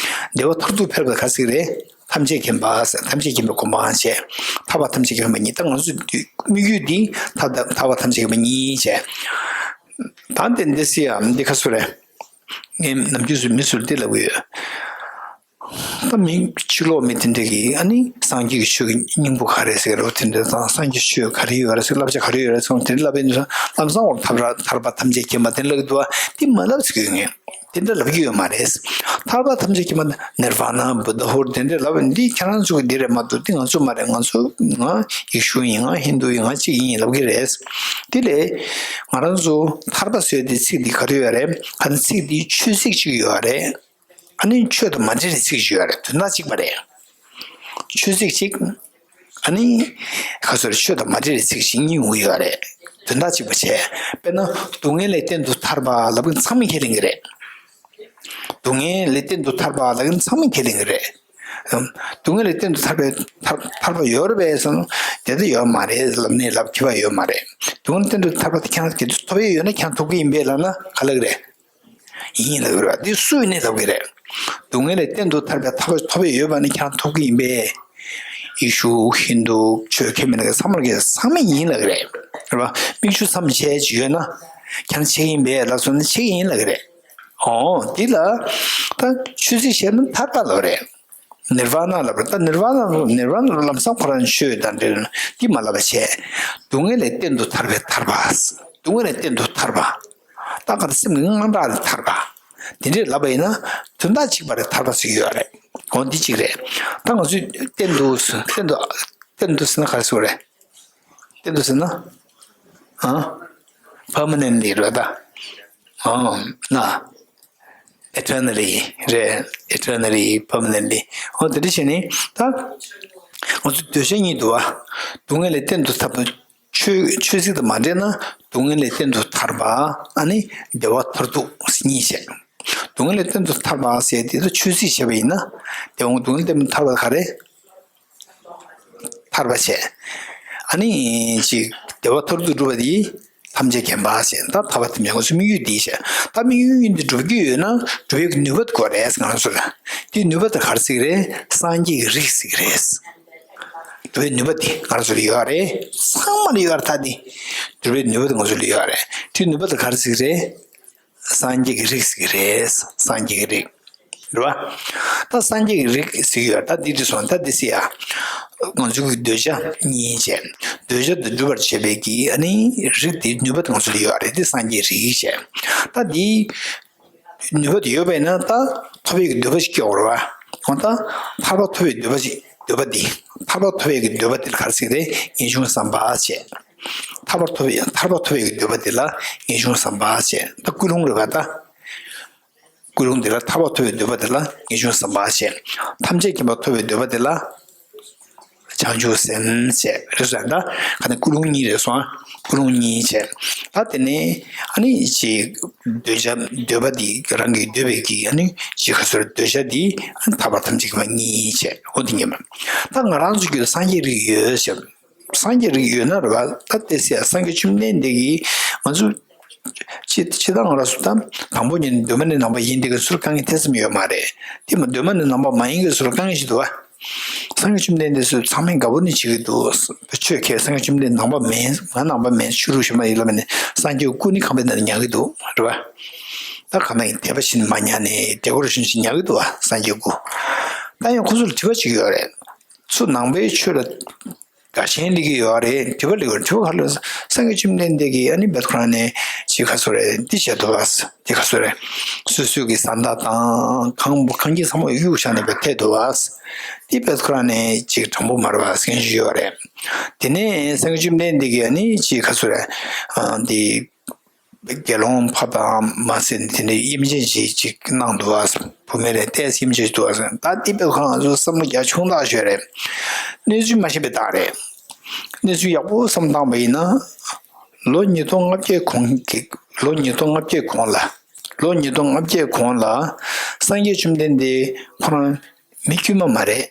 བདེ་བ་མཐར་ཐུག་ཕེབས་པ་ག་ཟིག་རེད། ཐམས་ཅད་མཁྱེན་པ་ཟེར། ཐམས་ཅད་མཁྱེན་པའི་གོ་འཕང་ཟེར། ཐར་པ་ཐམས་ཅད་མཁྱེན་པ་གཉིས། ད་ང་ཚོ་དམིགས་ཡུལ་འདི་ཐར་ཐར་པ་ཐམས་ཅད་མཁྱེན་པ་གཉིས་ཟེར། ད་འདི་འདི་སི་ཡ་འདི་ག་ཚོད་རེད། ངས་ནམ་རྒྱུན་སུ་མི་ཚོར་འདི་ལབ་གི་ཡོད། ད་མི་ཕྱི་ལོགས་མི་དེ་འདྲ་གིས་ཨ་ནི་སངས་རྒྱས་ཀྱི་ཆོས་ཀྱི་སྙིང་པོ་ག་རེ་ཟེར་རོ་དེ་འདྲ་དང་། སངས་རྒྱས་ཆོས་ག་རེ་ཡོད་རེད་ཟེར། བསླབ་བྱ་ག་རེ་ཡོད་རེད་ཟེར། དེ་འདྲ་ལབ་པའི་འདུག་ལམ་སང་འོར་ཐར་པ་ཐར་པ་ཐམས་ཅད་མཁྱེན་པ་དེ་ལབ་ཀྱི་འདུག་བ། དེ་མ་ལབ་ཟེར་གྱི་ཡོད། ངས་དེ་འདྲ་ལབ་ཀྱི་ཡོད་མ་རེད། ཐར་པ་ཐམས་ཅད་མཁྱེན་པ་ནིར་ཝཱ་ཎ་བུདྡྷ་ཧོར་དེ་འདྲ་ལབ་པ་འདི་ཁྱེད་རང་ཚོ་གི་འདི་རེད་མ་གཏོགས་འདི་ང་ཚོ་མ་རེད། ང་ཚོ་ང་ཡེ་ཤུ་ཡིན། ང་ཧིན་དུ་ཡིན། ང་གཅིག་ཡིན་ལབ་ཀྱི་རེད། དེ་ལས་ང་རང་ཚོ་ཐར་པ་ཟེར་དེ་ཚིག་འདི་ག་རེ་ཡོད་རེད། ཨ་ནི་ཚིག་འདི་ཆོས་ཚིག་ཅིག་ཡོད་རེད། ཨ་ནི་ཆོས་དང་མ་འབྲེལ་བའི་ཚིག་ཅིག་ཡོད་རེད། དོན་དག་གཅིག་པ་རེད། ཆོས་ཚིག་གཅིག་ཨ་ནི་ཁ་སོར་ཆོས་དང་མ་འབྲེལ་བའི་ཚིག་ཅིག་གཉིས་ཡོང་གི་ཡོད་རེད། དོན་དག་གཅིག་པ་བྱས། དཔེར་ན་སྡུག་བསྔལ་ལས་གཏན་དུ་ཐར་པ་ལབ་མཁན་ཚང་མས་ཁས་ལེན་གྱི་རེད། སྡུག་བསྔལ་ལས་གཏན་དུ་ཐར་པ་ལབ་མཁན་ཚང་མས་ཁས་ལེན་གྱི་རེད། སྡུག་བསྔལ་ལས་གཏན་དུ་ཐར་པའི་ཐར་ཐར་པ་ཡོད་རེད་པས་སམ། དེ་ལྟ་ཡོད་མ་རེད་ལབ་ནས་ལབ་མཁས་པ་ཡོད་མ་རེད། སྡུག་བསྔལ་གཏན་དུ་ཐར་པ་དེ་ཁྱེད་རང་གིས་ཐོབ་ཡས་ཡོད་ན་ཁྱེད་རང་ཐོབ་ཀྱི་ཡིན་པས་ལབ་ན་ག་ལབ་ཀྱི་རེད། ཡིན་ལབ་ཀྱི་རེད། འདི་སུ་ཡིན་ནའི་ལབ་ཀྱི་རེད། སྡུག་བསྔལ་ལས་གཏན་དུ་ཐར་པའི་ཐར་པ་ཐོབ་ཡས་ཡོད་པ་ནི་ཁྱེད་རང་ཐོབ་ཀྱི་ཡིན་པས། ཡེ་ཤུ་ཧིན་དུ་ཆོས་ཁས་མི་ལེན་མཁན་ཚང་མ་ལ་ཚང་མས་ཡིན་ལབ་ཀྱི་རེད། རེད་པ། མིག་ཆུ་ཙམ་བྱས་ཀྱི་ཡོད་ན་ཁྱེད་རང་ཆེ་གི་ཡིན་པས་ལབ་སོང་ན་ཆེ་གི་ཡིན་ལབ་ཀྱི་རེད། ཨོ་འདི་ལ་ད་ཆོས་ཚིག་བཤད་ན་ཐར་པ་ལབ་རེད། ནིར་ཝཱ་ཎ་ལབ་རེད། ད་ནིར་ཝཱ་ཎ་ནིར་ཝཱ་ཎ་ལ་ལམ་སང་ཁོ་རང་ཆོས་དང་འབྲེལ་ན་འདི་མ་ལབ་པ་བྱས། སྡུག་བསྔལ་ལས་གཏན་དུ་ཐར་པའི་ཐར་པ། སྡུག་བསྔལ་ལས་གཏན་དུ་ཐར་པ། ད་ག་རེ་སེམས་ཀྱི་དངངས་སྐྲག་ལས་ཐར་པ། དེ་འདྲས་ལབ་པ་ཡིན་ན་དོན་དག་གཅིག་པ་རེད། ཐར་པ་ཟེར་གྱི་ཡོད་རེད། འོ་འདི་གཅིག་རེད། ད་ང་ཚོས་གཏན་དུ་གཏན་དུ་གཏན་དུ་ཟེར་ན་ག་རེ་ཟེར་དགོས་རེད། གཏན་དུ་ཟེར་ན། ཨ། permanently རེད་ད། ཨ། ན། eternally རེད། eternally permanently འོ་དེ་འདྲ་བྱས་ནས་ད། ང་ཚོ་འདོད་བྱ་གཉིས་འདུག་བ། སྡུག་བསྔལ་ལས་གཏན་དུ་ཐར་པ། ཆོས་ཆོས་ཚིག་དང་མ་འབྲེལ་ན་སྡུག་བསྔལ་ལས་གཏན་དུ་ཐར་པ། ཨ་ནི་བདེ་བ་མཐར་ཐུག་གཉིས་བཤད། སྡུག་བསྔལ་ལས་གཏན་དུ་ཐར་པ་ཟེར་དེ་ལ་ཆོས་ཚིག་བྱས་པ་ཡིན་ན། དེ་འོང་སྡུག་བསྔལ་གཏན་དུ་ཐར་པ་ག་རེ། ཐར་པ་བྱས། ཨ་ནི་ཅིག་བདེ་བ་མཐར་ཐུག་སྒྲུབ་པ་དེ་ཐམས་ཅད་མཁྱེན་པ་ཟེར། ད་ཐར་པ་ཐམས་ཅད་ང་ཚོའི་དམིགས་ཡུལ་འདི་བྱས། ད་དམིགས་ཡུལ་འདི་སྒྲུབ་ཀྱི་ཡོད་ན་སྒྲུབ་ཡག་གི་ནུས་པ་དགོས་རེད་ང་ཚོ་ལ། དེའི་ནུས་པ་དེ་ག་རེ་ཟེར་གྱི་རེད། སངས་རྒྱས་ཀྱི་རིགས་ཟེར་གྱི་རེད། སྒྲུབ་པའི་ནུས་པ་དེ་ང་ཚོ་ལ་ཡོད་རེད། ཚང་མ་ལ་ཡོད་རེད། ད་དེ་སྒྲུབ་པའི་ནུས་པ་དེ་ང་ཚོ་ལ་ཡོད་རེད། དེའི་ནུས་པ་དེ་ག་རེ་ཟེར་གྱི་རེད། སངས་རྒྱས་ཀྱི་རིགས་ཟེར་གྱི་རེད། སངས་རྒྱས་ཀྱི་རིགས། རེད་བ། ད་སངས་རྒྱས་ཀྱི་རིགས་ཟེར་གྱི་ཡོད། ད་འདི་འདྲ་སོང་ད་འདི་ཟེར་ཡ། ང་ཚོ་གི་འདོད་བྱ་གཉིས་བྱས། འདོད་བྱ་དེ་སྒྲུབ་པར་བྱེད་པའི་གི་ཨ་ནི་རིགས་དེ་ནུས་པ་དེ་ང་ཚོ་ལ་ཡོད་རེད། དེ་སངས་རྒྱས་རིགས་བྱས། ད་འདི་ནུས་པ་དེ་ཡོད་པས་ན་ད་ཐོབ་པའི་གི་འདོད་པ་ཞིག་སྐྱེ་བ་རེད་བ། འོ་ད་ཐར་པ་ཐོབ་པའི་འདོད་པ་ཞིག་འདོད་པ་འདི། ཐར་པ་ཐོབ་པའི་གི་འདོད་པ་དེ་ལ་ག་རེ་ཟེར་གྱི་རེད། ངེས་འབྱུང་བསམ་པ་བྱས། ཐར་པ་ཐོབ་པའི་ཐར་པ་ཐོབ་པའི་གི་འདོད་པ་དེ་ལ་ངེས་འབྱུང་བསམ་པ་བྱས། ད་ཀུན་སློང་རེད་བ་ད། ཀུན་སློང་འདི་ལ་ཐར་པ་ཐོབ་པའི་འདོད་པ་དེ་ལ་ངེས་འབྱུང་བསམ་པ་བྱས། ཐམས་ཅད་མཁྱེན་པ་ཐོབ་པའི་འདོད་པ་དེ་ལ་བྱང་ཆུབ་སེམས་བྱས། རེད་སོང་ད། ག་ནས་ཀུན་སློང་གཉིས་རེད་སོང་། ཀུན་སློང་གཉིས་བྱས། ད་དེ་ནས་ཨ་ནི་ཅིག་འདོད་བྱ་འདོད་པ་འདི་རང་གི་འདོད་པའི་གི་ཨ་ནི་ཅིག་ག་ཚོད་འདོད་བྱ་འདི་ཨ་ནི་ཐར་པ་ཐམས་ཅད་མཁྱེན་པ་གཉིས་བྱས། འོ་དེ་ཉན་པ། ད་ང་རང་ཚོ་རྒྱུད་ལ་སངས་རྒྱས་རིགས་ཡོད་ཟེར། སངས་རྒྱས་རིགས་ཡོད་ན་རེད་བ། ད་དེ་ཟེར་སངས་རྒྱས་བཅོམ་ལྡན་འདས་ཀྱིས་ང་ཚོ་ ཅི་ཅི་ད་ང་རང་ཚོ་ད་དང་པོ་ཉིད་གདོད་མ་ནས་ནང་པ་ཡིན་དེ་ག་ཚུར་དཀའ་ངལ་ཐེབས་ས་མི་ཡོད་མ་རེད། དེ་མ་གདོད་མ་ནས་ནང་པ་མ་ཡིན་ག་ཚུར་དཀའ་ངལ་ཞིག་འདུག་བ། སངས་རྒྱས་བཅོམ་ལྡན་འདས་ཚོས་ཚང་མས་དགའ་པོ་ནི་བྱེད་ཀྱི་འདུག་ཆོས་ཁས་སངས་རྒྱས་བཅོམ་ལྡན་འདས་ནང་པ་མེད། ང་ནང་པ་མེད། ཆོས་ལུགས་གཞན་པ་ཡིན་ལབ་ནས་སངས་རྒྱས་སྐུ་ནི་ཁང་པའི་ནང་ཉར་གྱི་འདུག་རེད་བ། ད་གང་ལྟར་དད་པ་བྱས་ནས་མ་ཉར་ནས་དེ་སྐོར་བཞིན་ཞིག་ཉར་གྱི་འདུག་བ། སངས་རྒྱས་སྐུ། ད་ཡང་ཁོ་ཚོ་ལ་དྲི་བ་ཅིག་ཡོད་རེད། ཚུར་ནང་པའི་ཆོས་ལ་དགའ་ཞེན་སླེབས་ཀྱི་ཡོད་རེད། དྲི་བ་སླེབས་ཡོད་རེད། དྲི་བ་ག་རེ་ལབ་ན། སངས་རྒྱས་བཅོམ་ལྡན་འདས་ཀྱིས་ཨ་ནི་བེད་ཁོ་རང་ནས་ཅིག་ག་ཚོད་རེད་འདི་བྱས་འདུག་བ། དེ་ག་ཚོད་རེད། སོ་སོའི་གི་བཟའ་ཟླ་དང་གང་གང་གིས་ཚང་མ་གཡུག་བཞག་ནས་བེད་ཐེབས་འདུག་བ། དེ་བེད་ཁོ་རང་ནས་ཅིག་དྲང་པོ་མ་རེད་བ་ཟེར་མཁན་ཞིག་ཡོད་རེད། དེ་ནས་སངས་རྒྱས་བཅོམ་ལྡན་འདས་ཀྱིས་ཨ་ནི་ཅིག་ག་ཚོད་རེད། ཨ་འདི། དགེ་སློང་ཕ་དང་མ་ཟེར་ནས་དེ་འདྲའི་དབྱེ་འབྱེད་ཅིག་ཅིག་གནང་འདུག་བ། བུད་མེད་རེད་ཏོག་ཙམ་དབྱེ་འབྱེད་འདུག་བ་ཟེར། ད་དེ་བེད་ཁོ་རང་ཚོ་བསམ་བློ་རྒྱ་ཆུང་དག་ཤོས་རེད། གནས་ཚུལ་མ་ཤེས་པའི་རྟགས་རེད། གནས་ཚུལ་ཡག་པོ་བསམ་བཏང་པ་ཡིན་ན། ལོ་ཉིས་སྟོང་ལྔ་བརྒྱའི་གོང་གི་ལོ་ཉིས་སྟོང་ལྔ་བརྒྱའི་གོང་ལ། ལོ་ཉིས་སྟོང་ལྔ་བརྒྱའི་གོང་ལ་སངས་རྒྱས་བཅོམ་ལྡན་འདས་ཁོ་རང་མི་དཀྱུས་མ་མ་རེད།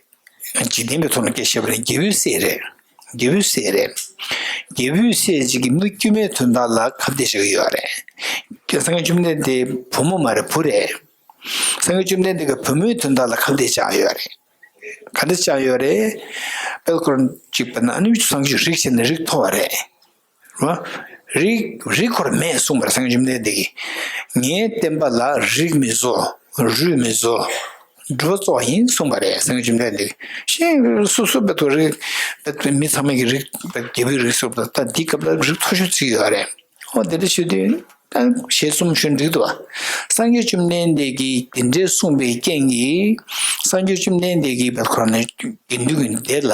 འཇིག་རྟེན་པའི་ཐོག་ནས་སྐད་བཤད་པ་ནི་རྒྱལ་པོའི་སྲས་རེད། རྒྱལ་པོའི་སྲས་རེད། རྒྱལ་པོའི་སྲས་ཅིག་གིས་མི་དཀྱུས་མའི་དོན་དག་ལ་ཁ་གཏད་བྱེད་ཀྱི་ཡོད་རེད། སངས་རྒྱས་བཅོམ་ལྡན་འདས་བུ་མོ་མ་རེད་བུ་རེད། སངས་རྒྱས་བཅོམ་ལྡན་འདས་ཀྱིས་བུ་མོའི་དོན་དག་ལ་ཁ་གཏད་བཅག་ཡོད་རེད། ཁ་གཏད་བཅག་ཡོད་རེད། དཔལ་ཁོ་རང་གཅིག་པ་ན་ཨ་ནི་སངས་རྒྱས་རིགས་བྱས་ནས་རིགས་མཐོ་བ་རེད། རིགས་རིགས་ཁོ་རང་མེད་གསུངས་པ་རེད། སངས་རྒྱས་བཅོམ་ལྡན་འདས་ཀྱིས་ངའི་བསྟན་པ་ལ་རིགས་མི་བཟོ། རུས་མི་བཟོ། སྒྲུབ་པ་གཙོ་བོ་ཡིན་གསུངས་པ་རེད། སངས་རྒྱས་བཅོམ་ལྡན་འདས་ཀྱིས་ཤིང་སོ་སོ་བེད་དུ་རིགས་བེད་དུ་མི་ཚང་མ་གི་རིགས་བེད་རྒྱལ་པོའི་རིགས་སུ་ད་འདི་སྐབས་ལ་རིགས་མཐོ་ཤོས་བརྩི་གི་ཡོད་རེད། ཨོ་དེ་འདྲ་ཞུ་དུས་ད་ཞལ་གསུམ་ཞུ་འགྲིག་འདུག་བ། སངས་རྒྱས་བཅོམ་ལྡན་འདས་ཀྱིས་དེ་འདྲའི་གསུངས་པའི་རྐྱེན་གྱིས་སངས་རྒྱས་བཅོམ་ལྡན་འདས་ཀྱིས་བེད་ཁོ་རང་ནས་དགེ་འདུན་གྱི་སྡེ་ལ་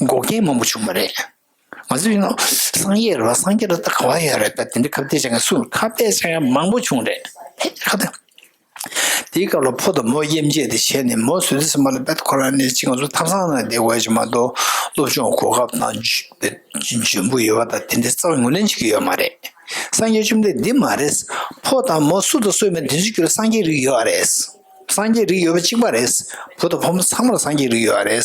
འགོག་རྐྱེན་མང་པོ་བྱུང་བ་རེད། ང་ཚོས་ཡིན་ན་སངས་རྒྱས་རེད་བ། སངས་རྒྱས་རེད་ད་ག་བ་ཡོད་རེད་ད། དེ་འདྲའི་ཁ་གཏད་བཅག་མཁན་སུ་ཁ་གཏད་བཅག་མཁན་མང་པོ་བྱུང་རེད། ཧེ་ཁ་གཏད། དེའི་སྐབས་ལ་ཕོ་དང་མོ་དབྱེ་འབྱེད་དེ་བྱས་ནས་མོ་བཟོས་དུས་ཙམ་པ་ལ་བེད་ཁོ་རང་ནས་ཅིག་ང་ཚོ་ཐབ་ཚང་ནང་བསྡད་དགོས་ཀྱི་མ་གཏོགས་སློབ་སྦྱོང་གོ་སྐབས་དང་བརྗོད་པའི་འཇོན་པོ་ཡོད་པ་དང་དེ་འདྲའི་རྩ་བ་ཉམས་ལེན་བྱེད་ཀྱི་ཡོད་མ་རེད། སངས་རྒྱས་བཅོམ་ལྡན་འདི་མ་རེད། ཕོ་དང་མོ་སུ་དང་སུ་ཡིན་མིན་དེ་ཚོའི་རྒྱུད་ལ་སངས་རྒྱས་རིགས་ཡོད་རེད། སངས་རྒྱས་རིགས་ཡོད་པ་གཅིག་པ་རེད། བུ་དང་བུ་མོ་ཚང་མར་སངས་རྒྱས་རིགས་ཡོད་རེད།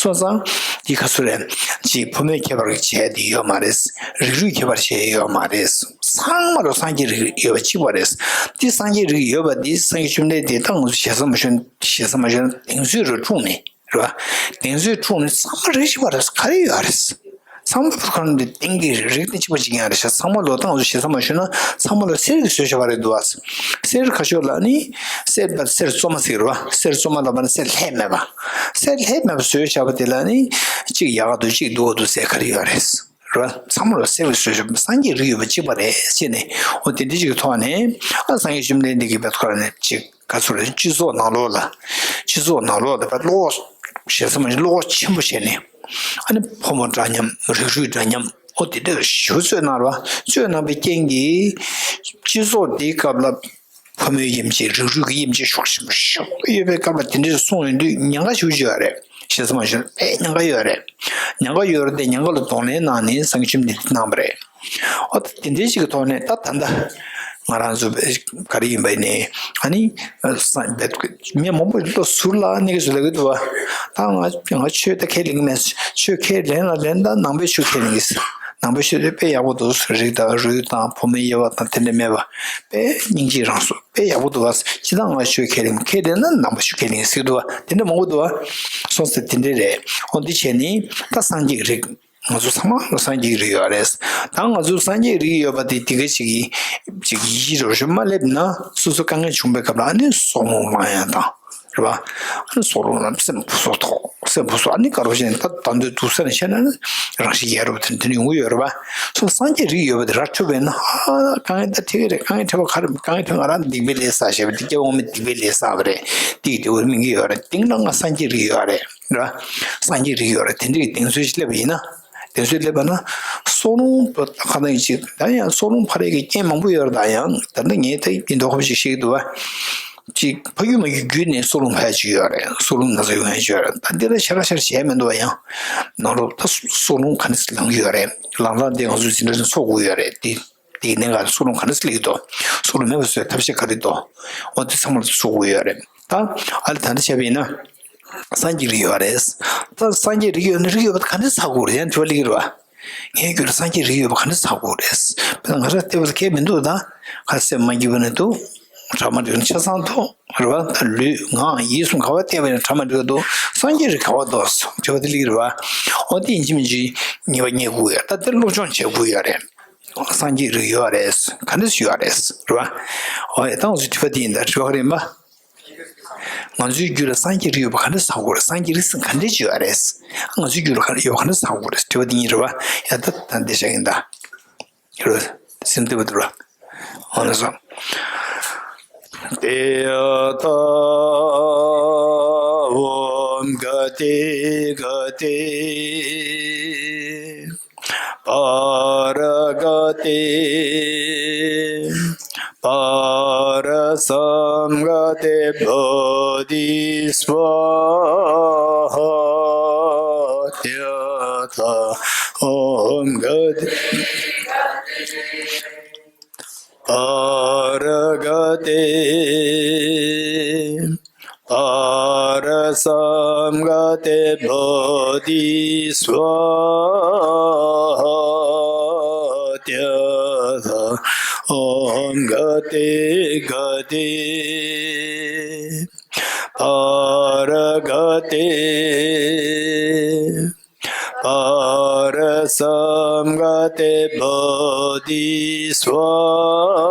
སོང་ཙང་འདི་ག་ཚོད་རེད། ཅིག་བུད་མེད་ཁྱད་པར་བྱས་ཏེ་ཡོད་མ་རེད། རིགས་རུས་ཁྱད་པར་བྱས་ཡོད་མ་རེད། ཚང་མ་ལ་སངས་རྒྱས་རིགས་ཡོད་པ་གཅིག་པ་རེད། འདི་སངས་རྒྱས་རིགས་ཡོད་པ་འདི་སངས་རྒྱས་བཅོམ་ལྡན་འདས་ད་ང་ཚོ་ཞེ་ས་མ་ཞུ་ཞེ་ས་མ་ཞུ་ན་གདེང་ཚོད་རུ་འཁྲུངས་ནས་རེད་བ། གདེང་ཚོད་འཁྲུངས་ནས་ཚང་མ་རིགས་གཅིག་པ་རེད། ག་རེ་ཡོད་རེད། ཚང་མ་ཁོ་རང་གི་སྟེང་གི་རིགས་ནི་གཅིག་པ་གཅིག་ཡང་རེད་ཤག་ཚང་མ་ལོ་ཏང་བཟོ་ཞེ་ས་མ་ཞུ་ན་ཚང་མ་ལོ་གསེར་གྱིས་བཟོས་བཞག་པ་རེད་འདུག་བ། གསེར་ཁ་ཤོར་ལ་ནི་གསེར་པ་གསེར་བཙོ་མ་ཟེར་བ། གསེར་བཙོ་མ་ལ་མ་ནི་གསེར་ལྷད་མེད་པ། གསེར་ལྷད་མེད་པ་བཟོས་བཞག་པ་དེ་ལ་ནི་གཅིག་ཡག་འདུག་གཅིག་སྡུག་འདུག་ཟེར་ག་རེ་ཡོད་རེད། རེད་བ། ཚང་མ་ལོ་གསེར་གྱིས་བཟོས་བཞག་པ་སངས་རྒྱས་རིགས་ཡོད་པ་གཅིག་པ་རེད་ཅེས་ནས་འོ་དེ་འདྲ་ཅིག་གི་ཐོག་ནས་ཨ་སངས་རྒྱས་བཅོམ་ལྡན་འདས་ཀྱིས་བེད་ཁོ་རང་ནས་ཅིག་ག་ཚོད་རེད། སྤྱི་ཚོགས་ནང་ལོགས་ལ། སྤྱི་ཚོགས་ནང་ལོགས་ལ་བློ་ཁོག་ཞེ་ས་མ་ཞིག་བློ་ཁོག་ཆེན་པོ་བྱས་ནས། ཨ་ནི་ཕོ་མོ་འདྲ་མཉམ་རིགས་རུས་འདྲ་མཉམ་ཨོ་དེ་འདྲ་ཞུ་རྩོད་གནང་ར་རྩོད་གནང་པའི་རྐྱེན་གྱིས་སྤྱི་ཚོགས་འདིའི་སྐབས་ལ་ཕོ་མོའི་དབྱེ་འབྱེད་རིགས་རུས་ཀྱི་དབྱེ་འབྱེད་ཤུགས་ཆེན་པོ་ཞིག་ཡོད་པའི་སྐབས་ལ་དེ་འདྲ་གསུངས་ཡོང་དུས་ཉེན་ཁ་ཞེ་པོ་ཅིག་ཡོད་རེད། ཞེ་ས་མ་ཞུ་ན་དཔེ་ཉེན་ཁ་ཡོད་རེད། ཉེན་ཁ་ཡོད་རེད་དེ་ཉེན་ཁ་ལ་གདོང་ལེན་གནང་ནས་སངས་རྒྱས་བཅོམ་ལྡན་འདས་གནང་བ་རེད། ཨོ་ད་དེ་འདྲའི་ཞིག་གི་ཐོག་ནས་ད་ད་ལྟ་ང་རང་ཚོ་ག་རེ་ཡིན་པ་ཡིན་ནའི་ཨ་ནི་སངས་རྒྱས་མི་མང་པོ་བློ་ཟུར་ལ་གནས་ཀྱི་ཟུར་ལ་གི་འདུག་བ། ད་ང་ང་ཆོས་ད་ཁས་ལེན་གི་མེད། ཆོས་ཁས་ལེན་ལ་ལེན་ད་ནང་པའི་ཆོས་ཁས་ལེན་གི་ནང་པའི་ཆོས་དེ་དཔེ་ཡག་པོ་འདུག་རིགས་དང་རུས་དང་བུད་མེད་དབྱེ་བ་དང་དེ་འདྲ་མེད་པ་དཔེ་སྙིང་རྗེ་རང་སོ་དཔེ་ཡག་པོ་འདུག་བ། ཅི་ད་ང་ཆོས་ཁས་ལེན་ཁས་ལེན་ན་ནང་པ་ཆོས་ཁས་ལེན་གི་ཟེར་གི་འདུག་བ། དེ་འདྲ་མང་པོ་འདུག་བ། སོང་ཙང་དེ་འདྲ་རེད། འོ་འདི་བྱས་ནི་ད་སངས་རྒྱས་རིགས། ང་ཚོ་ཚང་མ་ལ་སངས་རྒྱས་རིགས་ཡོད་རེད། ད་ང་ཚོ་སངས་རྒྱས་རིགས་ཡོད་པ་དེ་དེ་ག་ཅིག་གིས་ཅིག་ཡིད་རོ་ཞུ་མ་སླེབས་ན་སོ་སོ་དཀའ་ངལ་བྱུང་པའི་སྐབས་ལ་ཨ་ནི་སྲོག་རླུང་ལངས་ཡ་དང་རེད་བ། ཨ་ནི་སྲོག་རླུང་ལ་སེམས་ཕུ་སོགས་ཐོག་སེམས་ཕུ་སོགས་ཨ་ནི་དཀར་པོ་བྱས་ནས་ད་ད་འདོད་སྡུག་ས་ནས་བཤད་ན་རང་བཞིན་ཡལ་རབས་དེ་འདི་ནས་ཡོང་གི་ཡོད་རེད་བ། སོ་སངས་རྒྱས་རིགས་ཡོད་པ་དེ་ར་འཕྲོད་པས་ན་ཨ་དཀའ་ངལ་ད་འཕྲད་ཀྱི་རེད། དཀའ་ངལ་འཕྲད་པ་ག་རེ་དཀའ་ངལ་འཕྲད་ང་རང་སྡིག་པའི་ལས་བསགས་བྱས་པ་དེ་སྐྱེ་བ་སྔོན་མའི་སྡིག་པའི་ལས་བསགས་པ་རེད། དེ་ཡི་དེ་འོ་སྨིན་གྱི་ཡོད་རེད། དེང་ན་ང་སངས་རྒྱས་རིགས་ཡོད་རེད། ར། སངས་རྒྱས་རིགས་ཡོད་རེད། དེ་འདྲའི་གདེང་ཚོད་ཅིག་སླེབས་པ་ཡིན་ན། གདེང་ཚོད་སླེབས་པ་ན། སྲོག་རླུང་དུ་ཁ་ན་ཡིན་ཅིག་ད་ཡང་སྲོག་རླུང་འཕར་ཡས་ཀྱི་རྐྱེན་མང་པོ་ཡོད་རེད། ད་ཡང་ད་ལྟ་ངས་ད་ཡིན་མདོག་ཁ་པོ་ཅིག་བཤད་ཀྱི་འདུག་བ། ཅིག་ཕ་ཡུལ་མ་ཡུལ་བརྒྱུད་ནས་སྲོག་རླུང་འཕར་ཡས་ཅིག་ཡོད་རེད། སྲོག་རླུང་ན་ཚ་ཡོང་ཡས་ཅིག་ཡོད་རེད། ད་འདི་ལ་ཞེ་དྲག་ཞེ་དྲག་བྱས་མི་འདུག་བ། ཡང་ནང་ལོགས་ད་སྲོག་རླུང་ག་འདྲ་ལངས་ཀྱི་ཡོད་རེད། ལངས་སྟངས་དེ་ང་ཚོ་འཛིན་གྲྭ་ནས་ཚོགས་དགོས་ཡོད་རེད་དེ། དེའི་གནད་འགག་སྲོག་རླུང་ག་འདྲ་སླེབས་ཀྱི་འདུག་སྲོག་རླུང་མེད་པ་བཟོ་བའི་ཐབས་ཤེས་ག་རེ་འདུག་འོ་དེ་ཚང་མ་ལ་ཚུགས་དགོས་ཡོད་རེད། ད་ཨ་ལས་ད་ལྟ་བྱས་པ་ཡིན་ན། སངས་རྒྱས་རིགས་ཡོད་རེད། ད་སངས་རྒྱས་རིགས་ཡོད་ན་རིགས་ཡོད་པ་ག་འདྲ་ཚ་དགོས་རེད་ཡང་དྲི་བ་སླེབས་ཀྱི་རེད་བ། ངའི་རྒྱུད་ལ་སངས་རྒྱས་རིགས་ཡོད་པ་ག་འདྲ་ཚར་དགོས་རེད། དཔེར་ན་ང་རང་བལྟས་པ་ལ་སྐད་མི་འདུག་ད། ཁ་སེམས་མ་སྐྱིད་པ་ནས་འདུག་གྲ་མ་འགྲིག་ན་ཆ་ཚང་འདུག་རེད་བ། ད་ལུས་ངག་ཡིད་གསུམ་ག་བ་བལྟས་པ་ཡིན་ན་གྲ་མ་འགྲིག་འདུག་སངས་རྒྱས་རིགས་ག་བ་འདུག་དྲི་བ་དེ་སླེབས་ཀྱི་རེད་བ། འོ་དེ་ཡིན་གཅིག་མིན་གཅིག་ངེས་པ་རྙེད་དགོས་ཡ། ད་དེ་སློབ་སྦྱོང་བྱེད་དགོས་ཡ་རེད། སངས་རྒྱས་རིགས་ཡོད་རེད། ག་འདྲ་ཞིག་ཡོད་རེད། རེད་བ། འོ་ཡ་ད་ང་ཚོའི་དྲི་བ་དེ་ཡིན། ད་དྲི་བ་ག་རེ་ཡིན་པ། ང་ཚོའི་རྒྱུད་ལ་སངས་རྒྱས་རིགས་ཡོད་པ་ག་འདྲ་ཚར་དགོས་རེད། སངས་རྒྱས་རིགས་ཟེར་ག་འདྲ་ཅིག་ཡོད་རེད། ང་ཚོའི་རྒྱུད་ལ་ག་ཡོད་པ་ག་འདྲ་ཚར་དགོས་རེད། དྲི་བ་འདི་གཉིས་རེད་བ། ཡ་ད་ད་འདི་བཤད་ཀྱིན་ད། རེད་བ། སེམས་འདི་བ་འདི་རེད་བ། འོ་ན་སོང་། ཏདྱ་ཐཱ། ཨོཾ་ག་ཏེ་ག་ཏེ། པཱ་ར་ག་ཏེ། པཱ་ར་སཾ་ག་ཏེ་བོ་དྷི་སྭཱ་ཧཱ། ཏདྱ་ཐཱ། ཨོཾ་ག་ཏེ། པཱ་ར་ག་ཏེ། པཱ་ར་སཾ་ག་ཏེ་བོ་དྷི་སྭཱ་ཧཱ། ཏདྱ་ཐཱ། ཨོཾ་ག་ཏེ་ག་ཏེ། པཱ་ར་ག་ཏེ། པཱ་ར་སཾ་ག་ཏེ་བོ་དྷི་སྭཱ་